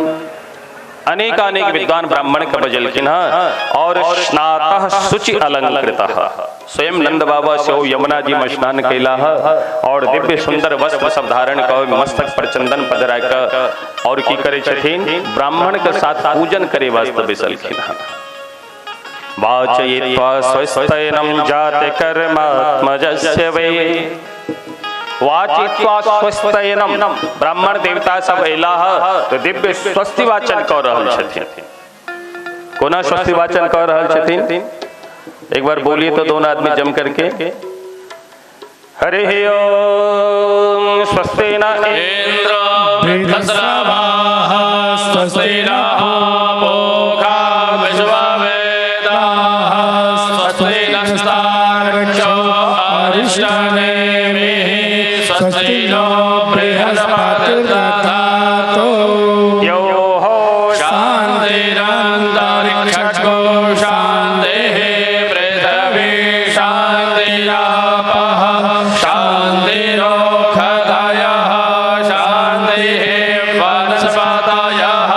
अनेक अनेक विद्वान ब्राह्मण के बजलखिन हँ। और स्नातः शुचि अलंकृतः, स्वयं नंद बाबा से यमुना जी में स्नान कैला है और दिव्य सुंदर वस्त्र सब धारण कऽ मस्तक पर चंदन पधरा कऽ और की करै छथिन? ब्राह्मण के साथ पूजन करे वास्ते बैसलखिन हँ। वाचयित्वा स्वस्तयनं जाते कर्मात्मजस्य वै। वाचित्वा स्वस्तयनं, ब्राह्मण देवता सब अयलाह तो दिव्य स्वस्ति वाचन कऽ रहल छथिन। कोना स्वस्ति वाचन कऽ रहल छथिन? एक बार बोलिए तो दोनों आदमी जम करके। हरि ओम स्वस्ति न इंद्र वृद्धश्रवाः स्वस्ति नः पूषा विश्ववेदाः स्वस्ति नस्तार्क्ष्यो अरिष्टनेमिः स्वस्ति नो बृहस्पतिर्दधातु। यो शान्तिरन्तरिक्षो शान्तिः पृथिवी शान्तिरापः शान्तिरोषधयः शान्तिः वनस्पतयः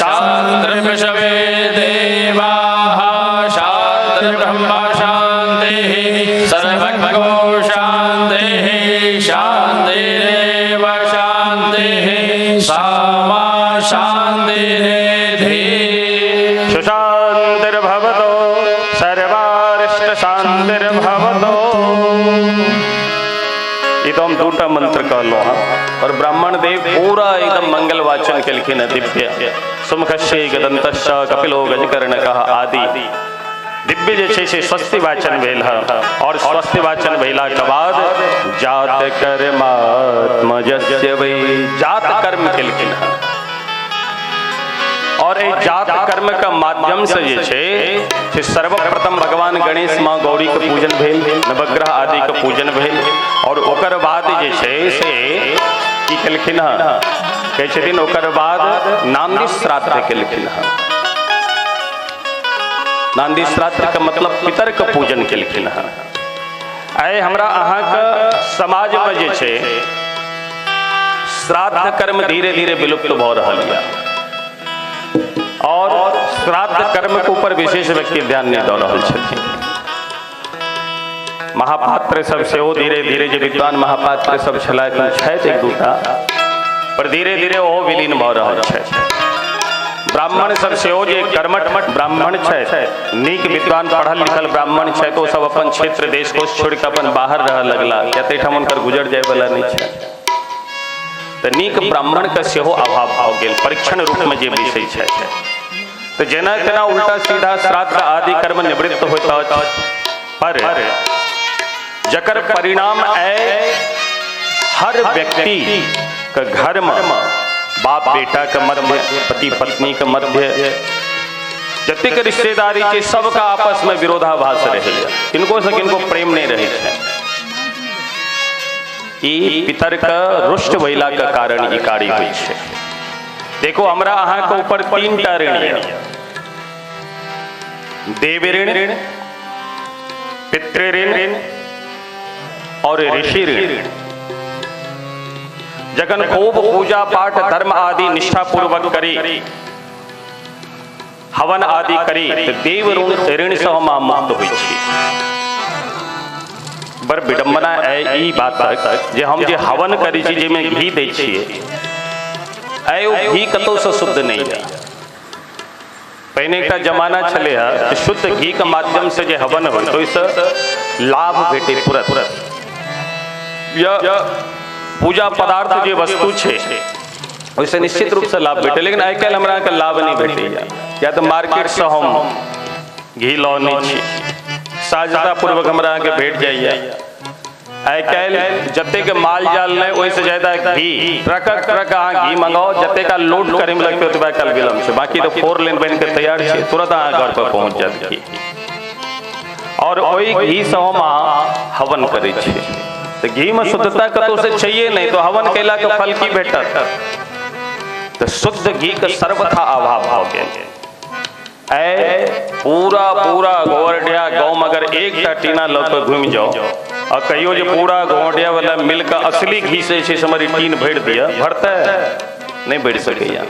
शान्तिर्विश्वे देवाः शान्तिर्ब्रह्म शान्तिः सर्वगो शान्तिः शान्तिरेव शान्तिः सामा शांतिरेधि। सुशांतिर्भवतु सर्वारिष्ट शांतिर्भवतु। ई तो हम दूटा मंत्र कहलहुँ हँ और ब्राह्मण देव पूरा एकदम मंगल वाचन केलखिन हँ दिव्य सुमुखस्य गदन्तश्च कपिलो गजकर्णकः आदि दिव्य जे छै से स्वस्ति वाचन भेल हँ। और स्वस्ति वाचन भेला के बाद जात कर्मात्मजस्य वै जात कर्म केलखिन हँ। और एहि जात कर्म के माध्यम से जे छै से सर्वप्रथम भगवान गणेश माँ गौरी के पूजन भेल, नवग्रह आदि के पूजन भेल। और ओकर बाद जे छै से की केलखिन हँ, कहै छथिन ओकर बाद नांदी श्राद्ध केलखिन हँ। नांदी श्राद्ध के मतलब पितर के पूजन केलखिन हँ। आइ हमरा अहाँके समाज में जे छै श्राद्ध कर्म धीरे धीरे विलुप्त भऽ रहल यऽ और श्राद्ध कर्म के ऊपर विशेष व्यक्ति ध्यान नहीं दऽ रहल छथिन। महापात्र सब सेहो धीरे धीरे जे विद्वान महापात्र सब छलाह छथि एक दूटा, पर धीरे धीरे ओहो विलीन भऽ रहल छथि। ब्राह्मण सब सेहो जे कर्मठ ब्राह्मण छथि, नीक विद्वान पढ़ल लिखल ब्राह्मण छथि, ओ सब अपन क्षेत्र देश कोश छोड़ि कऽ अपन बाहर रहऽ लगला, किया तऽ एहिठाम हुनकर गुजर जायवला नहि छै। तऽ नीक ब्राह्मण के सेहो अभाव भऽ गेल परीक्षण रूप में जे बैसै छथि। तऽ जेना तेना उल्टा सीधा श्राद्ध आदि कर्म निवृत्त होइत अछि, पर जकर परिणाम आइ हर व्यक्ति के घर में बाप बेटा के मध्य, पति पत्नी के मध्य, जतेक रिश्तेदारी छै सबका आपस में विरोधाभास रहैए, किनको से किनको प्रेम नहीं रहै छै। ई पितर के रुष्ट भइला के कारण ई कार्य होइ छै। देखो हमरा अहाँ के ऊपर तीन टा ऋण यऽ, देव ऋण, पितृ ऋण और ऋषि ऋण। जखन खूब पूजा पाठ धर्म आदि निष्ठा पूर्वक करी, हवन आदि करी, तो देव ऋण से हम मुक्त होइ छी। बड़ विडंबना है ई बात जे हम जे हवन करै छी जाहिमे घी दै छियै, आइ ओ घी कतौ से शुद्ध नहीं है। पहिने एकटा जमाना छलै हँ शुद्ध घी के माध्यम से जे हवन होइ तो ओहिसँ लाभ भेटै तुरंत। या पूजा पदार्थ जे वस्तु छै ओहिसँ निश्चित रूपसँ लाभ भेटै, लेकिन आइ काल्हि हमरा अहाँके लाभ नहि भेटैए। या तऽ मार्केटसँ हम घी लऽ छी, सहजता पूर्वक हमरा अहाँके भेट जाइए। आइ काल्हि जतेक माल जाल नहि ओहिसँ ज्यादा घी, ट्रकक ट्रक अहाँ घी मंगाओ, जतेक लोड करैमे लगतै ओतबा काल विलम्ब छै, बाकी तऽ 4 लेन बनि कऽ तैयार छै, तुरंत अहाँ घर पर पहुँच जायत घी। और ओहि घीसँ हम अहाँ हवन करै छी, तऽ घी में शुद्धता कतौ से छैहे नहीं, तो हवन कैला के फल की भेटत? तो शुद्ध घी के सर्वथा अभाव भऽ गेल। ऐ पूरा पूरा गोवरडिया गाँव में अगर एकटा टीना लऽ कऽ घुमि जाओ और कहियो जे पूरा गोवरडिया वाला मिल कऽ असली घी से छै से हमर ई टीन भरि दिअ, भरतै? नहीं भरि सकैया।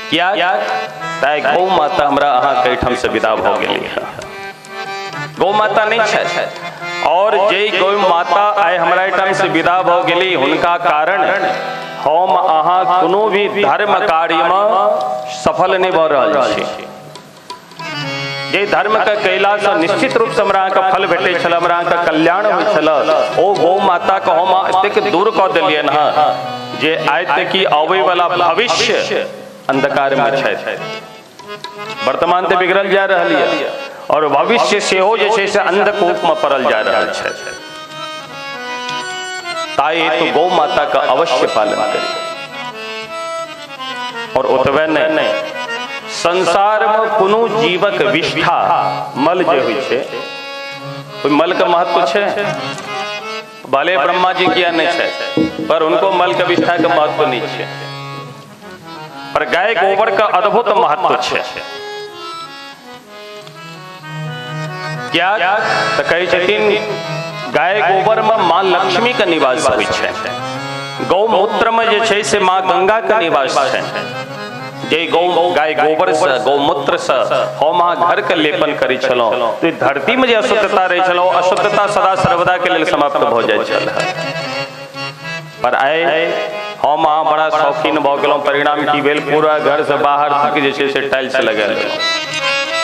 किया? तैं गौ माता हमरा अहाँके एहिठाम से विदा भऽ गेली हँ। गौ माता नहीं छथि, और जे गौ माता आइ हमरा एहिठाम से विदा भऽ गेली हुनका कारण हम अहाँ कोनो भी धर्म कार्य में सफल नहीं भऽ रहल छी। जे धर्म के कैला से निश्चित रूप से हमरा अहाँके फल भेटै छल, हमरा अहाँके कल्याण होइ छल, ओ गौ माता के हम एतेक दूर कऽ देलियनि हँ जे आइ तक ई अबै वाला भविष्य अंधकार में छथि। वर्तमान तऽ बिगड़ल जा रहल यऽ और भविष्य सेहो जे छै से अंधकूप में पड़ल जा रहल छै। ताहि हेतु गौ माता का अवश्य पालन करी। और ओतबे नहीं, संसार में कोनो जीवक विष्ठा मल जे होइ छै, ओहि मल के महत्व छै, भले ब्रह्मा जी किया नहीं छै, पर उनको मल के विष्ठा के महत्व नहीं छै, पर गाय गोबर का अद्भुत महत्व छै। क्या तो कहै छथिन गाय गोबर में माँ लक्ष्मी के निवास होइ छै, गौमूत्र में जे छै से माँ गंगा के निवास छै। जे गौ गाय गोबर से गौमूत्र से हम अहाँ घर के लेपन करै छलहुँ तो धरती में जे अशुद्धता रहै छल अशुद्धता सदा सर्वदा के लेल समाप्त भऽ जाइ छल। पर आइ हम अहाँ बड़ा शौकीन भऽ गेलहुँ। परिणाम की भेल, पूरा घर से बाहर तक जे छै से टाइल्स लगायल।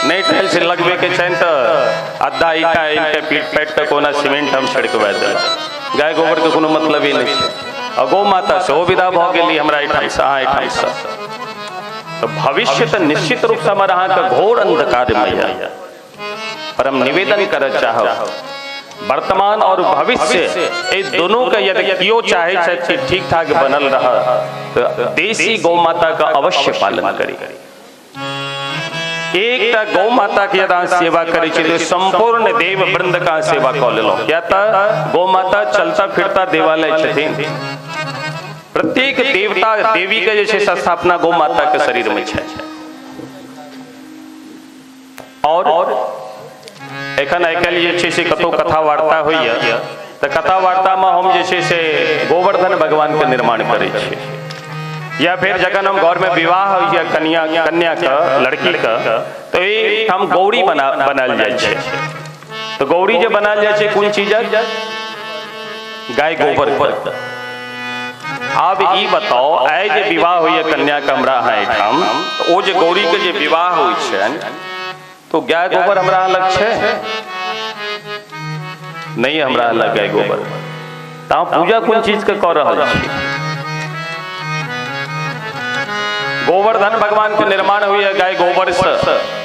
नहि टाइल्स लगबैके छनि तऽ आधा ईटा आनिके पीट पाटि कऽ कोना सीमेंट हम छिड़कवा देलहुँ। गाय गोबर के कोनो मतलब ही नहीं छै। आ गौ माता सेहो विदा भऽ गेली हमरा एहिठामसँ, अहाँ एहिठामसँ। तऽ भविष्य तऽ निश्चित रूपसँ हमर अहाँके घोर अंधकारमय यऽ। पर हम निवेदन करऽ चाहब, वर्तमान और भविष्य एहि दोनों के यदि केओ चाहे छथि कि ठीक ठाक बनल रह तो देसी गौ माता का अवश्य पालन करी। एकटा गौ माता के यदि अहाँ सेवा करै छी तो संपूर्ण देव वृंद का सेवा कऽ लेलहुँ। किया तऽ गौ माता चलता फिरता देवालय छथिन। प्रत्येक देवता देवी के जे छै से स्थापना गौ माता के शरीर में छै। और एखन आइ काल्हि जे छै से कतौ कथा वार्ता होइए तऽ कथा वार्ता में हम जे छै से गोवर्धन भगवान के निर्माण करै छी, या फिर जखन हम घर में विवाह होइए कन्या कन्या के लड़की के तो हम गौरी बनायल जाइ छै। तो गौरी जे बनायल जाइ छै कोन चीजक? गाय गोबर के। आब ई बताओ, आइ जे विवाह होइए कन्या के हमरा अहाँ एहिठाम, ओ जे गौरी के जे विवाह होइ छनि तो गाय गोबर हमरा अलग छै नहीं? हमरा अलग गाय गोबर। तऽ पूजा कोन चीज के कऽ रहल छी? गोवर्धन भगवान के निर्माण होइए गाय गोबर से,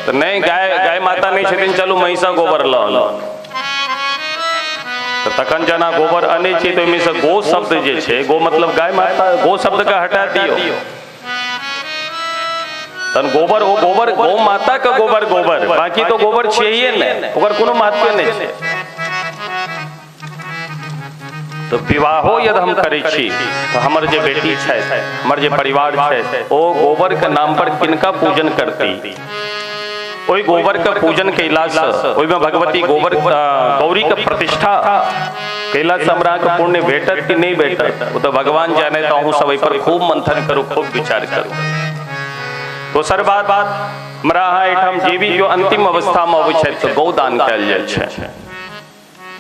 तो नहीं गाय गाय माता नहीं छथिन, चलू महिषा गोबर लऽ आनू। तऽ तखन जेना गोबर अनै छी तऽ ओहिमे से गो शब्द जे छै, गो मतलब गाय माता, गो शब्द के हटा दियौ। तहन गोबर, ओ गोबर गौ माता के गोबर गोबर, बाकी तो गोबर छियै ने, ओकर कोनो महत्व नहि छै। तो विवाहो यदि हम करै छी तो हमर जे बेटी छै, हमर जे परिवार छै, ओ गोबर के नाम पर किनका पूजन करती? ओहि गोबर के पूजन कयलासँ, ओहिमे भगवती गोबर गौरी के प्रतिष्ठा कयलासँ हमरा के पुण्य भेटत कि नहि भेटत, ओ तऽ भगवान जाने। तऽ अहूँ सब एहि पर खूब मंथन करू, खूब विचार करू। दोसर बात, हमरा अहाँ एहिठाम जे भी केओ अंतिम अवस्थामे अबै छथि तऽ गौदान कयल जाइ छै।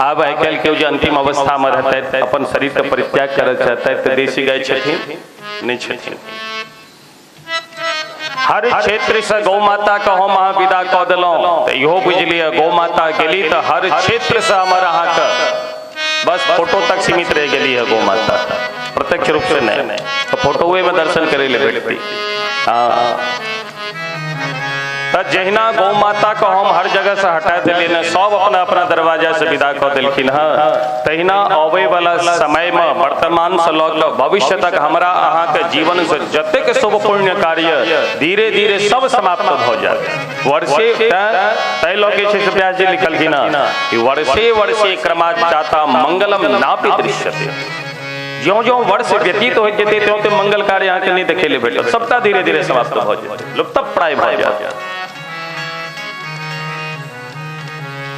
आब आइ काल्हि केओ जे अंतिम अवस्थामे रहतथि, अपन शरीरके परित्याग करऽ चाहतथि तऽ देसी गाय छथिन नहि छथिन? हर क्षेत्र से गौ माता के हम अहाँ विदा कऽ देलहुँ तऽ इहो बुझि लिअ, गौ माता गेली तऽ हर क्षेत्र से हमर अहाँके बस फोटो तक सीमित रहि गेली है गौ माता, प्रत्यक्ष रूप से नहीं, तो फोटोए में दर्शन करे ले भेटती। हाँ, तऽ जहिना गौ माता को हम हर जगह से हटा दिलियै ने, सब अपना अपना दरवाजा से विदा कऽ देलखिन हँ, तहिना अबै वाला समय में वर्तमान से लऽ कऽ भविष्य तक हमरा अहाँके जीवन से जतेक शुभ पुण्य कार्य धीरे धीरे सब समाप्त भऽ जायत। वर्षे तै लऽ के छै से व्यास जी लिखलखिन हँ कि वर्षे वर्षे क्रमात् जाता मंगलम नापि दृश्यते। ज्यों ज्यों वर्ष व्यतीत होइत जेतै त्यों त्यों मंगल कार्य अहाँके नहि देखै लए भेटत, सबटा धीरे धीरे समाप्त भऽ जेतै, लुप्त प्राय भऽ जायत।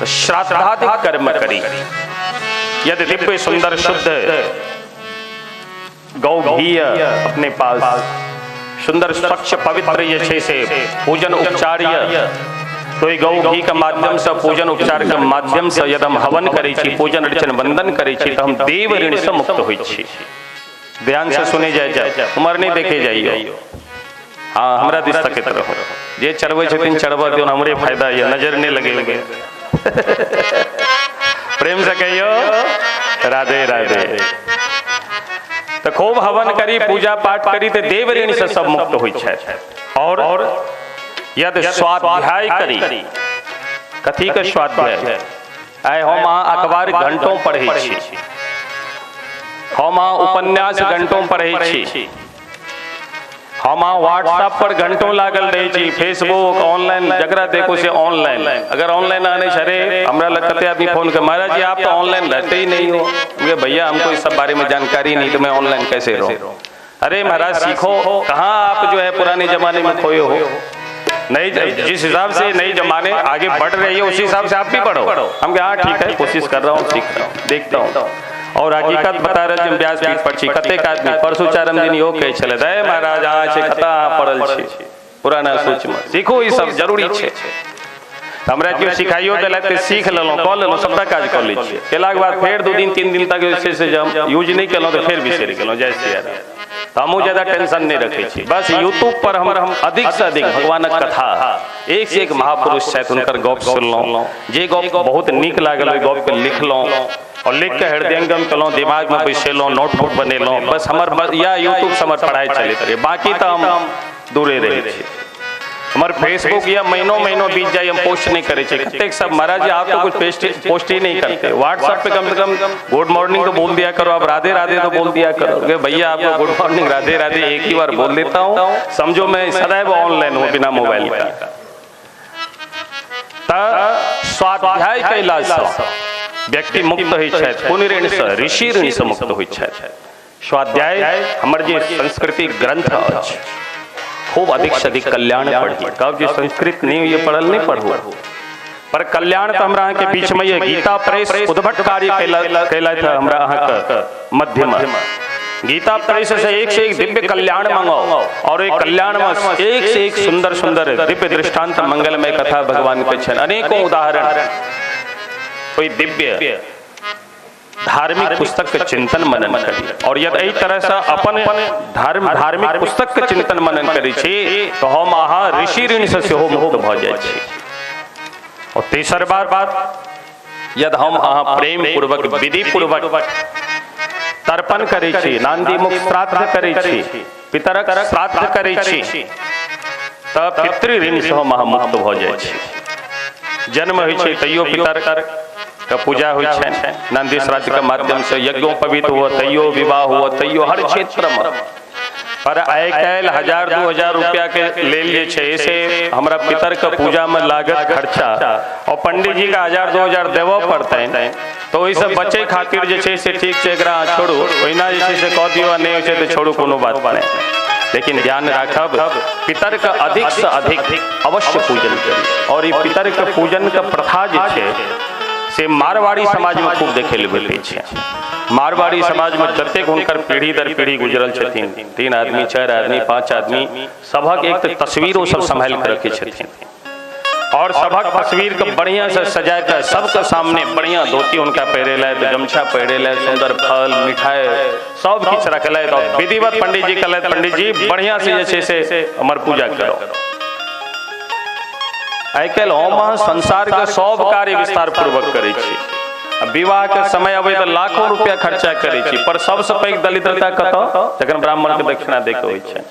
तो श्राद्धादिक कर्म करी, यदि दिव्य सुंदर शुद्ध गौ घी अपने पास, सुंदर स्वच्छ पवित्र जे छै से पूजन उपचार, तो गौ घी के माध्यम से पूजन उपचार के माध्यम से यदि हम हवन करै छी, पूजन अर्चन वंदन करै छी, तो हम देव ऋण से मुक्त होइ छी। ध्यान से सुने जाय जाय, उमर नहीं देखे जाइयो, हाँ हमरा दिस तकैत रहो, जे चढ़बै छथिन चढ़बऽ दियौ, हमरे फायदा यऽ, नजर नहीं लगेबै। प्रेम से कहियो राधे राधे। तो खूब हवन करी, पूजा पाठ करी, तो देव ऋण से सब मुक्त होइ छै। और यदि स्वाध्याय करी, कथी के स्वाध्याय? आइ हम अहाँ अखबार घंटों पढ़ै छी, हम अहाँ उपन्यास घंटों पढ़ै छी, हम अहाँ व्हाट्सएप पर घंटों लागल रहै छी, फेसबुक ऑनलाइन, जकरा देखो से ऑनलाइन। अगर ऑनलाइन आने छै, अरे हमरा लग कते आदमी फोन कर, महाराज जी आप तो ऑनलाइन रहते ही नहीं हो। भैया हमको इस सब बारे में जानकारी नहीं, तो मैं ऑनलाइन कैसे रहूँ? अरे महाराज सीखो, कहाँ आप जो है पुराने जमाने में खोए हो। नई जिस हिसाब से नई जमाने आगे बढ़ रही है उसी हिसाब से आप भी बढ़ो। हम हाँ ठीक है, कोशिश कर रहा हूँ, सीख रहा हूँ, देखता हूँ। और हकीकत बता रहे हम व्यासपीठ पर छी, कतेक आदमी परसू चारम दिन इहो कहै छलै, अरे महाराज अहाँ छै कतऽ अहाँ पड़ल छी पुराना सोच में, सीखू ई सब जरूरी छै। हमरा केओ सिखाइयो देलथि तऽ सीख लेलहुँ, कऽ लेलहुँ, सबटा काज कऽ लै छियै। केलाके बाद फेर 2 दिन 3 दिन तक जे छै से जब यूज नहि केलहुँ तऽ फेर बिसरि गेलहुँ। जय सिया राम। तऽ हमहूँ ज्यादा टेंशन नहि रखै छी। बस यूट्यूब पर हम अधिक से अधिक भगवानक कथा, एक से एक महापुरुष छथि, हुनकर गप सुनलहुँ, जे गप बहुत नीक लागल ओहि गपके लिखलहुँ और लिख के हृदयंगम केलहुँ, दिमागमे बैसेलहुँ, नोटबुक बनेलहुँ। बस हमर या यूट्यूब से हमर पढ़ाइ चलैत रहै, बाकी तऽ हम दूरे रहै छी। हमर फेसबुक या महीनों महीनों बीत जाए, हम पोस्ट नहीं करे छे। कतेक सब महाराज जी आप तो कुछ पोस्ट ही नहीं करते। व्हाट्सएप पे कम से कम गुड मॉर्निंग तो बोल दिया करो, आप राधे राधे तो बोल दिया करो। भैया आपको गुड मॉर्निंग राधे राधे एक ही बार बोल देता हूँ, समझो मैं सदैव ऑनलाइन हूँ बिना मोबाइल का। स्वाध्याय कैलासँ व्यक्ति मुक्त होइ छथि, कोन ऋणसँ? ऋषि ऋणसँ मुक्त होइ छथि। स्वाध्याय हमर जे संस्कृति ग्रंथ अछि, खूब अधिक से अधिक कल्याण पढ़ी। कब जे संस्कृत नहीं होइए पढ़ल नहीं पढ़ू, पर कल्याण तो हमरा अहाँके बीच में ये गीता प्रेस उद्भट कार्य कैलथि हमरा अहाँके मध्यमे। गीता प्रेस से एक दिव्य कल्याण मंगाओ और एक कल्याण में एक से एक सुंदर सुंदर दिव्य दृष्टांत मंगलमय कथा भगवान के छनि, अनेकों उदाहरण। कोई दिव्य धार्मिक पुस्तक के चिंतन मनन करी और यदि एहि तरह से अपन धार्मिक पुस्तक के चिंतन मनन करै छी तो हम अहाँ ऋषि ऋण से सेहो मुक्त भऽ जाइ छी। और तेसर बात, यदि हम अहाँ प्रेम पूर्वक विधि पूर्वक तर्पण करै छी, नांदी मुख श्राद्ध करै छी, पितरक श्राद्ध करै छी, तऽ पितृ ऋण से हम अहाँ मुक्त भऽ जाइ छी। जन्म होइ छै तैयो पितर के पूजा होइ छै, नंदी श्राद्ध के माध्यम से यज्ञोपवीत हुआ तैयो, विवाह हुआ तैयो, हर क्षेत्र में। पर आइ काल्हि 1000 2000 रुपया के लेल जे छै से हमरा पितर के पूजा में लागत खर्चा और पंडित जी के 1000 2000 देबऽ पड़तनि, तो ओहिसँ बचै खातिर जे छै से ठीक छै एकरा छोड़ू, ओहिना जे छै से कऽ दियौ, आ नहि होइ छै तऽ छोड़ू, कोनो बात नहि। लेकिन ध्यान राखब पितर के अधिक से अधिक अवश्य पूजन करी। और ई पितर के पूजन के प्रथा जे छै से मारवाड़ी समाज में खूब देखे ले भेटै छै। मारवाड़ी समाज में जतेक हुनकर पीढ़ी दर पीढ़ी गुजरल छथिन, 3 आदमी 4 आदमी 5 आदमी, सभक एक तऽ तस्वीरो सब सम्हालि के रखै छथिन और सभक तस्वीर के बढ़िया से सजा के सबके सामने बढ़िया धोती हुनका पहिरेलथि, गमछा पहिरेलथि, सुंदर फल मिठाई सब किछु रखलथि और विधिवत पंडित जी कहलथि पंडित जी बढ़िया से जे छै से हमर पूजा करो। आइ काल्हि हम संसार के सब कार्य विस्तार पूर्वक करै छी, विवाह के समय अबै तऽ लाखों रुपया खर्चा करै छी, पर सबसँ पैघ दरिद्रता कतऽ? जखन ब्राह्मण के दक्षिणा दै के होइ छै।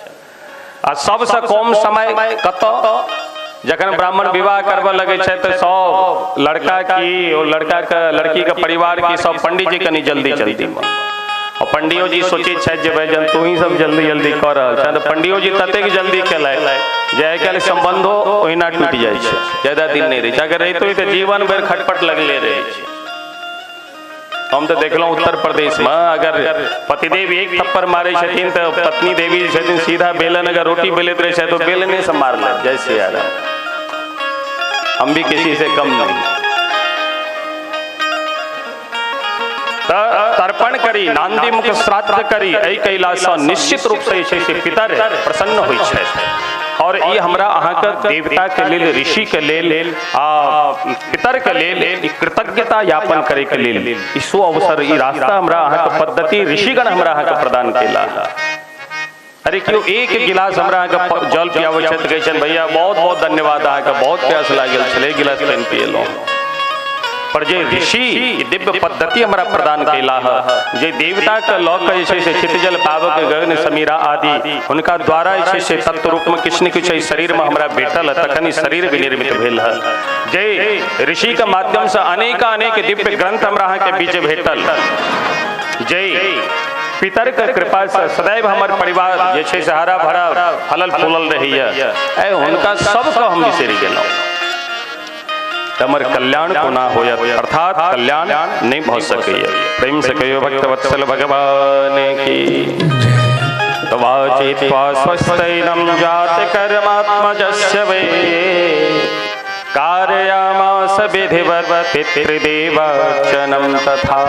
आ सबसँ कम समय कतऽ? जखन ब्राह्मण विवाह करबऽ लगै छै तऽ सब लड़का की और लड़का के लड़की के परिवार की सब पंडित जी कनि जल्दी जल्दी में, और पंडियो जी सोचै छथि जे भाई जन तू ही सब जल्दी जल्दी कऽ रहल छह, तऽ पंडियो जी ततेक जल्दी केलथि जे आइ काल्हि संबंधो ओहिना टूटि जाइ छै, ज्यादा दिन नहि रहै छै। अगर रहितो तऽ जीवन भरि खटपट लगले रहै छै। हम तऽ देखलहुँ उत्तर प्रदेश में अगर पतिदेव एक थप्पड़ मारै छथिन तऽ पत्नी देवी जे छथिन सीधा बेलन अगर रोटी बेलैत रहै छै तऽ बेलने से मारलक। जय सिया राम, हम भी किसी से कम नहीं। तर्पण करी, नांदी मुख श्राद्ध करी, एहि कैलासँ निश्चित रूप से जे छै से पितर प्रसन्न होइ छथि। और ई हमरा अहाँके देवता के लेल, ऋषि के लेल आ पितर के लेल कृतज्ञता यापन करे के लेल ई सो अवसर, ई रास्ता हमरा अहाँके पद्धति ऋषिगण हमरा अहाँके प्रदान केला। अरे क्यों एक गिलास हमरा अहाँके जल पियाबै छथि, कहै छनि भैया बहुत बहुत धन्यवाद, अहाँके बहुत प्यास लागल छलै, एक गिलास पानि पियलहुँ। पर जे ऋषि दिव्य पद्धति हमरा प्रदान केला है, जे देवता के लऽ के जे छै से चितजल पावक गगन समीरा आदि हुनका द्वारा जे छै से तत्व रूप में किछु ने किछु एहि शरीर में हमरा भेटल है, तखन ई शरीर विनिर्मित भेल है। जे ऋषि के माध्यम से अनेकानेक दिव्य ग्रंथ हमरा अहाँके बीच भेटल, जे पितर के कृपा से सदैव हमर परिवार जे छै से हरा भरा फलल फूलल रहैया, ऐ हुनका सबके हम बिसरि गेलहुँ, हमर कल्याण कोना होयत, अर्थात कल्याण नहीं भऽ सकैया। प्रेम से कहियो भक्त वत्सल भगवान की। वाचित्वा स्वस्तैनं जात कर्मात्मजस्य वै कारयामास विधिवत् पितृदेवार्चनं तथा।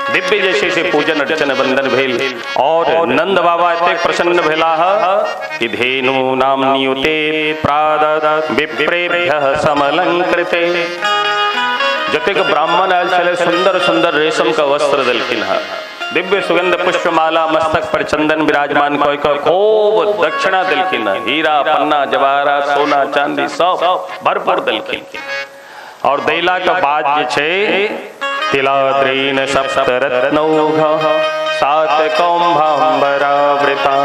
दिव्य जे छै से पूजन अर्चन वंदन भेल और नंद बाबा एतेक प्रसन्न भेलाह कि धेनु नाम नियुते प्रादत विप्रेभ्यः समलंकृते। जतेक ब्राह्मण आयल छलै सुंदर सुंदर रेशम के वस्त्र देलखिन हँ। दिव्य सुगंध पुष्पमाला मस्तक पर चंदन विराजमान कऽ कऽ खूब दक्षिणा देलखिन। हीरा पन्ना जवाहरात सोना चांदी सब भरपूर देलखिन। और दैला के बाद जे छै तिलाद्रीन सप्तरत्नौघ सात कौम्भाम्बरावृता,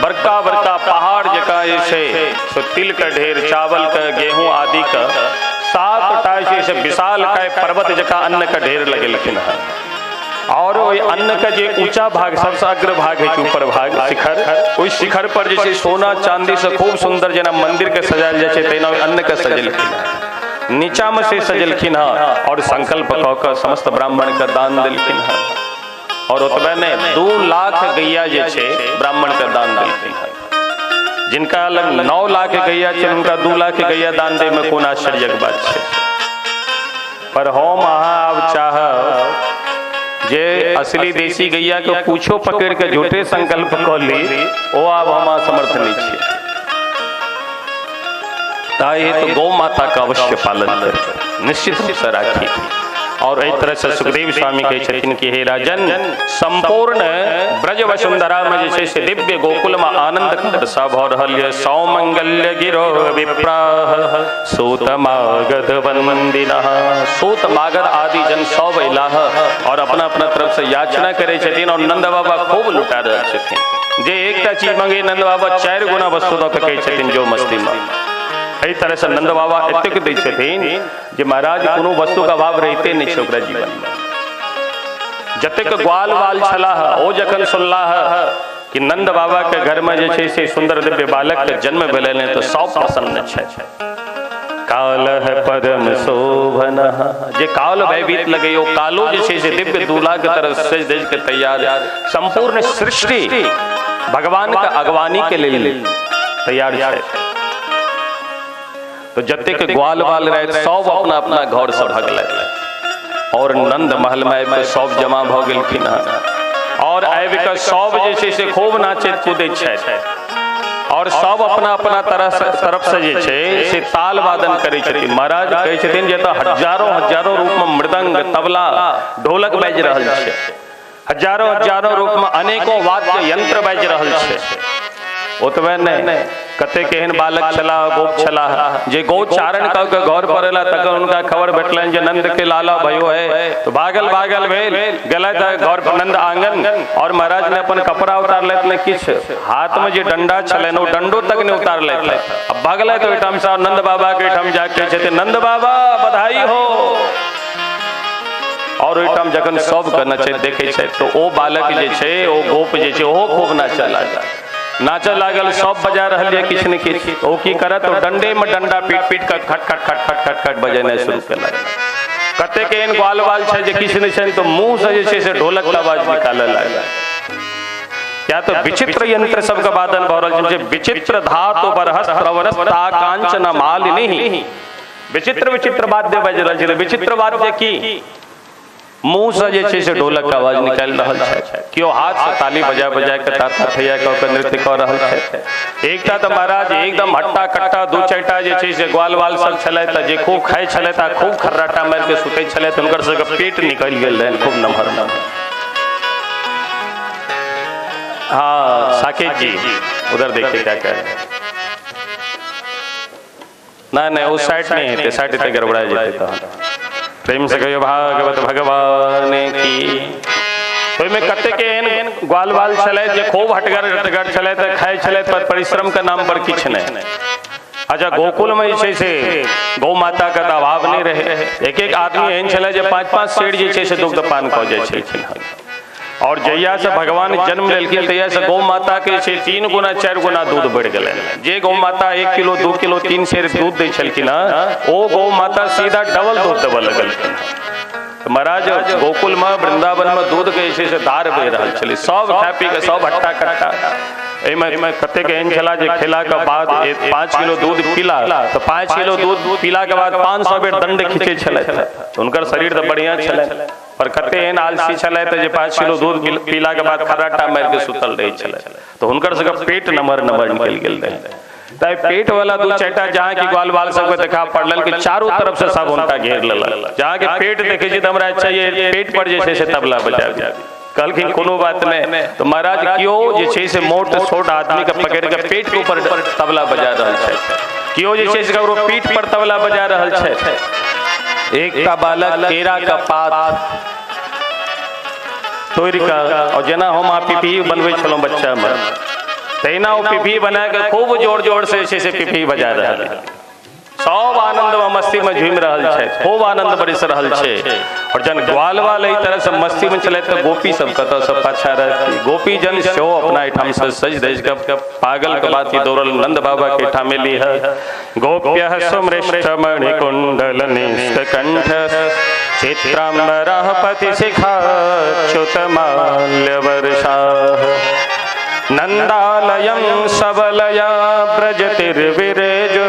बड़का बड़का पहाड़ जकाँ जे छै सो तिल के ढेर, चावल के, गेहूं आदि के 7 टा जे छै विशाल काय पर्वत जकाँ अन्न के ढेर लगेलखिन हँ। और ओहि अन्न के जे ऊंचा भाग, सबसे अग्र भाग है ऊपर भाग शिखर, ओहि शिखर पर जे छै सोना चांदी से खूब सुंदर जेना मंदिर के सजायल जाइ छै तहिना ओहि अन्न के सजेलखिन हँ। नीचा में से सजेलखिन हँ और संकल्प कऽ कऽ समस्त ब्राह्मण के दान देलखिन हँ। और ओतबे नहि, 2 लाख गैया जे छै ब्राह्मण के दान देलखिन हँ। जिनका लग 9 लाख गैया छै हुनका 2 लाख गैया दान दै में कोन आश्चर्यक बात छै। पर हम अहाँ आब चाहब जे असली देसी गैया के पूछो पकड़ के झूठे संकल्प कऽ ली, ओ आब हम असमर्थ नहीं छियै। ताहि हेतु गौ माता का अवश्य पालन करी, निश्चित रूप से राखी। और एहि तरह से सुखदेव स्वामी कहै छथिन कि हे राजन, संपूर्ण ब्रज वसुंधरा में जे छै से दिव्य गोकुल में आनंद के वर्षा भऽ रहल यऽ। सौमंगल्य गिरो विप्राह सूत मागध वंदिनः, सूत मागध आदि जन सब अयलाह और अपना अपना तरफ से याचना करै छथिन। और नंद बाबा खूब लुटा रहल छथिन। जे एकटा चीज मंगे नंद बाबा 4 गुना वस्तु दऽ के कहै छथिन जो मस्ती में। एहि तरह से नंद बाबा एतेक दै छथिन जे महाराज कोनो वस्तु के अभाव रहिते नहि छै ओकरा जीवन में। जतेक ग्वाल वाल छलाह ओ जखन सुनलाह कि नंद बाबा के घर में जे छै से सुंदर दिव्य बालक के जन्म भेलनि तऽ सब प्रसन्न छै। काल है परम शोभन, जे काल भयभीत लगे ओ कालो जे छै से दिव्य दूल्हा के तरह सज धज के तैयार, संपूर्ण सृष्टि भगवान के अगवानी के लेल तैयार छै। तो जतेक ग्वाल वाल रहे सब अपना अपना घर से भगलै और नंद महल में आबि कऽ सब जमा भऽ गेलखिन हँ। और आबि कऽ सब जे छै से खूब नाचैत कूदैत छथि और सब अपना अपना तरफ से जे छै से ताल वादन करै छथिन। महाराज कहै छथिन जे एतऽ हजारों हजारों रूप में मृदंग तबला ढोलक बाजि रहल छै, हजारों हजारों रूप में अनेकों वाद्य यंत्र बाजि रहल छै। ओतबे नहि, कतेक एहन बालक छलाह गोप छलाह जे गौचारण कऽ के घर पर एला तखन हुनका खबर भेटलनि जे नंद के लाला भयो है, तो भागल भागल भेल गेलथि घर पर नंद आंगन। और महाराज ने अपन कपड़ा उतारलथि ने किछु, हाथ में जे डंडा छलनि ओ डंडो तक नहि उतारलथि। अब भागलथि ओहिठाम से नंद बाबा के ओहिठाम जाके छथिन, नंद बाबा बधाई हो। और ओहिठाम जखन सबके नचैत देखै छथि तो ओ बालक जे छै ओ गोप जे छै ओहो खूब नाचऽ लागल, नाचऽ लागल, सब बजा रहल यऽ किछु ने किछु। ओ की करत, ओ डंडे में डंडा पीट पीट कऽ खट खट खट खट खट खट बजेनाइ शुरू केलक। कतेक एहन ग्वाल वाल छै जे किछु नहि छै तो मुँह से जे छै से ढोलक के आवाज निकालऽ लागल। क्या तो विचित्र यंत्र सबके वादन भऽ रहल छै, विचित्र धातु बरहस प्रवरस्ता कांचन मालिनी, विचित्र विचित्र वाद्य बाजि रहल छै। विचित्र वाद्य की मुँह से जे छै से ढोलक के आवाज निकालि रहल छै, केओ हाथ से ताली बजा बजा के ताता थैया कऽ के नृत्य कऽ रहल छै। एकटा तऽ महाराज एकदम हट्टा कट्टा 2 4 टा जे छै से ग्वाल वाल सब छलथि तऽ जे खूब खाइ छलथि आ खूब खर्राटा मारि के सुतै छलथि, हुनकर सबके पेट निकलि गेल रहनि खूब नमहर नमहर। हाँ साकेत जी उधर देखिए क्या कह रहे हैं। नहीं नहीं उस साइड नहीं हेतै, साइड हेतै गड़बड़ा जेतै। तहन प्रेम से कहियो भागवत भगवान की। ओहिमे कतेक एहन ग्वाल वाल छलथि जे खूब हटगर हटगर छलथि, खाइ छलथि पर परिश्रम के नाम पर किछु नहि। अच्छा गोकुल में जे छै से गौ माता के तऽ अभाव नहि रहै, एक एक आदमी एहन छलै जे 5 5 सेर जे छै से दुग्धपान कऽ जाइ छलखिन हँ। और जहिया से भगवान जन्म लेलखिन तहिया से गौ माता के छै 3 गुना 4 गुना दूध बढ़ि गेलनि। जे गौ माता 1 किलो 2 किलो 3 सेर दूध दै छलखिन हँ ओ गौ माता सीधा डबल दूध देबऽ लगलखिन। महाराज गोकुल में वृंदावन में दूध के जे छै से धार बहि रहल छलै, सब खा पी के सब हट्टा कट्टा। एहिमे कतेक एहन छलाह जे खेला के बाद 5 किलो दूध पीला तऽ 5 किलो दूध पीला के बाद 500 बेर दंड खींचै छलथि, हुनकर शरीर तऽ बढ़िया छलनि। पर कते एहन आलसी छलथि जे 5 किलो दूध पीला के बाद खर्राटा मारि के सुतल रहै छलथि, तऽ हुनकर सबके पेट नमहर नमहर निकलि गेल रहै। ताहि पेट वाला 2 4 टा जहाँ की ग्वाल बाल सबके देखा पड़ल कि चारू तरफ से सब हुनका घेर लेलक। जहाँ के पेट देखै छी तऽ हमरा इच्छा ये पेट पर जे छै से तबला बजाबी। कहलखिन कोनो बात नहीं। तो महाराज क्यों जे छै से मोट छोट आदमी के पकड़ के पेट के ऊपर तबला बजा रहल छै, क्यों जे छै से ककरो पीठ पर तबला बजा रहल छै। एकटा बालक केरा का पात तोड़ि कऽ और जेना हम अहाँ पिपही बनबै छलहुँ बच्चा में तहिना ओ पिपही बना के खूब जोर जोर से जे छै से पिपही बजा रहल, सब आनंद में मस्ती में झूमि रहल छै, खूब आनंद बरस रहल छै। और जन ग्वाल वाल एहि तरह से मस्ती में चलैत तऽ गोपी सब कतऽ सब पाछा रहती। गोपी जन सेहो अपना एहिठाम से सज धज के पागल के बात ही दौड़ल नंद बाबा के एहिठाम एली है। गोप्यः सुमृष्टमणि कुंडल निष्कंठ चित्रांबरः पति शिखा च्युतमाल्य वर्षा नंदालयं सबलया ब्रजतिर्विरेजु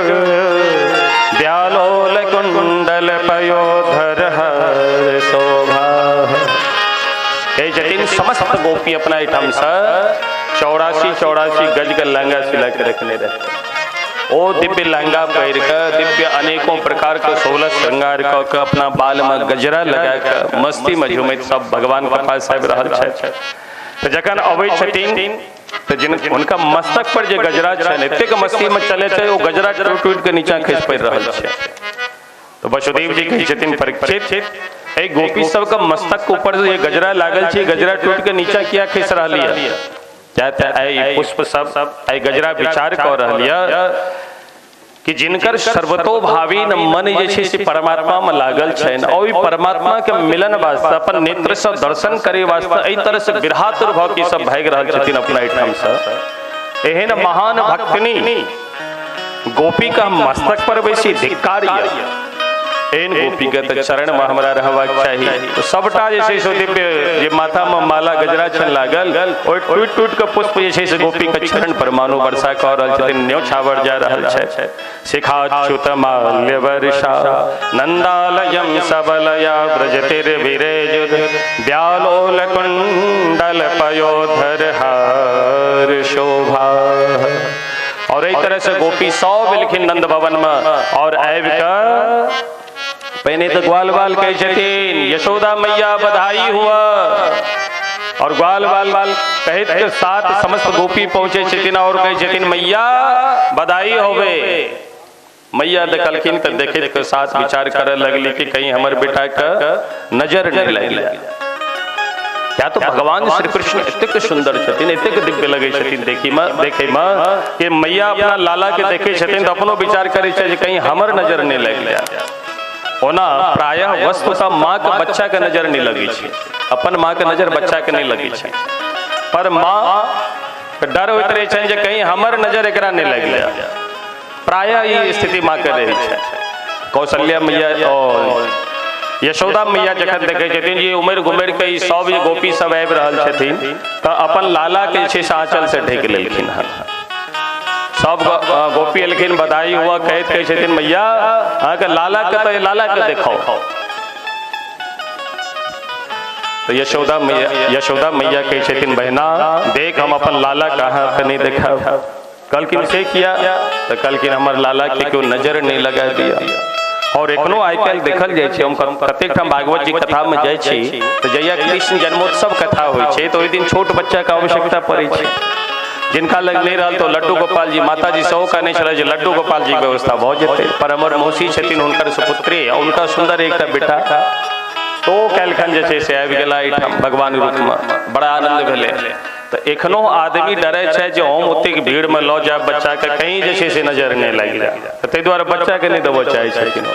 व्यालोल कुंडल पयोधर हर शोभा। कहै छथिन समस्त गोपी अपना एहिठाम से 84 84 गज के लहंगा सिला के रखने रहते। ओ दिव्य लहंगा पहिर के दिव्य अनेकों प्रकार के सोलह श्रृंगार कऽ के अपना बाल में गजरा लगा के मस्ती में झूमैत सब भगवान के पास आबि रहल छथि। तऽ जखन अबै छथिन तऽ जिन हुनका मस्तक पर जे गजरा छनि एतेक मस्ती में चले छै ओ गजरा टूटि टूटि के नीचा खसि पड़ि रहल छै। तो वसुदेव जी कहै छथिन परीक्षित एहि गोपी सबके मस्तक के ऊपर जे गजरा लागल छै गजरा टूटि के नीचा किया खसि रहल यऽ? किया तऽ एहि पुष्प सब एहि गजरा विचार कऽ रहल यऽ कि जिनकर सर्वतोभावी मन जे छै से परमात्मा में लागल छनि और ओहि परमात्मा के मिलन वास्ते अपन नेत्र से दर्शन करे वास्ते एहि तरह से विरहातुर भऽ के सब भागि रहल छथिन अपना एहिठाम से। एहन महान भक्तनी गोपी का मस्तक पर बैसी धिक्कार यऽ, एहन गोपी के तऽ चरण में हमरा रहबाक चाही। तो सबटा जे छै से दिव्य जे माथा में माला गजरा छनि लागल ओहि टूटि टूटि के पुष्प जे छै से गोपी के चरण पर मानो वर्षा कऽ रहल छथिन, न्योछावर जा रहल छै। शिखाच्युत माल्य वर्षा नंदालयं सबलया ब्रजतिर्विरेजुर व्यालोल कुंडल पयोधर हार शोभा। और एहि तरह से गोपी सब एलखिन नंद भवन में और आबि कऽ पहिने तऽ ग्वाल बाल कहै छथिन यशोदा मैया बधाई हुआ, और ग्वाल बाल कहैत के साथ समस्त गोपी पहुँचे छथिन और कहै छथिन मैया बधाई होवे। मैया देखलखिन तऽ देखैत के साथ विचार करऽ लगली कि कहीं हमर बेटा के नजर नहि लागि जाय। या तो भगवान श्री कृष्ण एतेक सुंदर छथिन एतेक दिव्य लगै छथिन देखै में कि मैया अपना लाला के देखै छथिन तऽ अपनो विचार करै छै जे कहीं हमर नजर नहि लागि जाय। ओना प्रायः वस्तुतः माँ के बच्चा के नजर नहीं लगे छै, अपन माँ के नजर बच्चा के नहीं लगे छै, पर माँ के डर होइत रहै छनि जे कहीं हमर नजर एकरा नहीं लागि जाय। प्रायः ई स्थिति माँ के रहै छै। कौशल्या मैया और यशोदा मैया जखन देखै छथिन जे उमरि घुमरि के ई सब जे गोपी सब आबि रहल छथिन तऽ अपन लाला के जे छै से आँचल से ढकि लेलखिन हन। सब गोपी एलखिन बधाई हुआ कहैत कहै छथिन मैया अहाँके लाला के तऽ लाला के देखाउ। तऽ यशोदा मैया कहै छथिन बहिना देख हम अपन लाला के अहाँके नहि देखाब। कहलखिन से किया? तऽ कहलखिन हमर लाला के केओ नजर नहि लगा दिया। और एखनो आइ काल्हि देखल जाइ छै, हम कतेक ठाम भागवत जी कथा में जाइ छी तऽ जहिया कृष्ण जन्मोत्सव कथा होइ छै तऽ ओहि दिन छोट बच्चा के आवश्यकता पड़ै छै। जिनका लग नहीं रहल तो लड्डू गोपाल जी माता जी सेहो कहने छलै जे लड्डू गोपाल जी के व्यवस्था भऽ जेतै, पर हमर मौसी छथिन हुनकर सुपुत्री आ हुनका सुंदर एकटा बेटा, तो काल्हिखन जे छै से आबि गेला एहिठाम भगवान रूपमे, बड़ा आनंद भेलै। तऽ एखनो आदमी डरै छै जे हम ओतेक भीड़मे लऽ जायब बच्चाके कहीं जे छै से नजर नहि लागि जाय, तऽ ताहि दुआरे बच्चाके नहि देबऽ चाहै छथिन।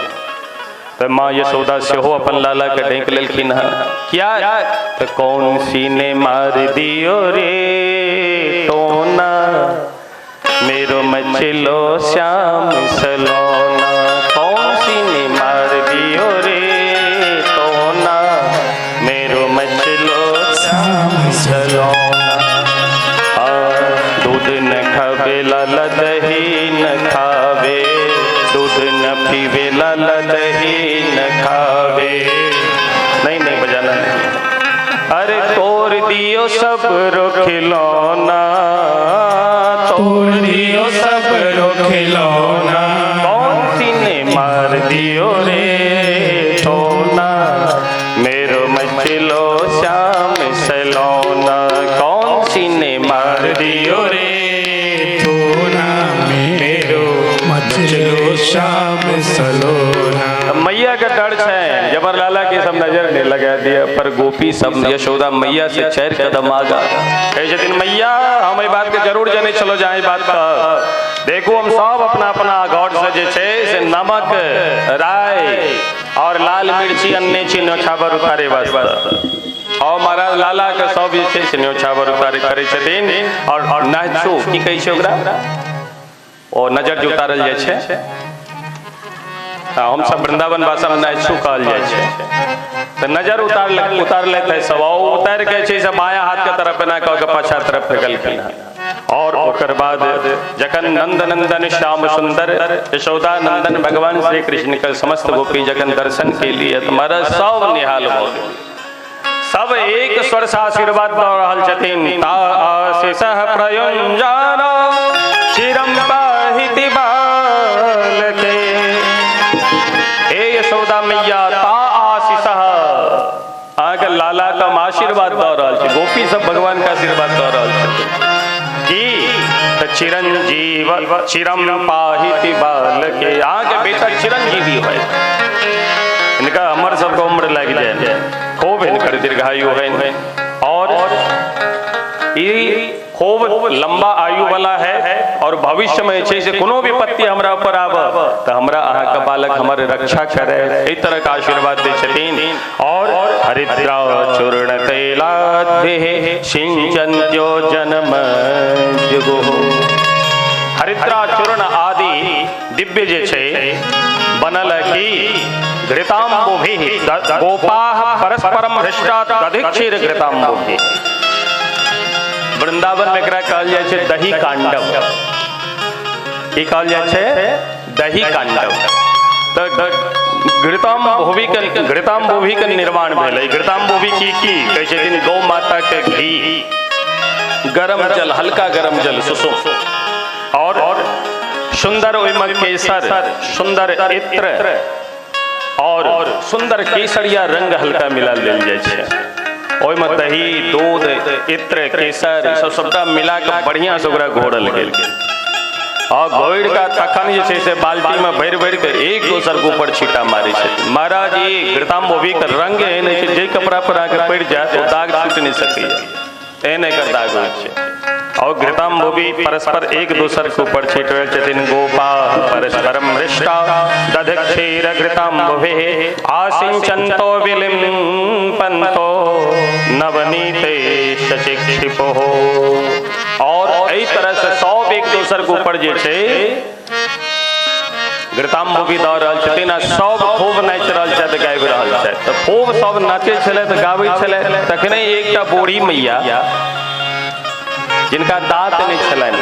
तऽ माँ यशोदा सेहो अपन लाला के ढकि लेलखिन हँ। किया? तऽ कौन सी ने मार दियो रे टोना मेरो मचलो श्याम सलोना, कौन सी ने मार दियो रे टोना मेरो मचलो श्याम सलोना। दूध न खावे लाला दही न खावे, दूध न पीवे लाला दही न खावे, नहीं नहीं बजाना नहीं। अरे तोड़ दियो सब रो खिलौना, तोड़ दियो सब रो खिलौना, कौन सी ने मार दियो रे टोना मेरो मचलो श्याम सलोना। श्याम सलोना। मैया के डर छै जबर लाला के सब नजर नहीं लगा दिया, पर गोपी सब यशोदा मैया से 4 कदम आगा कहै छथिन मैया हम एहि बात के जरूर जनै छलो जे बात का देखू हम सब अपना अपना घर से जे छै से नमक राय और लाल मिर्ची अन्ने छी न्योछावर उतारे वास्ते। और महाराज लाला के सब जे छै से न्योछावर उतारे करै छथिन। और नाचो की कहै छै ओकरा, ओ नजर जे उतारल जाइ छै, हम सब वृंदावन भाषा में नाचू कहल जाइ छै। तो नजर उतार लेते सब, उतार के छै से बायां हाथ के तरफ एना कऽ के पाछा तरफ फेकलखिन। और ओकर बाद जखन नंद नंदन श्याम सुंदर यशोदा नंदन भगवान श्री कृष्ण के समस्त गोपी जखन दर्शन के लिए तो महाराज सब निहाल भऽ गेल, सब एक स्वर से आशीर्वाद दऽ रहल छथिन। ता आशीष प्रयुंजान चिरम पाहिति बालके, हे यशोदा मैया ता आशीष, अहाँके लाला के हम आशीर्वाद दऽ रहल छी। गोपी सब भगवान के आशीर्वाद दऽ रहल छथिन की तऽ चिरंजीव चिरम पाहिति बालके, अहाँके बेटा चिरंजीवी होय, इनका हमर सबके उम्र लागि जाय, खूब हिनकर दीर्घायु है और ई खूब लंबा आयु वाला है। और भविष्य में छै से कोनो विपत्ति हमरा ऊपर आब तो हमरा अहाँके बालक हमर रक्षा करे, एहि तरह के आशीर्वाद दै छथिन। और हरिद्रा चूर्ण तैलाद्भिः सिंचन्त्यो जन्म जुगो, हरिद्रा चूर्ण आदि दिव्य जे छै बनल की घृताम्बुभिः गोपाः परस्परम हृष्टा दधिक्षीर घृताम्बुभिः। वृंदावन में एकरा कहल जाइ छै दही कांडव, की कहल जाइ छै दही कांडव। तऽ घृताम्बुभि के निर्माण भेलै। घृताम्बुभि की की कहै छथिन गौ माता के घी, गरम जल, हल्का गरम जल सुसुम, और सुंदर ओहिमे केसर, सुंदर इत्र और सुंदर केसरिया रंग हल्का मिला लेल जाइ छै। ओहिमे दही दूध इत्र केसर सब सबटा मिला के बढ़िया से ओकरा घोरल गेल। और घोरि के तखन जे छै से बाल्टी में भरि भरि के एक दोसर के ऊपर छींटा मारै छै। महाराज ई घृताम्बुभि के रंग एहन होइ छै जे कपड़ा पर अहाँके पड़ि जायत ओ दाग छूटि नहि सकैए, एहन एकर दाग होइ छै। और घृताम्बुभि परस्पर एक दोसर के ऊपर छीट रहल छथिन। गोपा परस्परम हृष्टा दधक्षीर घृताम्बुभिः आसिंचन्तो विलिम्पन्तो नवनीते शचिक्षिपो। और एहि तरह से सब एक दोसर के ऊपर जे छै घृताम्बुभि दऽ रहल छथिन आ सब खूब नाचि रहल छथि, गाबि रहल छथि। तऽ खूब सब नाचै छलै तऽ गाबै छलै। तखने एकटा बूढ़ी मैया जिनका दाँत नहीं छलनि,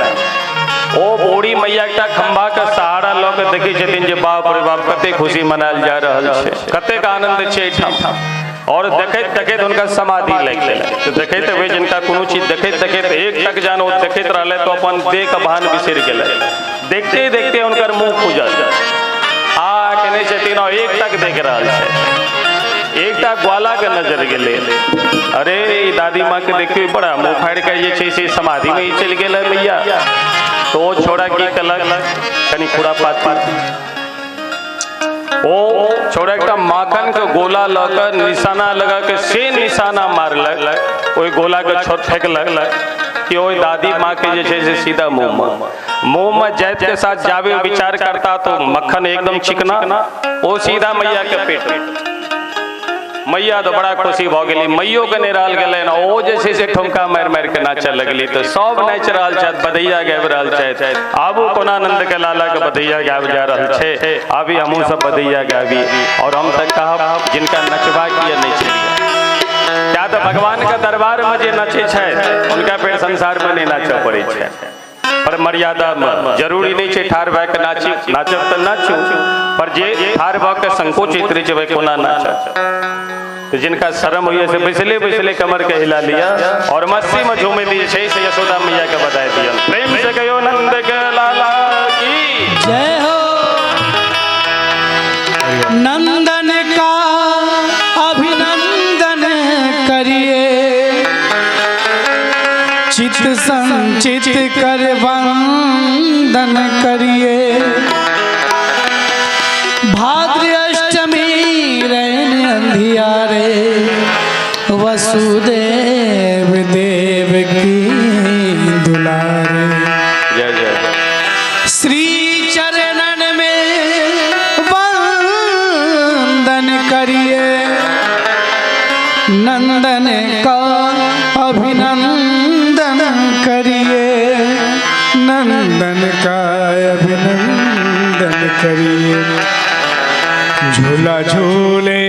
ओ बूढ़ी मैया एकटा खंभा के सहारा लऽ के देखै छथिन जे बाप रे बाप कते खुशी मनायल जा रहल छै, कतेक आनंद छै एहिठाम। और देखैत देखैत हुनका समाधि लागि गेलै। तऽ देखैत हुए जिनका कोनो चीज देखैत देखैत एक टक जान ओ देखैत रहलै तो अपन देह के भान बिसरि गेलै। देखते देखते हुनकर मुँह खुजल आ केने छथिन और एक टक देख रहल छै। एकटा ग्वाला के नजर गेलै, अरे दादी माँ के देखियो बड़ा मुँह फाड़ि के जे छै से समाधि में चलि गेलै मैया। तो ओ छोड़ा की कलक कनि खुरापात, ओ छोड़ा एकटा माखन के गोला लऽ के निशाना लगा के से निशाना मारलक, ओहि गोला के छोड़ फेंकलक कि ओहि दादी माँ के जे छै से सीधा मुँह में जाइत के साथ जाबे विचार करता तो मक्खन एकदम चिकना, ओ सीधा मैया के पेट। मैया तो बड़ा खुशी भऽ गेली, मैयो के नहि रहल गेलै, ओ जे छै से ठुमका मारि मारि के नाचऽ लगली। तऽ सब नाचि रहल छथि, बधैया गाबि रहल छथि। आबू कोना नंद के लाला के बधैया गाबि जा रहल छै, अभी हमहूँ सब बधैया गाबी। और हम तऽ कहब जिनका नचबाक यऽ नहि छै, क्या तऽ भगवान के दरबार में जे नचै छथि हुनका फेर संसार में नहि नाचऽ पड़ै छै। पर मर्यादा में जरूरी नहीं छै ठाढ़ भए के नाची, नाचब तऽ नाचू, पर जे ठाढ़ भऽ के संकोचित रहै छै भाई कोना नाचब। तो जिनका शर्म होइए से बैसले बैसले कमर के हिला लिया और मस्ती में झूमे दी छै से यशोदा मैया के बधाई दिया। प्रेम से कहियो नंद के लाला की जय हो। नंदन का अभिनंदन करिए, चित संचित कर वंदन करिए। वसुदेव देव की दुलारे। जय जय। श्री चरणन में वंदन करिए, नंदन का अभिनंदन करिए, नंदन का अभिनंदन करिए। झूला झूले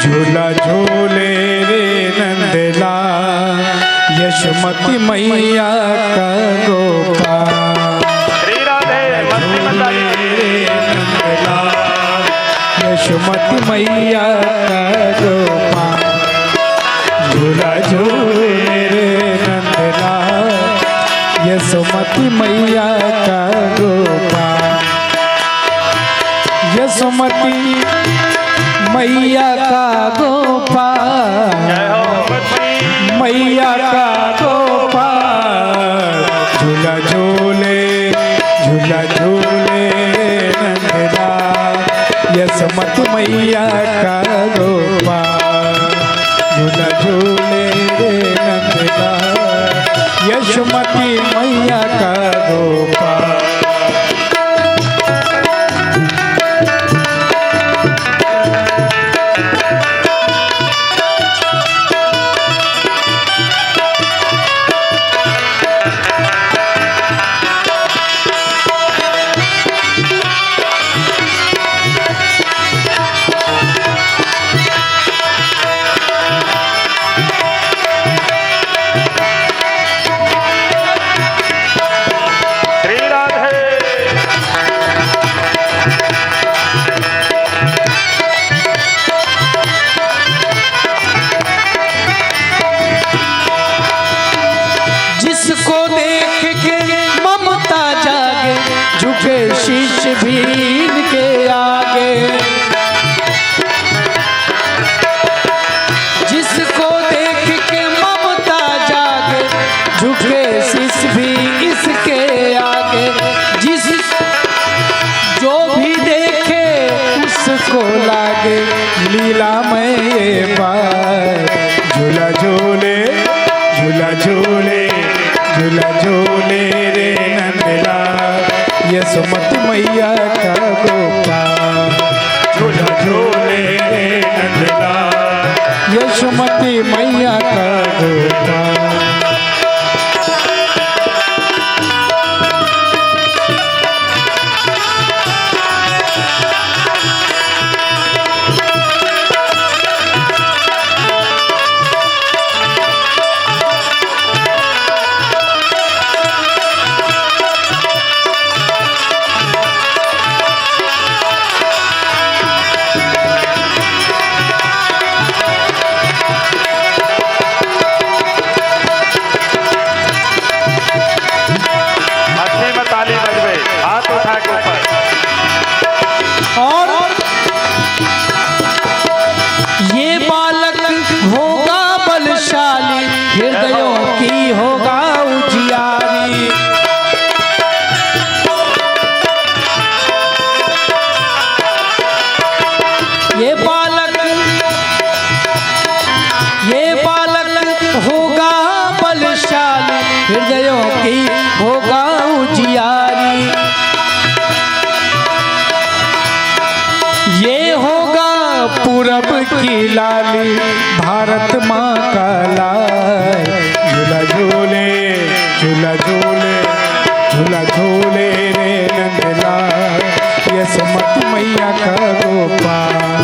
झूला झूले रे नंदलाल, यशोमती मैया का गोपाल। श्री राधे झूले रे नंदलाल, यशोमती मैया का गोपाल। झूला झूले रे नंदलाल, यशोमती मैया का गोपाल। यशोमती मैया का गोपाल, मैया का गोपाल। झूला झूले झूला झूले नंदलाल, यशोमती मैया का गोपाल। झूला झूले रे नंदलाल, यशोमती मैया का गोपाल। श्री राधे। जिसको देख के ममता जागे, झुके शीश भी इनके आगे। जिसको देख के ममता जागे, झुके शीश भी इसके आगे। जिस जो भी देखे उसको लागे, लीला में ये बात। झूला झूले झूला झूले झूला झूले रे नंदलाल, यशोमती मैया का गोपाल। झूला झूले रे नंदलाल, यशोमती मैया का गोपाल। मस्ती में ताली बजबे, हाथ उठा के ऊपर। और ये बालक होगा बलशाली, हृदयों की होगा उजियारी। ये बालक, ये बालक होगा बलशाली, हृदयों की होगा उजियारी। ये होगा पूरब की लाली, भारत माँ का लाल। झूला झूले झूला झूले झूला झूले रे नंदलाल, यशोमती मैया का गोपाल।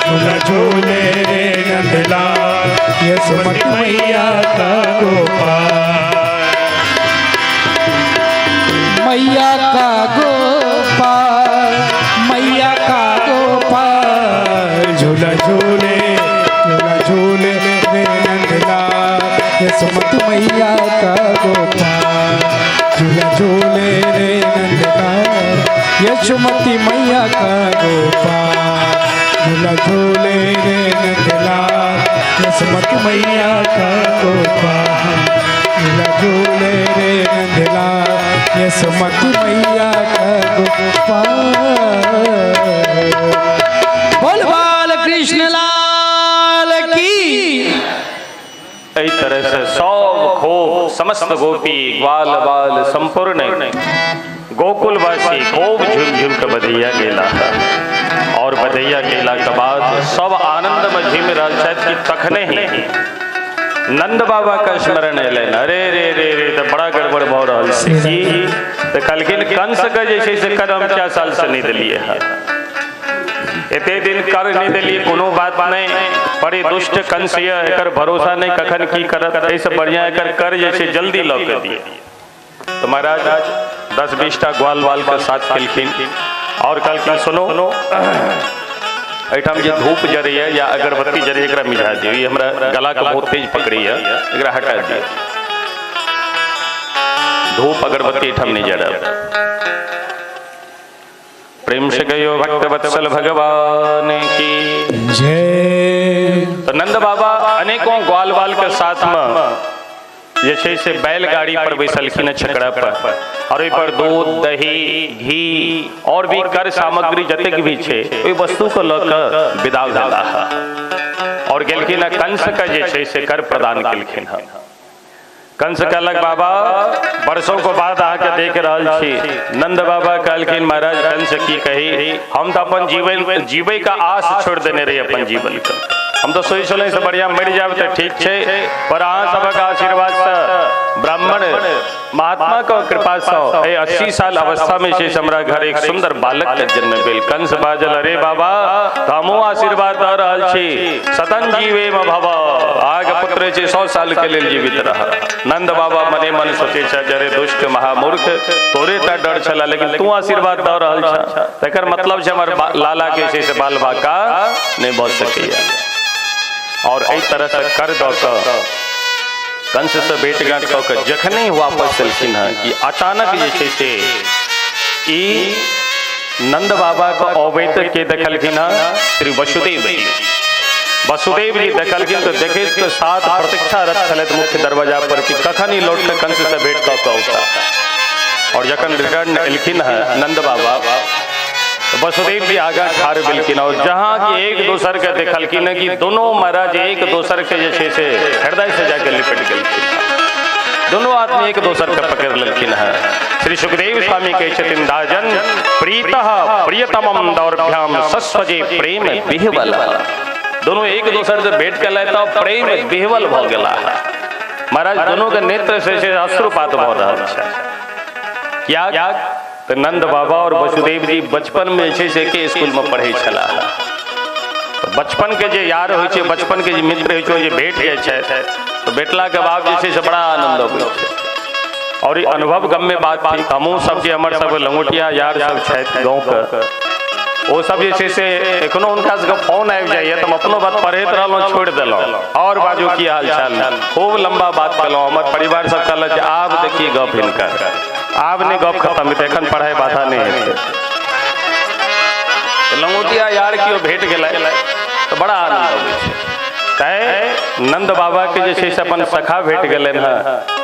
झूला झूले रे नंदलाल, यशोमती मैया का गोपाल। मैया का गोपाल, मैया का गोपाल। झूला झूले झूला झूले रे नंदलाल, यशोमती मैया का गोपाल। झूला झूले रे नंदलाल, यशोमती मैया का गोपाल। झूला झूले रे नंदलाल, यशोमती मैया का गोपाल। झूला झूले रे नंदलाल, यशोमती मैया का गोपाल। बोल बाल कृष्ण लाल। की। एहि तरह से सब खूब समस्त गोपी ग्वाल बाल संपूर्ण गोकुलवासी खूब झूम झूम के बधैया गेला। और बधैया गेला के बाद सब आनंद में झूम रहल छथि कि तखने ही नंद बाबा का स्मरण एलनि। अरे रे रे रे तऽ बड़ा गड़बड़ भऽ रहल छै की। तऽ कहलखिन कंस के जे छै से कर हम 4 साल से नहि देलियै हँ, एते दिन कर नहीं दिलिए कोनो बात नहीं, पर ई दुष्ट कंस यऽ एकर भरोसा नहीं कखन की करत, एहिसँ बढ़िया एकर कर जे छै जल्दी लऽ के दिए। तो महाराज 10-20 टा ग्वाल बाल के साथ केलखिन और कहलखिन सुनो एहिठाम जे धूप जरैया या अगरबत्ती जरैया एकरा मिझा दियौ, ई हमरा गला के बहुत तेज पकड़ैया, एकरा हटा दियौ, धूप अगरबत्ती एहिठाम नहीं जरब। प्रेम से कहियो भक्त वत्सल भगवान की जय। तो नंद बाबा अनेकों ग्वाल बाल के साथ में जे छै से बैलगाड़ी पर बैसलखिन छकड़ा पर, और ओहि पर दूध दही घी और भी कर सामग्री जतेक भी छै ओहि वस्तु को लऽ कऽ विदा भेलाह और गेलखिन कंस के जे छै से कर प्रदान केलखिन हँ। कंस कहलक बाबा वर्षों के बाद अहाँके देख रहल छी। नंद बाबा कहलखिन महाराज कंस की कही, हम तो अपन जीवन जीवे का आस छोड़ देने रही अपन जीवन के, हम तो सोच छलहुँ से बढ़िया मरि जायब तऽ ठीक छै, पर अहाँ सबक आशीर्वाद से ब्राह्मण महात्मा के कृपा से एहि 80 साल अवस्था में छै हमरा घर एक सुंदर बालक के जन्म भेल। कंस बाजल अरे बाबा हमहूँ आशीर्वाद दऽ रहल छी, सतन जीवे म भव, अहाँके पुत्र छै 100 साल के लेल जीवित रह। नंद बाबा मने मन सोचे छथि अरे दुष्ट महामूर्ख तोरे टा डर छला लेकिन तू आशीर्वाद दऽ रहल छह, तकर मतलब छै हमर लाला के छै से बाल बाका नहि भऽ सकैया। और एहि तरह से कर दऽ कऽ कंस से भेंट घाट कऽ के जखने वापस एलखिन हँ कि अचानक जे छै से ई नंद बाबा के अबैत के देखलखिन हँ श्री वसुदेव जी। वसुदेव जी देखलखिन तो देखैत के साथ प्रतीक्षारत छलथि मुख्य दरवाजा पर कि कखन ई लौट के कंस से भेंट कऽ के औता। और जखन रिटर्न एलखिन हँ नंद बाबा वसुदेव जी आगा ठाढ़ भेलखिन और जहाँ कि एक दोसर के देखलखिन कि दोनों महाराज एक दोसर के जे छै से हृदय से जाके लिपट गेलखिन, दोनों आदमी एक दोसर के पकड़ लेलखिन हँ। श्री सुखदेव स्वामी कहै छथिन दाजन प्रीतः प्रियतमम दौर्भ्याम सस्वजे प्रेम विह्वल, दोनों एक दोसर से भेंट केलथि तऽ प्रेम विह्वल भऽ गेला। महाराज दोनों के नेत्र से अश्रुपात भऽ रहल छै। क्या तो नंद बाबा और वसुदेव जी बचपन में जे छै से स्कूल में पढ़ै छलाह। बचपन के जे यार होइ छै, बचपन के जे मित्र होइ छै, जे भेट जाइ छै तो भेटला के बाद जे छै से बड़ा आनंद अबै छै। और ई अनुभव गम्य बात थी, हमहूँ सब जे हमर सब लंगोटिया यार सब छथि गाँव के, ओ सब जे छै से एखनो हुनका सबके फोन आबि जाइए तऽ हम अपनो बात पढ़ैत रहलहुँ छोड़ि देलहुँ और बाजू की हाल चाल, खूब लंबा बात केलहुँ। हमर परिवार सब कहलक जे आब देखिए गप हिनकर, आब नहीं गप खत्म हेतै, एखन पढ़ाई बाधा नहीं हेतै। लंगोटिया यार केओ भेट गेलै तऽ बड़ा आनंद अबै छै। तैं नंद बाबा के जे छै से अपन सखा भेट गेलनि हँ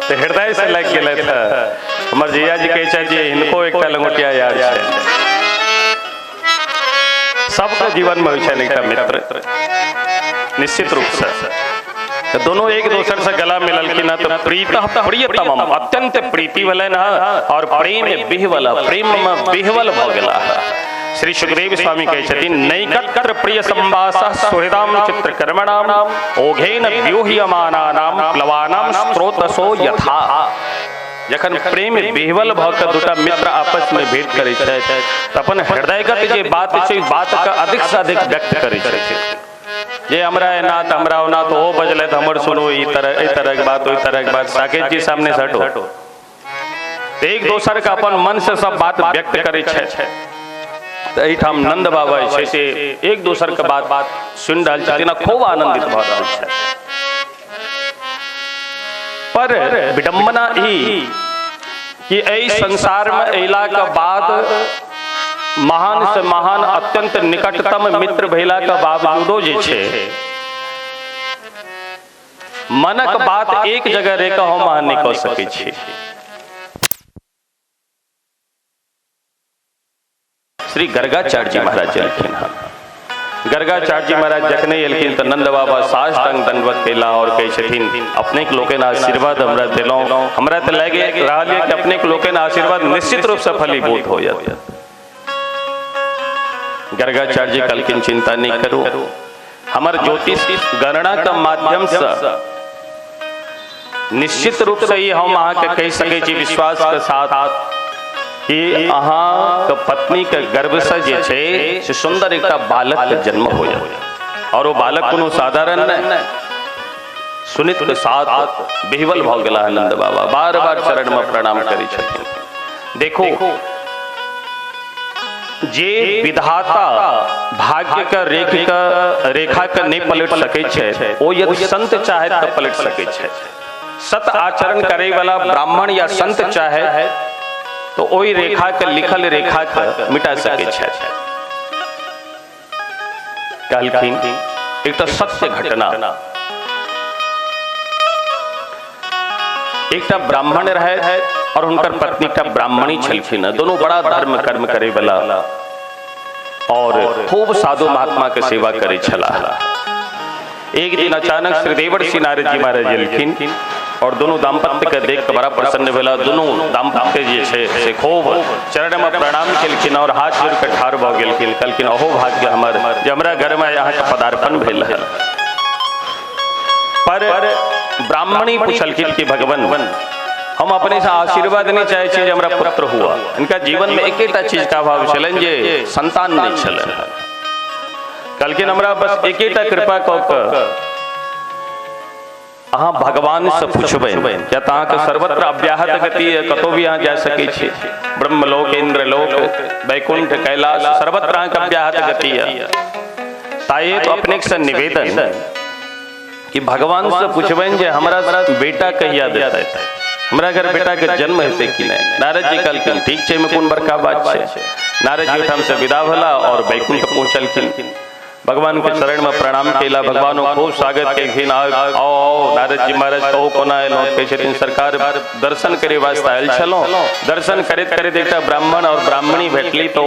तऽ हृदय से लागि गेलथि हँ। हमर जीजा जी कहै छथि जे हिनको एकटा लंगोटिया यार छै। सबके जीवन में होइ छनि एकटा मित्र निश्चित रूप से। तो दोनों एक दोसर से गला मिललखिन तो प्रीत प्रियतमम अत्यंत प्रीति भेलनि हँ और प्रेम विह्वल, प्रेम में विह्वल भऽ गेला। श्री सुखदेव स्वामी कहै छथिन नैकत्र प्रिय संवासः सुहृदाम चित्रकर्मणाम ओघेन व्यूह्यमानानाम प्लवानाम स्रोतसो यथा। जखन प्रेम विह्वल भऽ के दूटा मित्र आपस में भेंट करै छथि तऽ अपन हृदयगत जे बात छै बात के अधिक से अधिक व्यक्त करै छथिन। जे हमरा एना तऽ हमरा ओना, तो ओ बजलथि हमर सुनू, ई तरह एहि तरहक बात ओहि तरहक बात, साकेत जी सामने से हटो। एक दोसर के अपन मन से सब बात व्यक्त करै छथि। तऽ एहिठाम नंद बाबा जे छै से एक दोसर के बात सुनि रहल छथिन आ खूब आनंदित भऽ रहल छथि। पर विडंबना ई कि एहि संसार में अयला के बाद महान से महान अत्यंत निकटतम मित्र भेला के बावजूदो जे छै मनक बात एक जगह रहि कऽ हम अहाँ नहि कऽ सकै छी। श्री गर्गाचार्य जी महाराज एलखिन हँ। गर्गाचार्य जी महाराज जखने एलखिन तऽ नंद बाबा साष्टांग दंडवत केला और कहै छथिन अपने के लोकनि आशीर्वाद हमरा देलहुँ, हमरा तऽ लागि रहल यऽ कि अपने के लोकनि आशीर्वाद निश्चित रूप से फलीभूत हो जायत। गर्गाचार्य जी कहलखिन चिंता नहीं करू, हमर ज्योतिष गणना के माध्यम से निश्चित रूप से ही हम अहाँ के कहि सकै छी विश्वास के साथ कि अहाँ के पत्नी के गर्भ से जे छै से सुंदर एकटा बालक के जन्म हो जायत और वो बालक कोनो साधारण नहीं, सुनित के साथ विह्वल भऽ गेला नंद बाबा, बार बार चरण में प्रणाम करै छथिन। देखो जे विधाता भाग्य के रेखा के नहीं पलट सकै छै ओ यदि संत चाहे तऽ पलट सकै छै। सत आचरण करे वाला ब्राह्मण या संत चाहे तो ओहि रेखा के लिखल रेखा के मिटा सकै छै। कहलखिन एक सत्य घटना, एकटा ब्राह्मण रहे और हुनकर पत्नी एकटा ब्राह्मणी छलखिन, दोनों बड़ा धर्म कर्म करे वाला और खूब साधु महात्मा के सेवा करे छलाह। एक दिन अचानक श्री देवर्षि नारद जी महाराज एलखिन और दोनों दाम्पत्य के देख के बड़ा प्रसन्न भेला। दोनों दाम्पत्य जे छै से खूब चरण में प्रणाम केलखिन और हाथ जोड़ के ठाढ़ भऽ गेलखिन। कहलखिन अहो भाग्य हमर जे हमरा घर में अहाँ के पदार्पण भेल है। पर ब्राह्मणी पूछलखिन कि भगवान हम अपने से आशीर्वाद नहीं चाहे छी जे हमरा पुत्र हुआ। इनका जीवन में एकेटा चीज का अभाव छलनि जे संतान नहीं छलनि। कहलखिन हमरा बस एकेटा कृपा कऽ के अहाँ भगवान से पूछबै, किया तऽ अहाँके सर्वत्र अव्याहत गति है, कतौ भी अहाँ जा सकै छी, ब्रह्मलोक इंद्रलोक वैकुंठ कैलाश सर्वत्र अहाँके अव्याहत गति है। ताहि तो अपने से निवेदन कि भगवान से पूछबनि जे हमरा बेटा कहिया देतै, हमरा घर बेटा के जन्म हेतै कि नहीं। नारद जी कहलखिन ठीक छै, एहिमे कोन बड़का बात छै। नारद जी ओहिठाम से विदा भेला और वैकुंठ पहुँचलखिन। भगवान के चरण में प्रणाम केला, भगवान खूब स्वागत केलखिन। आओ आओ नारद जी महाराज कहू कोना एलहुँ? कहै छथिन सरकार दर्शन करे वास्ते आयल छलहुँ। दर्शन करैत करैत एकटा ब्राह्मण और ब्राह्मणी भेटली तो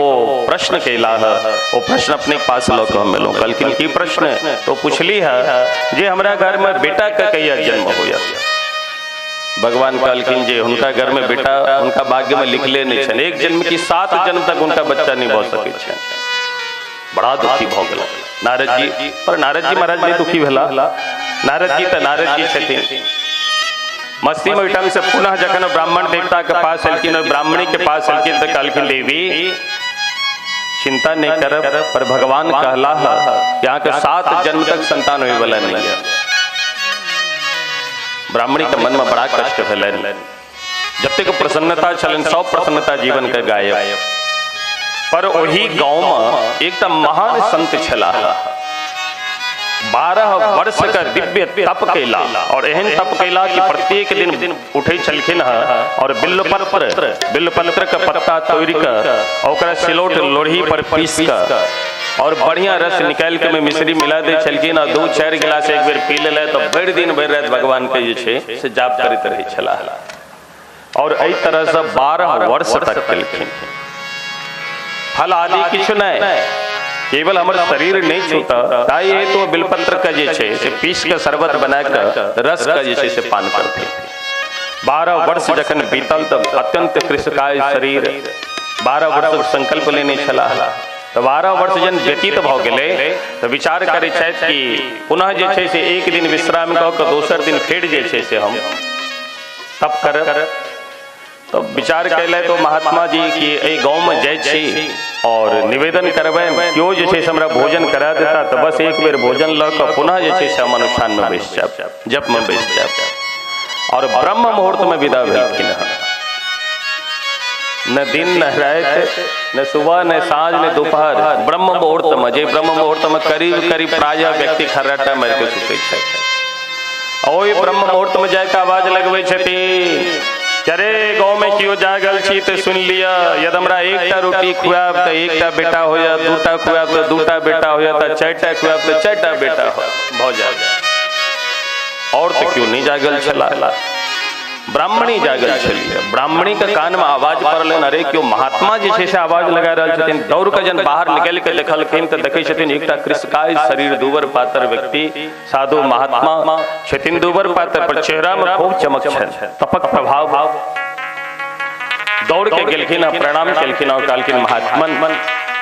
प्रश्न केला है, ओ प्रश्न अपने पास लऽ कऽ हम एलहुँ। कहलखिन की प्रश्न? तो पुछली है जे हमरा घर में बेटा के कहिया जन्म होयत। भगवान कहलखिन जे हुनका घर में बेटा उनका भाग्य में लिखले नहीं छनि, एक जन्म की 7 जन्म तक उनका बच्चा नहीं भऽ सकै छनि। बड़ा दुखी भऽ गेल नारद जी। पर नारद जी महाराज नहीं दुखी भेला, नारद जी तऽ नारद जी छथिन। मस्ती में ओहिठाम से पुनः जखन ब्राह्मण देवता के पास एलखिन और ब्राह्मणी के पास एलखिन तऽ कहलखिन देवी चिंता नहीं करब, पर भगवान कहला कि अहाँके 7 जन्म तक संतान होय वाला नहीं है। ब्राह्मणी के मन में बड़ा कष्ट भेलनि, जतेक प्रसन्नता छलनि सब प्रसन्नता जीवन के गायब। पर ओही गांव में एकटा महान संत छलाह, 12 वर्ष का दिव्य तप कैला और एहन तप कैला कि प्रत्येक दिन उठै छलखिन हँ और बिल्वपत्र के पत्ता तोड़ि कऽ ओकरा सिलौट लोढ़ी पर पीस कऽ और बढ़िया रस निकालि के में मिश्री मिला दै छलखिन और 2-4 गिलास एक बेर पी लेलथि तऽ भरि दिन भरि राति भगवान के जे छै से जाप करैत रहै छलाह। और एहि तरह से 12 वर्ष तक केलखिन, फल आदि किछु नहीं, केवल हमर शरीर नहीं छूता ताहि हेतु बिलपत्र के जे छै से पीस के शरबत बना के रस के जे छै से पान करथिन। 12 वर्ष जखन बीतल तब अत्यंत कृशकाय शरीर, 12 वर्ष संकल्प लेने छलाह। तो 12 वर्ष जन व्यतीत भऽ गेलै तऽ विचार करै छथि कि पुनः जे छै से एक दिन विश्राम कऽ के दोसर दिन फेर जे छै से हम तप करब। तो विचार कैले तो महात्मा जी कि एहि गाँव में जाइ छी और निवेदन करबै केओ जे छै से हमरा भोजन करा देता तऽ बस एक बेर भोजन लऽ कऽ पुनः जे छै से हम अनुष्ठान में बैस जायब, जप में बैस जायब। और ब्रह्म मुहूर्त में विदा भेलखिन हँ, न दिन न राति न सुबह न साँझ न दोपहर, ब्रह्म मुहूर्त में, जे ब्रह्म मुहूर्त में करीब करीब प्रायः व्यक्ति खर्राटा मारि कऽ सुतै छथि, ओहि ब्रह्म मुहूर्त में जाके आवाज लगबै छथिन अरे गाँव में केओ जागल छी तऽ सुनि लिअ, यदि हमरा एकटा रोटी खुआब तऽ एकटा बेटा होयत, 2टा खुआब तऽ 2टा बेटा होयत, 4टा खुआब तऽ 4टा बेटा भऽ जायत। और तऽ केओ नहि जागल छलाह। ब्राह्मणी जागल छलियै। ब्राह्मणी के कान में आवाज पड़लनि, अरे केओ महात्मा जे छै से आवाज लगा रहल छथिन। दौड़ के जन बाहर निकलि के देखलखिन तऽ देखै छथिन एकटा कृशकाय शरीर दूबर पातर व्यक्ति साधु महात्मा छथिन, दूबर पातर पर चेहरा में खूब चमक छनि, तपक प्रभाव। दौड़ के गेलखिन, प्रणाम केलखिन और कहलखिन महात्मन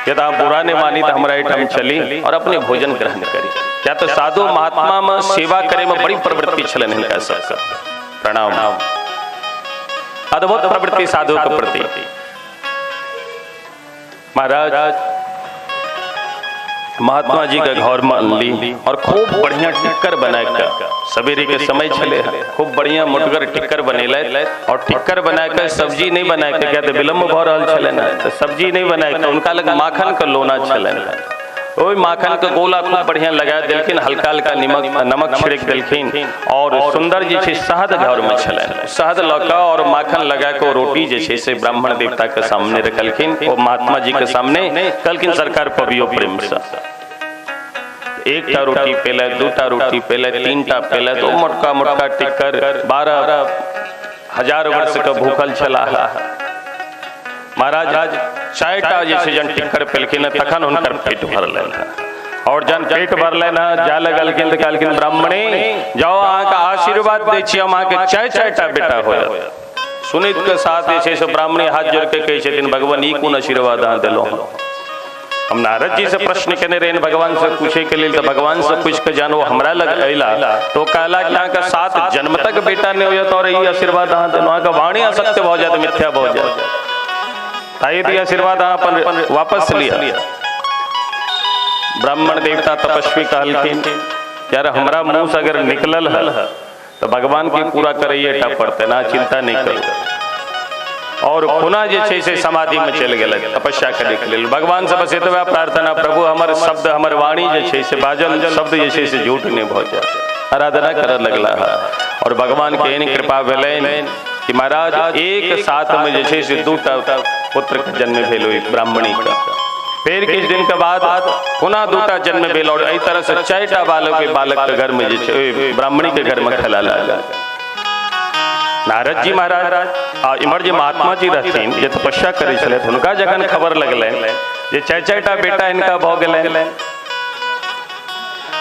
यदि अहाँ बुरा नहीं मानी तो हमरा एहिठाम चली और अपने भोजन ग्रहण करी। क्या तो साधु महात्मा में सेवा करे में बड़ी प्रवृत्ति छलनि हिनका सबके। प्रणाम, अद्भुत प्रवृत्ति साधु के प्रति। महाराज महात्मा जी के घर में अनली और खूब बढ़िया टिक्कर बना के, सवेरे के समय छले, खूब बढ़िया मोटगर टिक्कर बनेलथि और टिक्कर बना के सब्जी नहीं बना के, क्या तो विलम्ब भऽ रहल छलनि, तऽ सब्जी नहीं बना के उनका लग माखन के लोना छलनि, ओहि माखन के गोला खूब बढ़िया लगा देलखिन, हल्का हल्का नमक छिड़क देलखिन और सुंदर जे छै शहद घर में छलनि, शहद लऽ कऽ और माखन लगा के रोटी जे छै से ब्राह्मण देवता के सामने रखलखिन, ओ महात्मा जी के सामने कहलखिन सरकार पबियो प्रेम से। एकटा रोटी पेले, दूटा रोटी पेले, तीनटा पेले, तो मोटका मोटका टिक्कर 12,000 वर्ष के भूखल छलाह महाराज। 4टा जे छै जन टिक्कर पेलखिन तखन हुनकर पेट भरलनि और जन पेट भरलनि हँ जाय लगलखिन तऽ कहलखिन ब्राह्मणी जाओ अहाँके आशीर्वाद दै छी हम, अहाँके 4-4टा बेटा होयत। सुनैत के साथ जे छै से ब्राह्मणी हाथ जोड़ के कहै छथिन भगवान ई कोन आशीर्वाद अहाँ देलहुँ। हम नारद जी से प्रश्न केने रहनि भगवान से पूछे के लेल, तऽ भगवान से पूछि के जानो हमरा लग अयला तो कहला कि अहाँके 7 जन्म तक बेटा नहि होयत और ई आशीर्वाद अहाँ देलहुँ, अहाँके वाणी असत्य भऽ जायत, मिथ्या भऽ जायत, ताहि आशीर्वाद अहाँ अपन वापस लिअ। ब्राह्मण देवता तपस्वी कहलखिन यार हमरा मुँह से अगर निकलल है तो भगवान के पूरा करैये टा पड़तै ना, चिंता नहीं करू। और पुनः जे छै से समाधि में चलि गेलै तपस्या करे के लेल। भगवान से बस एतबे प्रार्थना, प्रभु हमर शब्द हमर वाणी जे छै से बाजल शब्द जे छै से झूठ नहीं भऽ जाय। आराधना करऽ लगला और भगवान के एहन कृपा भेलनि कि महाराज एक साथ में जे छै से 2टा पुत्र के जन्म भेल ओहि ब्राह्मणी के। फिर किछु दिन के बाद पुनः 2टा जन्म भेल और एहि तरह से 4टा बालक के घर में जे छै ब्राह्मणी के घर में खेला लागल। नारद जी महाराज आ इम्हर जे महात्मा जी रहथिन जे तपस्या करै छलथि, हुनका जखन खबर लगलनि जे 4-4टा बेटा हिनका भऽ गेलनि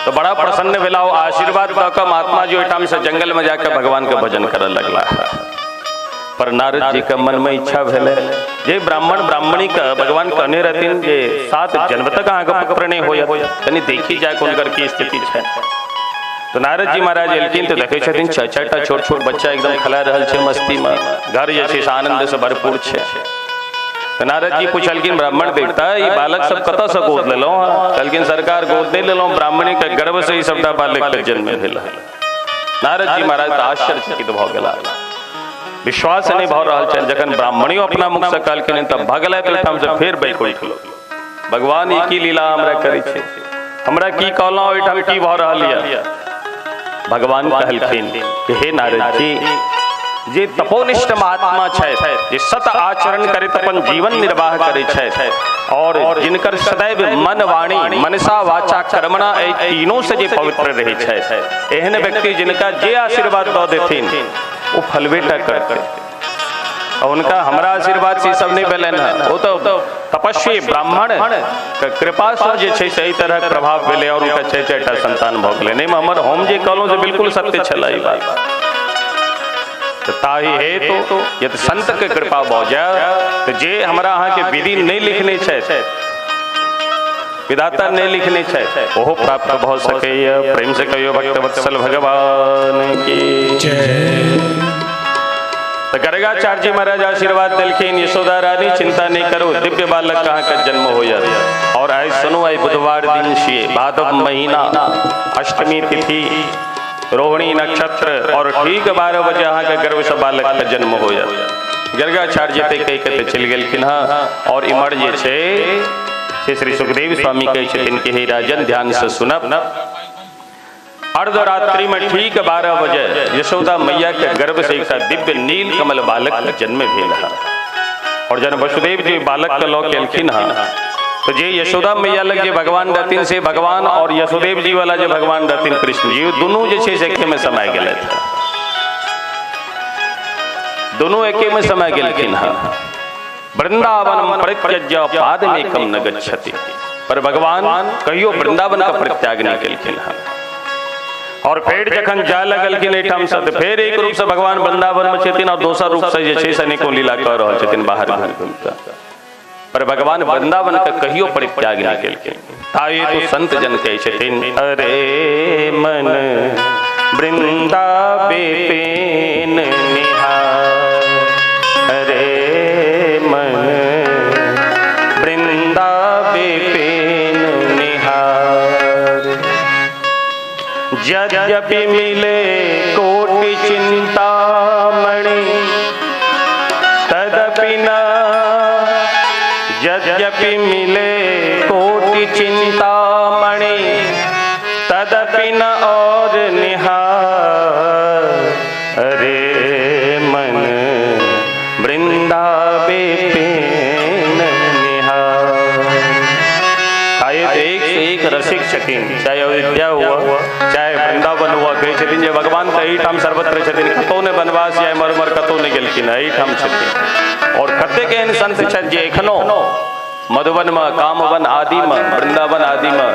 तो बड़ा प्रसन्न भेला। ओ आशीर्वाद दऽ कऽ महात्मा जी ओहिठाम से जंगल में जाकर भगवान के भजन करऽ लगला। पर नारद जी के मन में इच्छा भेलै जे ब्राह्मण ब्राह्मणी के भगवान कहने रहथिन जे 7 जन्म तक अहाँके पुत्र नहि होयत, कनि देखी जाय हुनकर की स्थिति छै। तो नारद जी महाराज एलखिन तो देखै छथिन 4-4टा छोट छोट बच्चा एकदम खेला रहल छै मस्ती में, घर जे छै से आनंद से भरपूर छै। तो नारद जी पुछलखिन ब्राह्मण देवता ई बालक सब कतऽ से गोद लेलहुँ? कहलखिन सरकार गोद नहि लेलहुँ, ब्राह्मणी के गर्भ से ई सबटा बालक के जन्म भेल। नारद जी महाराज तऽ आश्चर्यचकित भऽ गेला, विश्वास नहीं भऽ रहल छनि। जखन ब्राह्मणियो अपना मुख से कहलखिन तब भगलै तऽ ओहिठाम से फेर बैकुंठ लोक। भगवान ई की लीला हमरा करै छै, हमरा की कहलहुँ ओहिठाम की भऽ रहल यऽ? भगवान कहलखिन कि हे नारद जी, जे तपोनिष्ठ महात्मा छथि, जे सत आचरण करैत अपन जीवन निर्वाह करै छथि और जिनकर सदैव मन वाणी मनसा वाचा कर्मणा एहि तीनों से जे पवित्र रहै छथि, एहन व्यक्ति जिनका जे आशीर्वाद दऽ देथिन ओ फलबेटा करतै। और उनका हमरा आशीर्वाद से सब नहीं भेलनि हँ, ओ तो तपस्वी ब्राह्मण के कृपा से जे छै से एहि तरहक प्रभाव भेलै और हुनका 4-4टा संतान भऽ गेलै। नहि हमर हम जे कहलहुँ से बिल्कुल सत्य छलै ई बात। ताहि हेतु यदि संत के कृपा भऽ जाय तो जे हमरा अहाँके विधि नहीं लिखने छथि, विधाता नहीं लिखने छथि, ओहो प्राप्त भऽ सकैए। प्रेम से कहियो भक्त वत्सल भगवान की जय। तो गर्गाचार्य जी महाराज आशीर्वाद देलखिन यशोदा रानी चिंता नहीं करो, दिव्य बालक अहाँके जन्म होयत। और आइ सुनू, आइ बुधवार दिन छियै, भादव महीना, अष्टमी तिथि, रोहिणी नक्षत्र और ठीक 12 बजे अहाँके गर्भ से बालक के जन्म होयत। गर्गाचार्य जी कहि के चलि गेलखिन हँ। और इम्हर जे छै से श्री सुखदेव स्वामी कहै छथिन कि हे राजन ध्यान से सुनब, अर्धरात्रि में ठीक 12 बजे यशोदा मैया के गर्भ से एक दिव्य नील कमल बालक के जन्म भेल है। और जन वसुदेव जी बालक के लऽ के एलखिन हँ तो जे यशोदा मैया लग जे भगवान रहथिन से भगवान और यशोदेव जी वाला जे भगवान रहथिन कृष्ण जी, दुनू जे छै से एके में समाय गेलथि। दोनों एके में समय गेलखिन हँ। वृंदावन परित्यज्य पादमेकम न गच्छति, पर भगवान कहियो वृंदावन का परित्याग नहीं केलखिन हँ। और फिर जखन जाय लगलखिन एहिठाम से तऽ फेर एक रूप से भगवान वृंदावन में छथिन और दोसर रूप से जे छै से अनेको लीला कऽ रहल छथिन बाहर घुमि घुमि कऽ। पर भगवान वृंदावन के कहियो परित्याग नहीं केलखिन। ताहि हेतु संत जन कहै छथिन, अरे मन वृंदावे पेन निहार, अरे मन वृंदावे पेन निहार, यद्यपि मिले कोटि चिंतामणि तदपि न, यद्यपि मिले कोटि चिंतामणि तदपि न और निहार, अरे मन वृंदावे पेन निहार। एक से एक रसिक छथिन, चाहे अयोध्या हुआ चाहे वृंदावन हुआ, कहै छथिन जे भगवान तऽ एहिठाम सर्वत्र छथिन, कतहु नहि वनवास या एम्हर उम्हर कतहु नहि गेलखिन, एहिठाम छथिन। और कतेक एहन संत छथि जे एखनो मधुबन में, कामवन आदि में, वृंदावन आदि में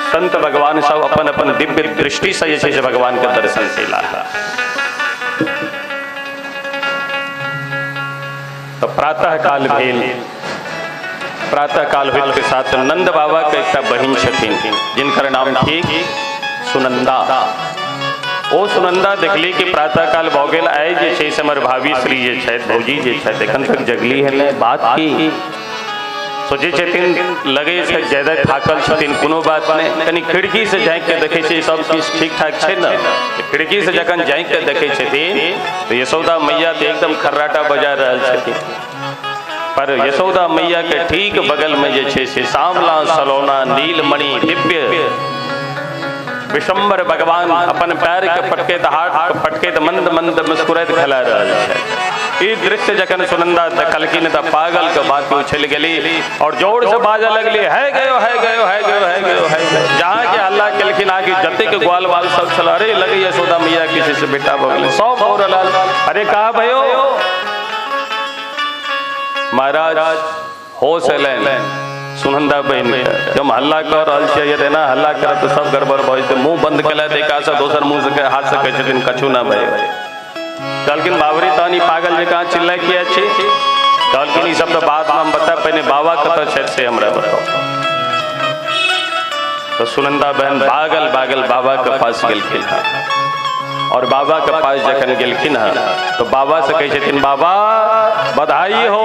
संत भगवान सब अपन अपन दिव्य दृष्टि से जे छै से भगवान के दर्शन केला। तो प्रातः काल भेल, प्रातः काल होइत के साथ नंद बाबा के एकटा बहिन छथिन जिनकर नाम ठीक सुनंदा। ओ सुनंदा देखली कि प्रातः काल भऽ गेल, आइ जे छै से हमर भाभी श्री जे छथि, भौजी जे छथि, एखन तक जगली है नहि, बात की सोचै छथिन, लगै छै ज्यादा थाकल छथिन, कोनो बात नहि, कनि खिड़की से झाँकि के देखै छै सब किछु ठीक ठाक छै ने। खिड़की से जखन झाँकि के देखै छथिन तऽ यशोदा मैया तऽ एकदम खर्राटा बजा रहल छथिन, पर यशोदा मैया के ठीक बगल में जे छै से सांवला सलोना नीलमणि दिव्य विशंबर भगवान अपन पैर के पटकैत, हाथ के पटकैत मंद मंद मुस्कुराइत खेला रहल छै। ई दृश्य जखन सुनंदा देखलखिन तऽ पागल के बात उछलि गेली और जोर से बाजऽ लगली, है गयो है गयो है गयो है गयो है गयो। जहाँ के हल्ला केलखिन आगे जतेक ग्वाल वाल सब छल, अरे लगै यशोदा मैया के से बेटा भऽ गेलै, सब दौड़ल, अरे कहाँ भयो महाराज। होश एलनि सुनंदा बहिन के, हम हल्ला कऽ रहल छियै, यदि एना हल्ला करब तऽ सब गड़बड़ भऽ जेतै। मुँह बंद केलथि एका से दोसर मुँह से हाथ से कहै छथिन कछु ना भय। कहलखिन बाबरी तहन ई पागल जकाँ चिल्लाइ किया छी? कहलखिन ई सब तऽ बादमे हम बतायब, पहिने बाबा कतऽ छथि से हमरा बताउ। तऽ सुनंदा बहन भागल भागल बाबा के पास गेलखिन हँ और बाबा के पास जखन गेलखिन हँ तो बाबा से कहै छथिन, बाबा बधाई हो।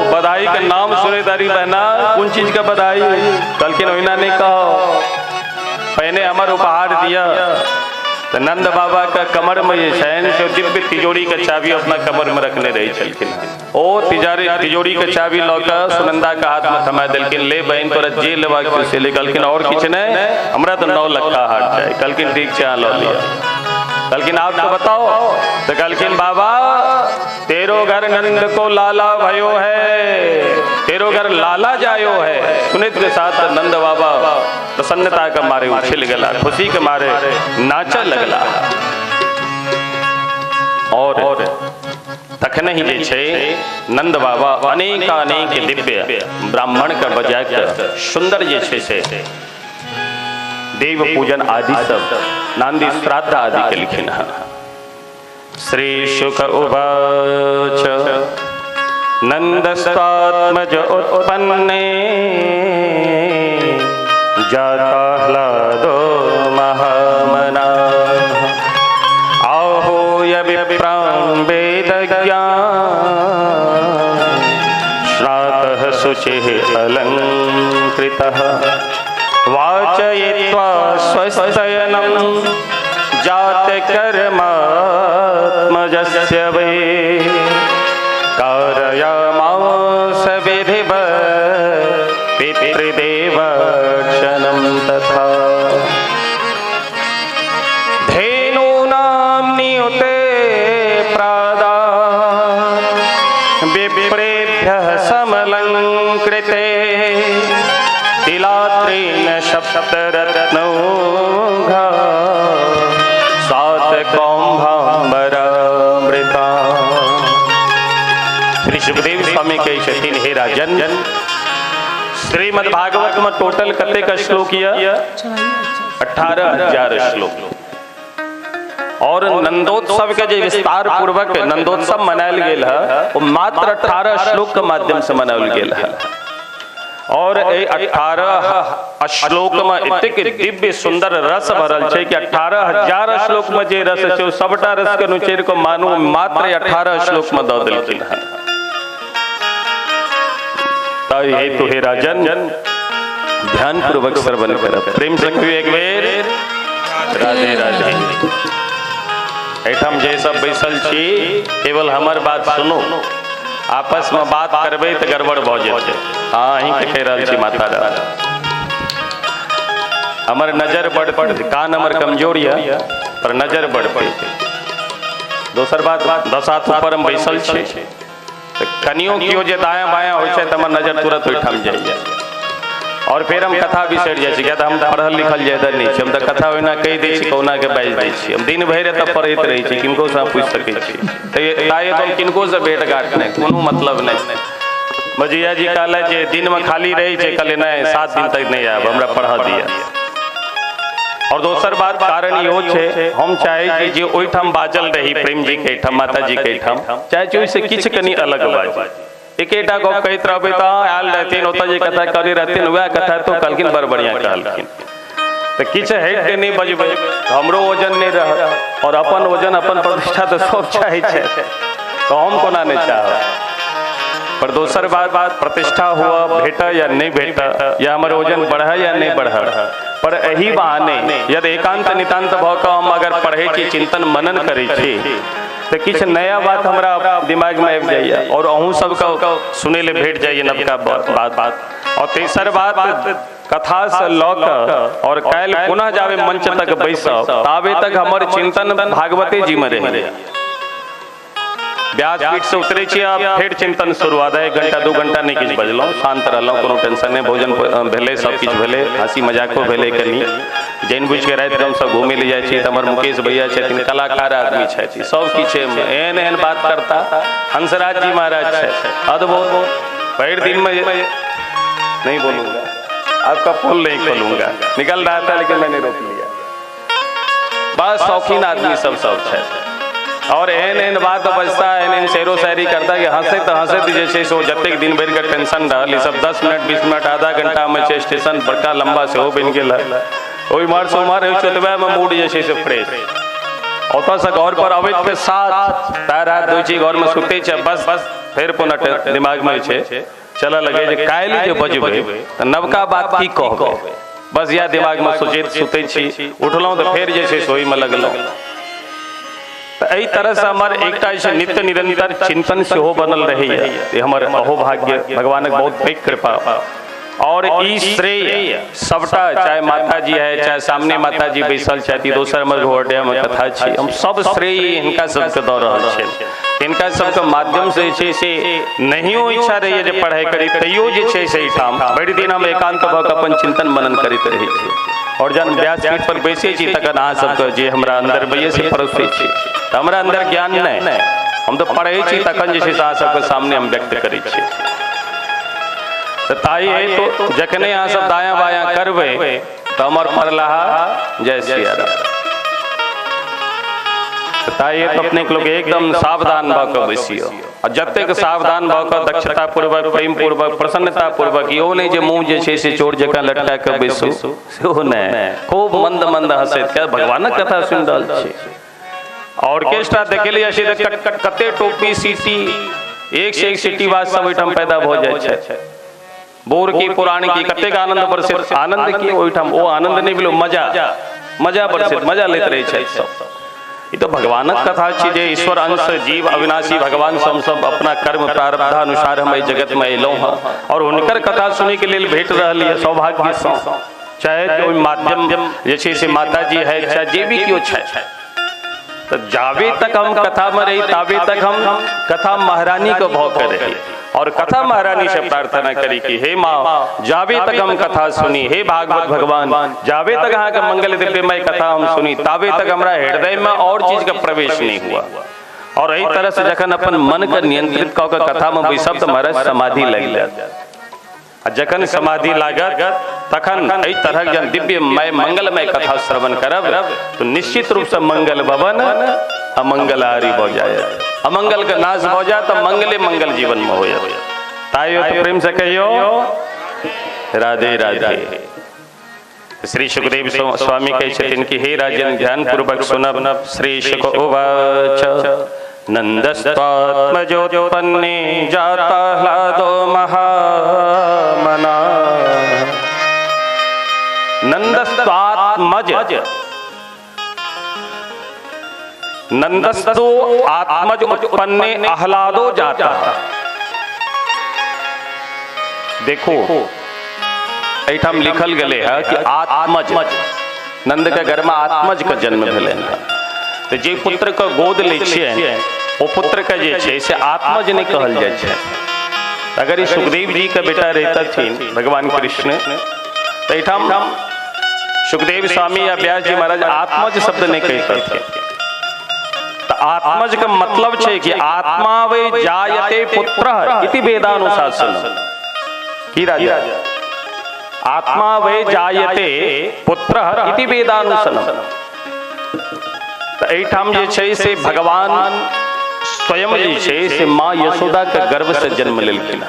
बधाई के नाम सुनै दारी बहना, कोन चीज के बधाई? कहलखिन ओहिना नहि कहो, पहिने हमर उपहार दिअ। तऽ नंद बाबा के कमर में जे छनि से दिव्य तिजोरी के चाबी अपना कमर में रखने रहै छलखिन। ओ तिजोरी के चाबी लऽ कऽ सुनंदा के हाथ में थमा देलखिन, ले बहिन तोरा जे लेबाक छौ से ले। कहलखिन और किछु नहि, हमरा तऽ 9 लाख हार चाही। कहलखिन ठीक छै, अहाँ लऽ लिअ। कहलखिन आप तो बताओ। तो कहलखिन बाबा तेरो घर नंद को लाला भयो है, तेरो घर लाला जायो है। सुनित के साथ नंद बाबा प्रसन्नता के मारे उछल गला, खुशी के मारे नाचा लगला। और तखन ही जे छै नंद बाबा अनेकानेक दिव्य ब्राह्मण के बजा के सुंदर जे छै से देव पूजन आदि सब नांदी श्राद्ध आदि केलखिन हँ। श्री शुक उवाच नंदस्तात्मज उत्पन्ने जाताह्लादो महामना आहूय विप्रां वेदज्ञान स्नातः शुचिः अलंकृतः वाचयित्वा स्वस्तयनं जातकर्मात्मजस्य वै कारयामास विधिवत् पितृदेवक्षणं तथा धेनूनां नियुते प्रादात् विप्रेभ्यः समलङ्कृते तिलात्रेण सप्तरत्नौघा सात कौम्भाम्बरामृता। श्री सुखदेव स्वामी कहै छथिन, हे राजन, श्रीमद् भागवत में टोटल कतेक श्लोक यऽ? 18,000 श्लोक। और नंदोत्सव के जे विस्तार पूर्वक नंदोत्सव मनायल गेल है वो मात्र 18 श्लोक के माध्यम से मनायल गेल है। और 18 श्लोक में एतेक दिव्य सुंदर रस भरल छै कि 18,000 श्लोक में जे रस छै सबटा रस के नुचेर के मानू मात्र 18 श्लोक में दऽ देलखिन हन। ताहि हेतु हे राजन, ध्यान पूर्वक श्रवण करब। प्रेम से कहियो एक बेर राधे राधे। एहिठाम जे सब बैसल छी केवल हमर बात सुनू, आपस में बात करबै तऽ गड़बड़ भऽ जेतै। हाँ, अहींके कहि रहल छी माता रानी। हमर नजर बड़, कान हमर कमजोर यऽ पर नजर बड़ पैघ। दोसर बात, 10 हाथ ऊपर हम बैसल छी तऽ कनियो केओ जे दायाँ बायाँ होइ छै तऽ हमर नजर तुरंत ओहिठाम जाइए और फेर हम कथा बिसरि जाइ छी। किया तऽ हम पढ़ल लिखल ज्यादा नहि छी, हम तऽ कथा ओहिना कहि दै छी, कहुना के बाजि दै छी। हम दिन भरि एतऽ पढ़ैत रहै छी, किनकोसँ पूछि सकै छी। ताहि हम किनकोसँ भेट घाट नहि, कोनो मतलब नहि। मजिया जी कहलथि जे दिनमे खाली रहै छै, कहलियै नहि, 7 दिन तक नहि आयब, हमरा पढ़ऽ दिअ। और दोसर बात, कारण इहो छै, हम चाहै छी जे ओहिठाम बाजल रही, प्रेम जी के एहिठाम, माता जी के एहिठाम, चाहै छी ओहिसँ किछु कनि अलग बाजी। एकेटा गप कहैत रहबै तऽ आयल रहथिन ओतऽ जे कथा कहने रहथिन वएह कथा तो कहलखिन, बड़ बढ़िआँ कहलखिन। तऽ किछु हटि कऽ नहि बजबै, हमरो वजन नहि रहत और अपन वजन अपन प्रतिष्ठा तऽ सब चाहै छै, तऽ हम कोना नहि चाहब। पर दोसर बात, प्रतिष्ठा हुआ भेटय या नहि भेटय, या हमर वजन बढ़य या नहि बढ़य, पर एहि बहाने यदि एकांत नितांत भऽ कऽ हम अगर पढ़ै छी, चिंतन मनन करै छी, तऽ किछु नया बात हमरा दिमागमे आबि जाइए और अहूँ सबके सुनै लए भेट जाइए नवका बात। और तेसर बात, कथासँ लऽ कऽ और काल्हि पुनः जाबे मंच तक बैसब ताबे तक हमर चिंतन भागवते जीमे रहैए। व्यासपीठ से उतरे छी आ फेर चिंतन शुरू, आधा 1 घंटा 2 घंटा नहि किछु बजलहुँ, शांत रहलहुँ, कोनो टेंशन नहि, भोजन भेलै, सब किछु भेलै, हँसी मजाको भेलै। कनि जानि बुझिके रातिके हमसब घूमै लए जाइ छी तऽ हमर मुकेश भैया छथिन, कलाकार आदमी छथि, सब किछु एहन एहन बात करता। हंसराज जी महाराज छथि, अद्भुत। भरि दिनमे नहीं बोलूँगा, आपका पोल नहीं खोलूंगा, निकल रहा था लेकिन मैंने रोक लिया। बस शौकीन आदमी सब छथि और एहन एहन बात बजता, एहन एहन शेरो शायरी करता कि हँसैत हँसैत जे छै से जतेक दिन भरिके टेंशन रहल ई सब 10 मिनट 20 मिनट आधा घंटामे छै। स्टेशन बड़का लम्बा सेहो बनि गेल है, ओहिम्हरसँ ओम्हर होइ छै, ओतबेमे मूड जे छै से फ्रेश। ओतऽसँ घर पर अबैत के साथ पैर हाथ धोइ छी, घरमे सुतै छै, बस फेर पुनः दिमागमे छै चलऽ लगै जे काल्हि जे बजबै तऽ नवका बात की कहबै, बस इएह दिमागमे सोचैत सुतै छी। उठलहुँ तऽ फेर जे छै से ओहिमे लगलहुँ। तऽ एहि तरहसँ हमर एकटा जे छै नित्य निरंतर चिंतन सेहो बनल रहैए, हमर अहोभाग्य, भगवानक बहुत पैघ कृपा। और ई श्रेय सबटा, चाहे माता जी है, चाहे सामने माता जी बैसल छथि, दोसर हमर घोरडियामे कथा छी, हम सब श्रेय हिनका सबके दऽ रहल छियनि। हिनका सबके माध्यम से जे छै से नहियो इच्छा रहैए जे पढ़ाइ करी, तैयो जे छै से एहिठाम भरि दिन हम एकांत भऽ कऽ अपन चिंतन मनन करैत रहै छी। और जहन व्यासपीठ पर बैसै छी तखन अहाँ सबके जे हमरा अन्दर बैसे से परोसै छी, तऽ हमरा अन्दर ज्ञान नहि, हम तऽ पढ़ै छी तखन जे छै से अहाँ सबके सामने हम व्यक्त करै छी। तऽ ताहि हेतु जखने अहाँ सब दायाँ बायाँ करबै तऽ हमर पढ़लाहा जय सिया राम। ताहि हेतु अपनेके लोक एकदम सावधान भऽ कऽ बैसियौ, आ जतेक सावधान भऽ कऽ दक्षतापूर्वक, प्रेमपूर्वक, प्रसन्नतापूर्वक, इहो नहि जे मुँह जे छै से चोर जकाँ लटका कऽ बैसू, सेहो नहि, खूब मंद मंद हँसैत के भगवानक कथा सुनि रहल छी। ऑर्केस्ट्रा देखेलियै छै तऽ कते टोपी सीटी, एक से एक सीटी बाज सब ओहिठाम पैदा भऽ जाइ छै। बोर की पुराण की कतेक आनंद बरसैत, आनंद की ओहिठाम ओ आनंद नहि भेल, मजा मजा बरसैत, मजा लैत रहै छथि सब। ई तऽ भगवानक कथा छी जे ईश्वर अंश जीव अविनाशी भगवान से हम सब अपना कर्म प्रारब्धानुसार हम एहि जगतमे अयलहुँ हँ और हुनकर कथा सुनैके लेल भेट रहल यऽ सौभाग्यसँ, चाहे ओहि माध्यम जे छै से माता जी है, चाहे जे भी केओ छथि। तऽ जाबे तक हम कथामे रही ताबे तक हम कथा महारानीके भऽ के रही और कथा महारानी से प्रार्थना करी कि हे माँ, जाबे तक हम कथा सुनी, हे भागवत भगवान, जाबे तक अहाँके मंगल दिव्यमय कथा हम सुनी ताबे तक हमरा हृदय में और चीज के प्रवेश नहीं हुआ। और एहि तरह से जखन अपन मन के नियंत्रित कऽ के कथा में बैसब तऽ महाराज समाधि लागि जायत। आ जखन समाधि लागत तखन एहि तरहक जन दिव्यमय मंगलमय कथा श्रवण करब तो निश्चित रूप से मंगल भवन अमंगलहारी भऽ जायत, अमंगल के नाश भऽ जायत, मंगले मंगल जीवन में हो जायत। ताइयो तो प्रेम से कहियो राधे राधे। श्री सुखदेव स्वामी कहै छथिन कि हे राजन ध्यान पूर्वक सुनब। श्री शुक उवाच नंदस्त्वात्मजोत्पन्ने जाता ह्लादो महामना। नंदस्त्वात्मज, नंदस्तो आत्मज उत्पन्ने आह्लादो जाता। देखो एहिठाम लिखल गेलै है कि आत्मज, नंद के घर में आत्मज के जन्म भेलै। तो जे पुत्र के गोद लै छियै ओ पुत्र के जे छै से आत्मज नहीं कहल जाइ छै। अगर ई सुखदेव जी के बेटा रहितथिन भगवान कृष्ण तो एहिठाम सुखदेव स्वामी या व्यास जी महाराज आत्मज शब्द नहीं कहितथिन। तो आत्मज के मतलब छै कि आत्मा वै जायते पुत्र इति वेदानुशासन। की राजा, आत्मा वै जायते पुत्र इति वेदानुशासन। तो एहिठाम जे छै से भगवान स्वयं जे छै से माँ यशोदा के गर्भ से जन्म लेलखिन।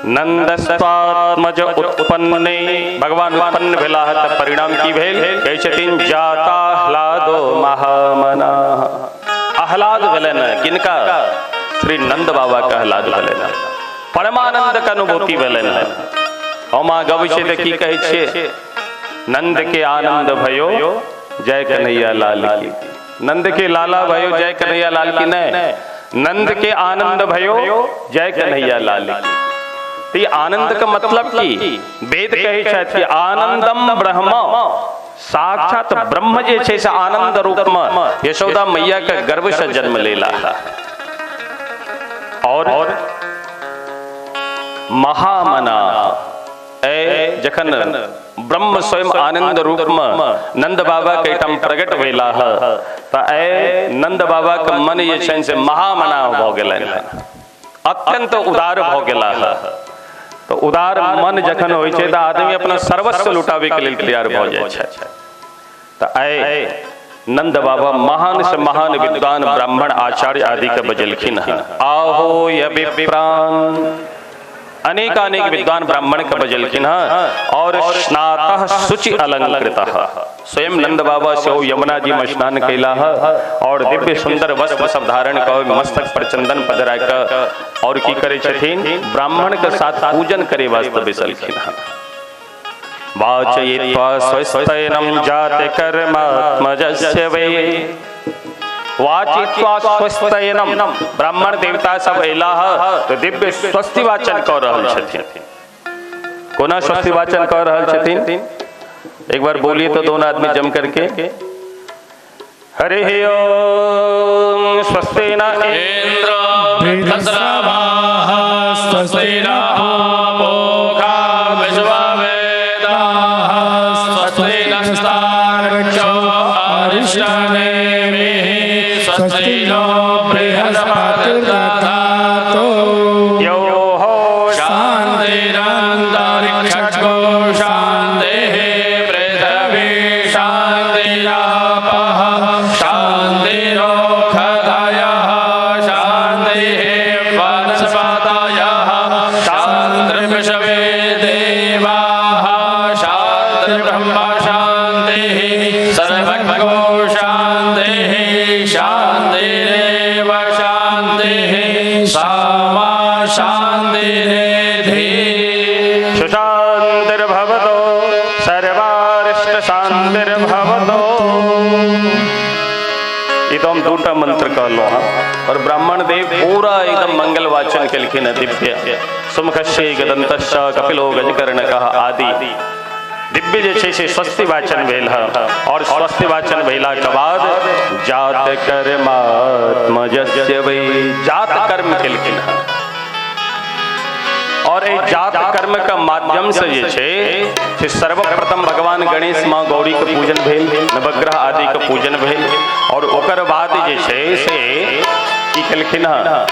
नंदस्त्वात्मज उत्पन्ने, भगवान उत्पन्न भेलाह तऽ परिणाम की भेल? कहै छथिन जाता आह्लादो महामना। आह्लाद भेलनि किनका? श्री नंद बाबा के आह्लाद भेलनि, परमानंद के अनुभूति भेलनि। हम गबै छियै तऽ की कहै छियै? नंद के आनंद भयो जय कन्हैया लाल की। नंद के लाला भयो जय कन्हैया लाल की नहीं, नंद के आनंद भयो जय कन्हैया लाल की। तो ये आनंद का मतलब की वेद कहै छथि कि आनंदम ब्रह्म, साक्षात ब्रह्म जे छै से आनंद रूप में यशोदा मैया के गर्भ से जन्म लेला। और महामना ए जखन ब्रह्म स्वयं आनंद रूप में नंद बाबा के एहिठाम प्रकट भेलाह तऽ ए नंद बाबा के मन जे छनि से महामना भऽ गेलनि, अत्यंत उदार भऽ गेलाह। तो उदार मन जखन होइ छै तऽ आदमी अपना सर्वस्व लुटाबै के लेल तैयार भऽ जाइ छै। तऽ ए नंद बाबा महान से महान विद्वान ब्राह्मण आचार्य आदि के बजलखिन हँ। आहो विप्राण, अनेकानेक विद्वान ब्राह्मण के बजलखिन हँ। और स्नातः शुचि अलंकृतः, स्वयं नंद बाबा सेहो यमुना जी में स्नान कैलाह और दिव्य सुंदर वस्त्र सब धारण कऽ मस्तक पर चंदन पधरा कऽ और की करै छथिन? ब्राह्मण के साथ पूजन करे वास्ते बैसलखिन हँ। वाचयित्वा स्वस्त्ययनं जात कर्मात्मजस्य वै। वाचित्वा स्वस्त्ययनं, ब्राह्मण देवता सब अयलाह तो दिव्य स्वस्ति वाचन कऽ रहल छथिन। कोना स्वस्ति वाचन कऽ रहल छथिन? एक बार बोलिए तो दोनों आदमी जम करके। हरि ओम स्वस्ति न इंद्र वृद्धश्रवाः स्वस्ति नः पूषा विश्ववेदाः स्वस्ति नस्तार्क्ष्यो अरिष्टनेमिः स्वस्ति नो बृहस्पतिर्दधातु। यो शान्तिरन्तरिक्षो शान्तिः पृथिवी शान्तिरापः शान्तिरोषधयः शान्तिः वनस्पतयः शान्तिर्विश्वे देवाः शान्तिर्ब्रह्म शान्तिः सर्वगो शान्तिः शान्तिरेव शान्तिः सामा शान्तिरेधि। सुशान्तिर्भवतु सर्वारिष्ट शान्तिर्भवतु। ई तो हम दूटा मंत्र कहलहुँ हँ। और ब्राह्मण देव पूरा एकदम मंगल वाचन केलखिन हँ दिव्य। सुमुखस्य गदन्तश्च कपिलो गजकर्णकः आदि दिव्य जे छै से स्वस्ति वाचन भेल हँ। और स्वस्ति वाचन भेला के बाद जात कर्मात्मजस्य वै, जात कर्म केलखिन हँ। और एहि जात कर्म के माध्यम से जे छै से सर्वप्रथम भगवान गणेश माँ गौरी के पूजन भेल, नवग्रह आदि के पूजन भेल और ओकर बाद जे छै से की केलखिन हँ,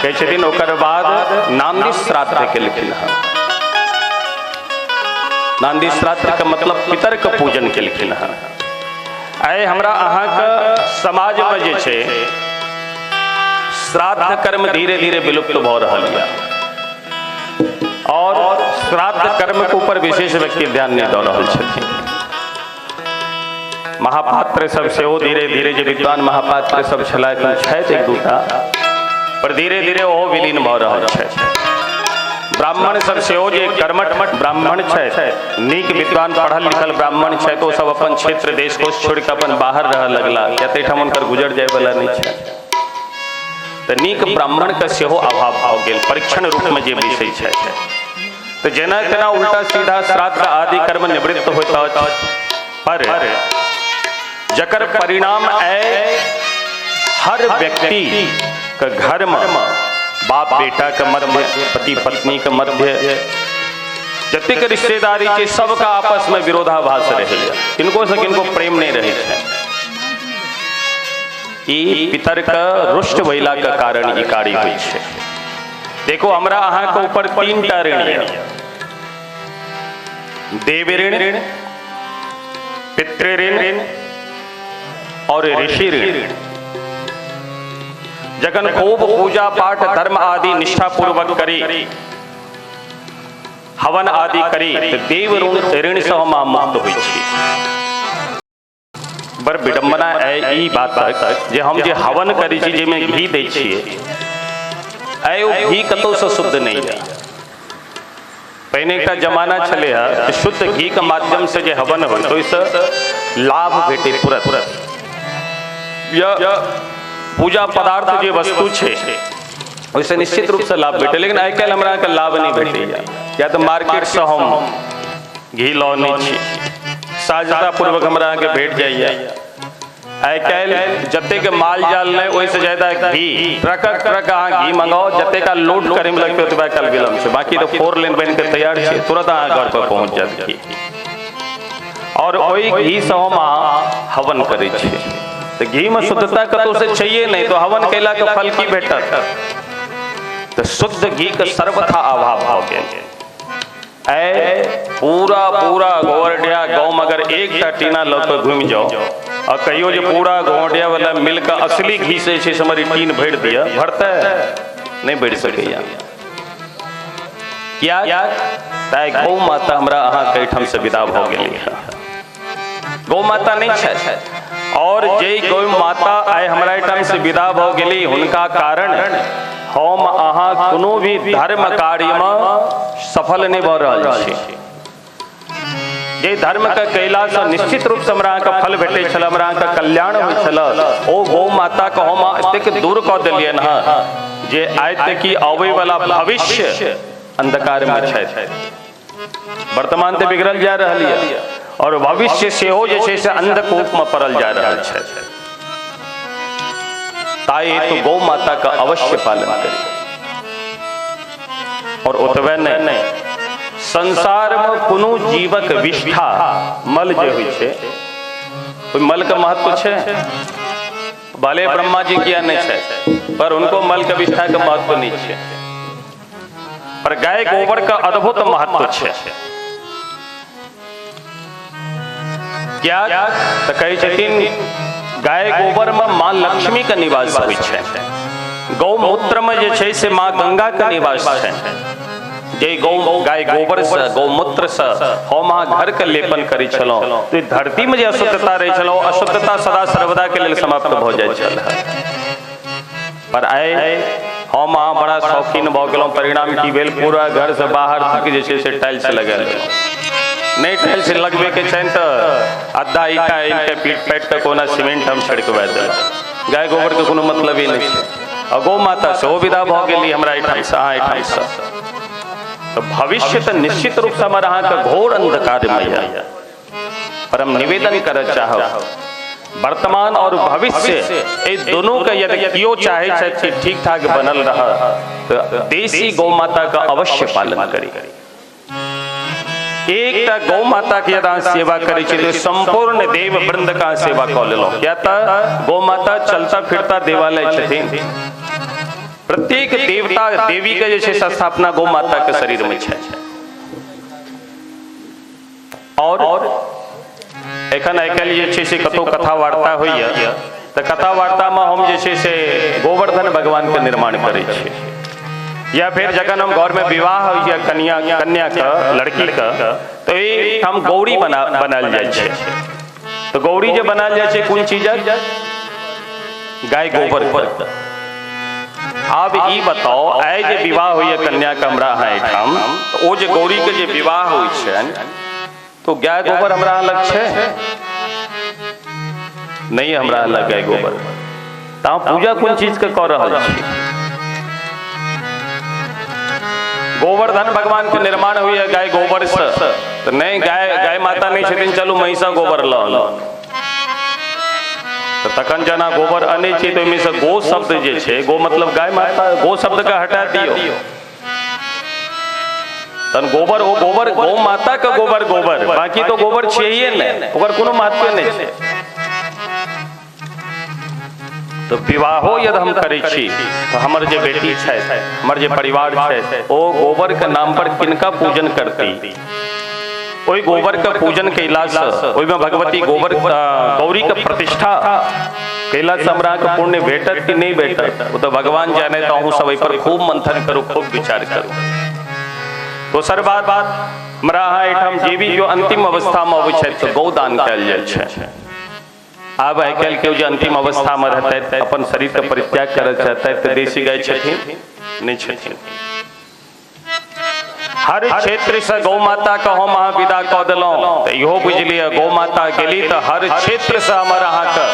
कहै छथिन ओकर बाद नांदी श्राद्ध केलखिन हँ। नांदी श्राद्ध के मतलब पितर के पूजन केलखिन हँ। आइ हमरा अहाँके समाज में जे छै श्राद्ध कर्म धीरे धीरे विलुप्त भऽ रहल यऽ और श्राद्ध कर्म के ऊपर विशेष व्यक्ति ध्यान नहीं दऽ रहल छथिन। महापात्र सब सेहो धीरे धीरे जे विद्वान महापात्र सब छलाह छथि एक दूटा, पर धीरे धीरे ओहो विलीन भऽ रहल छथि। ब्राह्मण सब सेहो जे कर्मठ ब्राह्मण छथि, नीक विद्वान पढ़ल लिखल ब्राह्मण छथि, ओ सब अपन क्षेत्र देश कोश छोड़ि कऽ अपन बाहर रहऽ लगला, किया तऽ एहिठाम हुनकर गुजर जायवला नहि छै। तऽ नीक ब्राह्मण के सेहो अभाव भऽ गेल परीक्षण रूपमे जे बैसै छथि। तऽ जेना तेना उल्टा सीधा श्राद्ध आदि कर्म निवृत्त होइत अछि, पर जकर परिणाम आय हर व्यक्ति के घर में बाप बेटा के मध्य, पति पत्नी के मध्य, जतेक रिश्तेदारी छै सबका आपस में विरोधाभास रहै, किनको से किनको प्रेम नहीं रहै छै। ई पितर के रुष्ट भइला के कारण ई कार्य होइ छै। देखो हमरा अहाँ के ऊपर तीन टा ऋण यऽ, देव ऋण, पितृ ऋण और ऋषि ऋण। जखन खूब पूजा पाठ धर्म आदि निष्ठा पूर्वक करी, हवन आदि करी, तो देव ऋण से हम मुक्त होइ छी। बड़ विडंबना है ई बात जे हम जे हवन करै छी जाहिमे घी दै छियै, आइ ओ घी कतौ से शुद्ध नहीं है। पहिने एकटा जमाना छलै हँ शुद्ध घी के माध्यम से जे हवन होइ तो ओहिसँ लाभ भेटै तुरंत। या पूजा पदार्थ जे वस्तु छै ओहिसँ निश्चित रूपसँ लाभ भेटै, लेकिन आइ काल्हि हमरा अहाँके लाभ नहि भेटैए। या तऽ मार्केटसँ हम घी लऽ छी, सहजतापूर्वक हमरा अहाँके भेट जाइए। आइ काल्हि जतेक माल जाल नहि ओहिसँ ज्यादा घी, ट्रकक ट्रक अहाँ घी मंगाओ, जतेक लोड करैमे लगतै ओतबा काल विलम्ब छै, बाकी तऽ 4 लेन बनि कऽ तैयार छै, तुरंत अहाँ घर पर पहुँच जायत घी। और ओहि घीसँ हम अहाँ हवन करै छी, तऽ घी में शुद्धता कतौ से छैहे नहीं, तो हवन कैला के फल की भेटत? तऽ शुद्ध घी के सर्वथा अभाव भऽ गेल। ऐ पूरा पूरा गोवरडिया गाँव में अगर एकटा टीना लऽ कऽ घुमि जाओ आ कहियो जे पूरा गोवरडिया वाला मिल कऽ असली घी से छै हमर टीन भरि दिअ, भरतै नहीं भरि सकैया। किया? तैं गौ माता हमरा अहाँके एहिठाम से विदा भऽ गेलै। गौ माता नहीं छै, और जे गौ माता आइ हमरा एहिठाम से विदा भऽ गेली, हुनका कारण हम अहाँ कोनो भी धर्म कार्यमे सफल नहीं भऽ रहल छी। जे धर्म के कैलासँ निश्चित रूपसँ हमरा अहाँके फल भेटै छल, हमरा अहाँके कल्याण होइ छल, ओ गौ माता के हम एतेक दूर कऽ देलियनि हँ जे आइ तक की अबै वाला भविष्य अंधकार में छथि। वर्तमान तऽ बिगड़ल जा रहल यऽ और भविष्य सेहो जे छै से अंधकूप में पड़ल जा रहल छै। ताहि हेतु गौ माता का अवश्य पालन करी। और ओतबे नहीं, संसार में कोनो जीवक विष्ठा मल जे होइ छै, ओहि मल के महत्व छै, भले ब्रह्मा जी किया नहीं छै, पर उनको मल के विष्ठा के महत्व नहीं छै, पर गाय गोबर का अद्भुत महत्व छै। क्या तऽ कहै छथिन गाय गोबर में माँ लक्ष्मी के निवास होइ छै, गौमूत्र में जे छै से माँ गंगा के निवास छै। जे गौ गाय गोबर से गौमूत्र से हम अहाँ घर के लेपन करै छलहुँ, तो धरती में जे अशुद्धता रहै छल, अशुद्धता सदा सर्वदा के लेल समाप्त भऽ जाइ छल। पर आइ हम अहाँ बड़ा शौकीन भऽ गेलहुँ, परिणाम की भेल, पूरा घर से बाहर तक जे छै से टाइल्स लगायल। नहीं टाइल्स लगबे के छनि तऽ आधा ईटा आनि कऽ पीट पाटि कऽ कोना सीमेंट हम छिड़कवा देलहुँ। गाय गोबर के कोनो मतलब ही नहीं छै। आ गौ माता सेहो विदा भऽ गेली हमरा एहिठामसँ अहाँ एहिठामसँ, तऽ भविष्य तऽ निश्चित रूपसँ हमर अहाँके घोर अंधकारमय यऽ। पर हम निवेदन करऽ चाहब वर्तमान और भविष्य ए दोनों के यदि केओ चाहे छथि ठीक ठाक बनल रह तो देसी गौ माता का अवश्य पालन करी। एक गौ माता के यदि सेवा करै छी तो संपूर्ण देव वृंद का सेवा कऽ लेलहुँ, किया तऽ गौ माता चलता फिरता देवालय छथिन। प्रत्येक देवता देवी के जे छै स्थापना गौ माता के शरीर में छै। और एखन आइ काल्हि जे छै से कतौ कथा वार्ता होइए तऽ कथा वार्ता में हम जे छै से गोवर्धन भगवान के निर्माण करै छी, या फिर जखन हम घर में विवाह होइए कन्या कन्या के लड़की के तो हम गौरी बनायल जाइ छै। तो गौरी जे बनायल जाइ छै कोन चीजक? गाय गोबर पर। आब ई बताओ आइ जे विवाह होइए कन्या के हमरा अहाँ एहिठाम, ओ जे गौरी के जे विवाह होइ छनि तो गाय गोबर हमरा अलग छै नहीं? हमरा अलग गाय गोबर। तऽ पूजा कोन चीज के कऽ रहल छी? गोवर्धन भगवान के निर्माण होइए गाय गोबर से, तो नहीं गाय गाय माता नहीं छथिन, चलू महिषा गोबर लऽ। तो तखन जेना गोबर अनै छी तो ओहिमे से गो शब्द जे छै, गो मतलब गाय माता, गो शब्द के हटा दियौ तन गोबर, ओ गोबर गौ माता के गोबर गोबर, बाकी तो गोबर छियै ने, ओकर कोनो महत्व नहीं छै। तो विवाहो यदि हम करै छी तो हमर जे बेटी छै, हमर जे परिवार छै, ओ गोबर के नाम पर किनका पूजन करती? ओहि गोबर के पूजन कैला से ओहिमे भगवती गोबर गौरी के प्रतिष्ठा कैला से हमरा के पुण्य भेटत कि नहीं भेटत, ओ तो भगवान जाने। तो अहूँ सब एहि पर खूब मंथन करू, खूब विचार करू। दोसर बात, हमरा अहाँ एहिठाम जे भी जो अंतिम अवस्था में अबै छथि तऽ गौदान कयल जाइ छै। आब आइ काल्हि केओ जे अंतिम अवस्था में रहतै, अपन शरीर के परित्याग करऽ चाहतै तऽ देसी गाय छथिन नहीं छथिन। हर क्षेत्र से गौ माता के हम अहाँ विदा कऽ देलहुँ तऽ इहो बुझि लिअ गौ माता गेली तऽ हर क्षेत्र से हमर अहाँके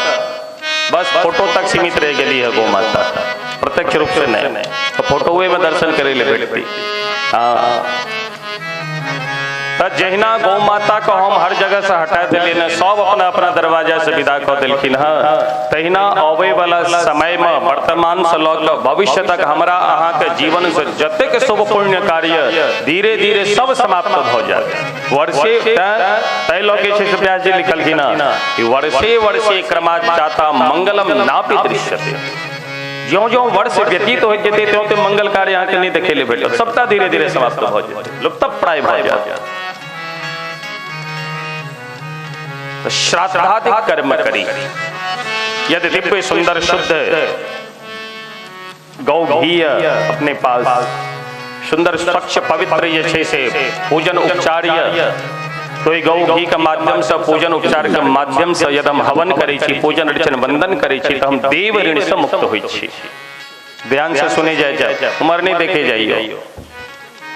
बस फोटो तक सीमित रहि गेली है गौ माता, प्रत्यक्ष रूप से नहीं, तो फोटोए में दर्शन करै लए भेटती। हाँ, तऽ जहिना गौ माता को हम हर जगह से हटा दिलियै ने, सब अपना अपना दरवाजा से विदा कऽ देलखिन हँ, तहिना अबै वाला समय में वर्तमान से लऽ कऽ भविष्य तक हमरा अहाँके जीवन से जतेक शुभ पुण्य कार्य धीरे धीरे सब समाप्त भऽ जायत। वर्षे तै लऽ के छै से व्यास जी लिखलखिन हँ कि वर्षे वर्षे क्रमात् जाता मंगलम नापि दृश्यते। ज्यों ज्यों वर्ष व्यतीत होइत जेतै त्यों त्यों मंगल कार्य अहाँके नहि देखै लए भेटत, सबटा धीरे धीरे समाप्त भऽ जेतै, लुप्त प्राय भऽ जायत। तो श्राद्धादिक कर्म करी, यदि दिव्य सुंदर शुद्ध गौ घी अपने पास सुंदर स्वच्छ पवित्र जे छै से पूजन उपचार, तो गौ घी के माध्यम से पूजन उपचार के माध्यम से यदि हम हवन करै छी, पूजन अर्चन वंदन करै छी, तो हम देव ऋण से मुक्त होइ छी। ध्यान से सुने जाय जाय, उमर नहीं देखे जाइयो,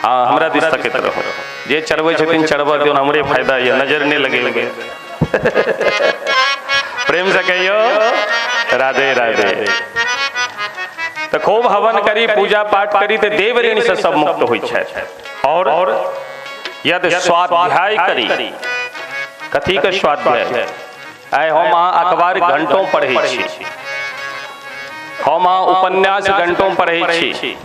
हाँ हमरा दिस तकैत रहो, जे चढ़बै छथिन चढ़बऽ दियौ, हमरे फायदा यऽ, नजर नहीं लगेबै। प्रेम से कहियो राधे राधे। तो खूब हवन करी, पूजा पाठ करी तो देव ऋण से सब मुक्त होइ छै। और यदि स्वाध्याय करी, कथी के स्वाध्याय? आइ हम अहाँ अखबार घंटों पढ़ै छी, हम अहाँ उपन्यास घंटों पढ़ै छी,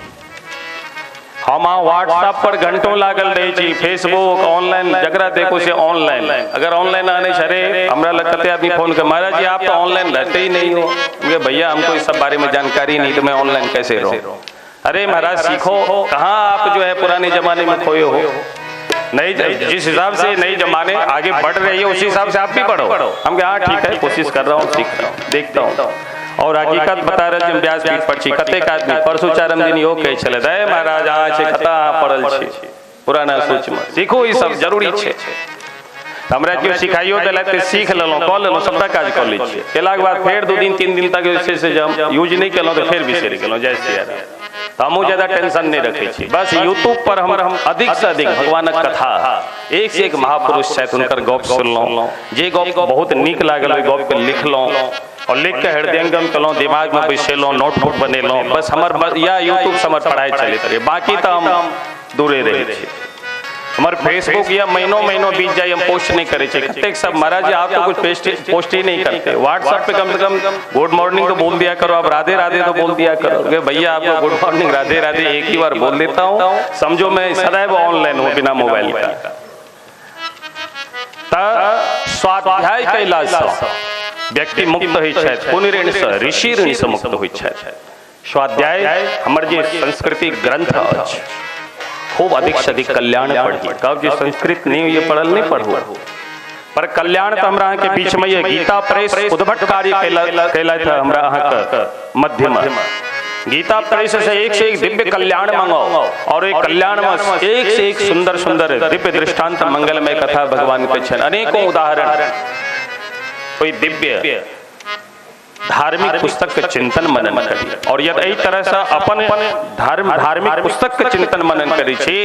हम अहाँ व्हाट्सएप पर घंटों लागल रहै छी, फेसबुक ऑनलाइन, जकरा देखो से ऑनलाइन। अगर ऑनलाइन आने छै, अरे हमरा लग कते आदमी फोन कर, महाराज जी आप तो ऑनलाइन रहते ही नहीं हो। भैया हमको इस सब बारे में जानकारी नहीं तो मैं ऑनलाइन कैसे रहूँ? अरे महाराज सीखो, कहाँ आप जो है पुराने जमाने में खोए हो। नई जिस हिसाब से नई जमाने आगे बढ़ रही है उसी हिसाब से आप भी बढ़ो। हम हाँ ठीक है, कोशिश कर रहा हूँ, सीख रहा हूँ, देखता हूँ। और हकीकत बता रहे हम व्यासपीठ पर छी, कतेक आदमी परसू चारम दिन इहो कहै छलै, रे महाराज अहाँ छै कतऽ अहाँ पड़ल छी पुराना सोच में, सीखू ई सब जरूरी छै। हमरा केओ सिखाइयो देलथि तऽ सीख लेलहुँ, कऽ लेलहुँ, सबटा काज कऽ लै छियै। केलाके बाद फेर 2 दिन 3 दिन तक जे छै से जब यूज नहि केलहुँ तऽ फेर बिसरि गेलहुँ। जय सिया राम। तऽ हमहूँ ज्यादा टेंशन नहीं रखै छी, बस यूट्यूब पर हम अधिक से अधिक भगवानक कथा, एक से एक महापुरुष छथि हुनकर गप सुनलहुँ, जे गप बहुत नीक लागल ओहि गपके लिखलहुँ और लिख के हृदयंगम केलहुँ, दिमाग में बैसेलहुँ, नोटबुक बनेलहुँ, बस हमर या यूट्यूब से हमर पढ़ाई चलैत रहै, बाकी तऽ हम दूरे रहै छी। हमर फेसबुक या महीनों महीनों बीत जाए, हम पोस्ट नहीं करे छे। कतेक सब महाराज जी आप तो कुछ पोस्ट ही नहीं करते। व्हाट्सएप पे कम से कम गुड मॉर्निंग तो बोल दिया करो, आप राधे राधे तो बोल दिया करो। भैया आपको गुड मॉर्निंग राधे राधे एक ही बार बोल देता हूँ, समझो मैं सदैव ऑनलाइन हूँ बिना मोबाइल का। स्वाध्याय कैलासँ व्यक्ति मुक्त होइ छथि, पुण्य ऋण से, ऋषि ऋण से मुक्त होइ छथि। स्वाध्याय हमर जे संस्कृति ग्रंथ अछि, खूब अधिक से अधिक कल्याण पढ़ी। कब जे संस्कृत नहीं होइए पढ़ल नहीं पढ़ू, पर कल्याण तो हमरा अहाँके बीच में ये गीता प्रेस उद्भट कार्य कैलथि हमरा अहाँके मध्य में। गीता प्रेस से एक दिव्य कल्याण मंगाओ और एक कल्याण में एक से एक सुंदर सुंदर दिव्य दृष्टांत मंगलमय कथा भगवान के छनि, अनेकों उदाहरण। कोई दिव्य धार्मिक पुस्तक के चिंतन मनन करी और यदि एहि तरह से अपन धार्मिक पुस्तक के चिंतन मनन करी छी।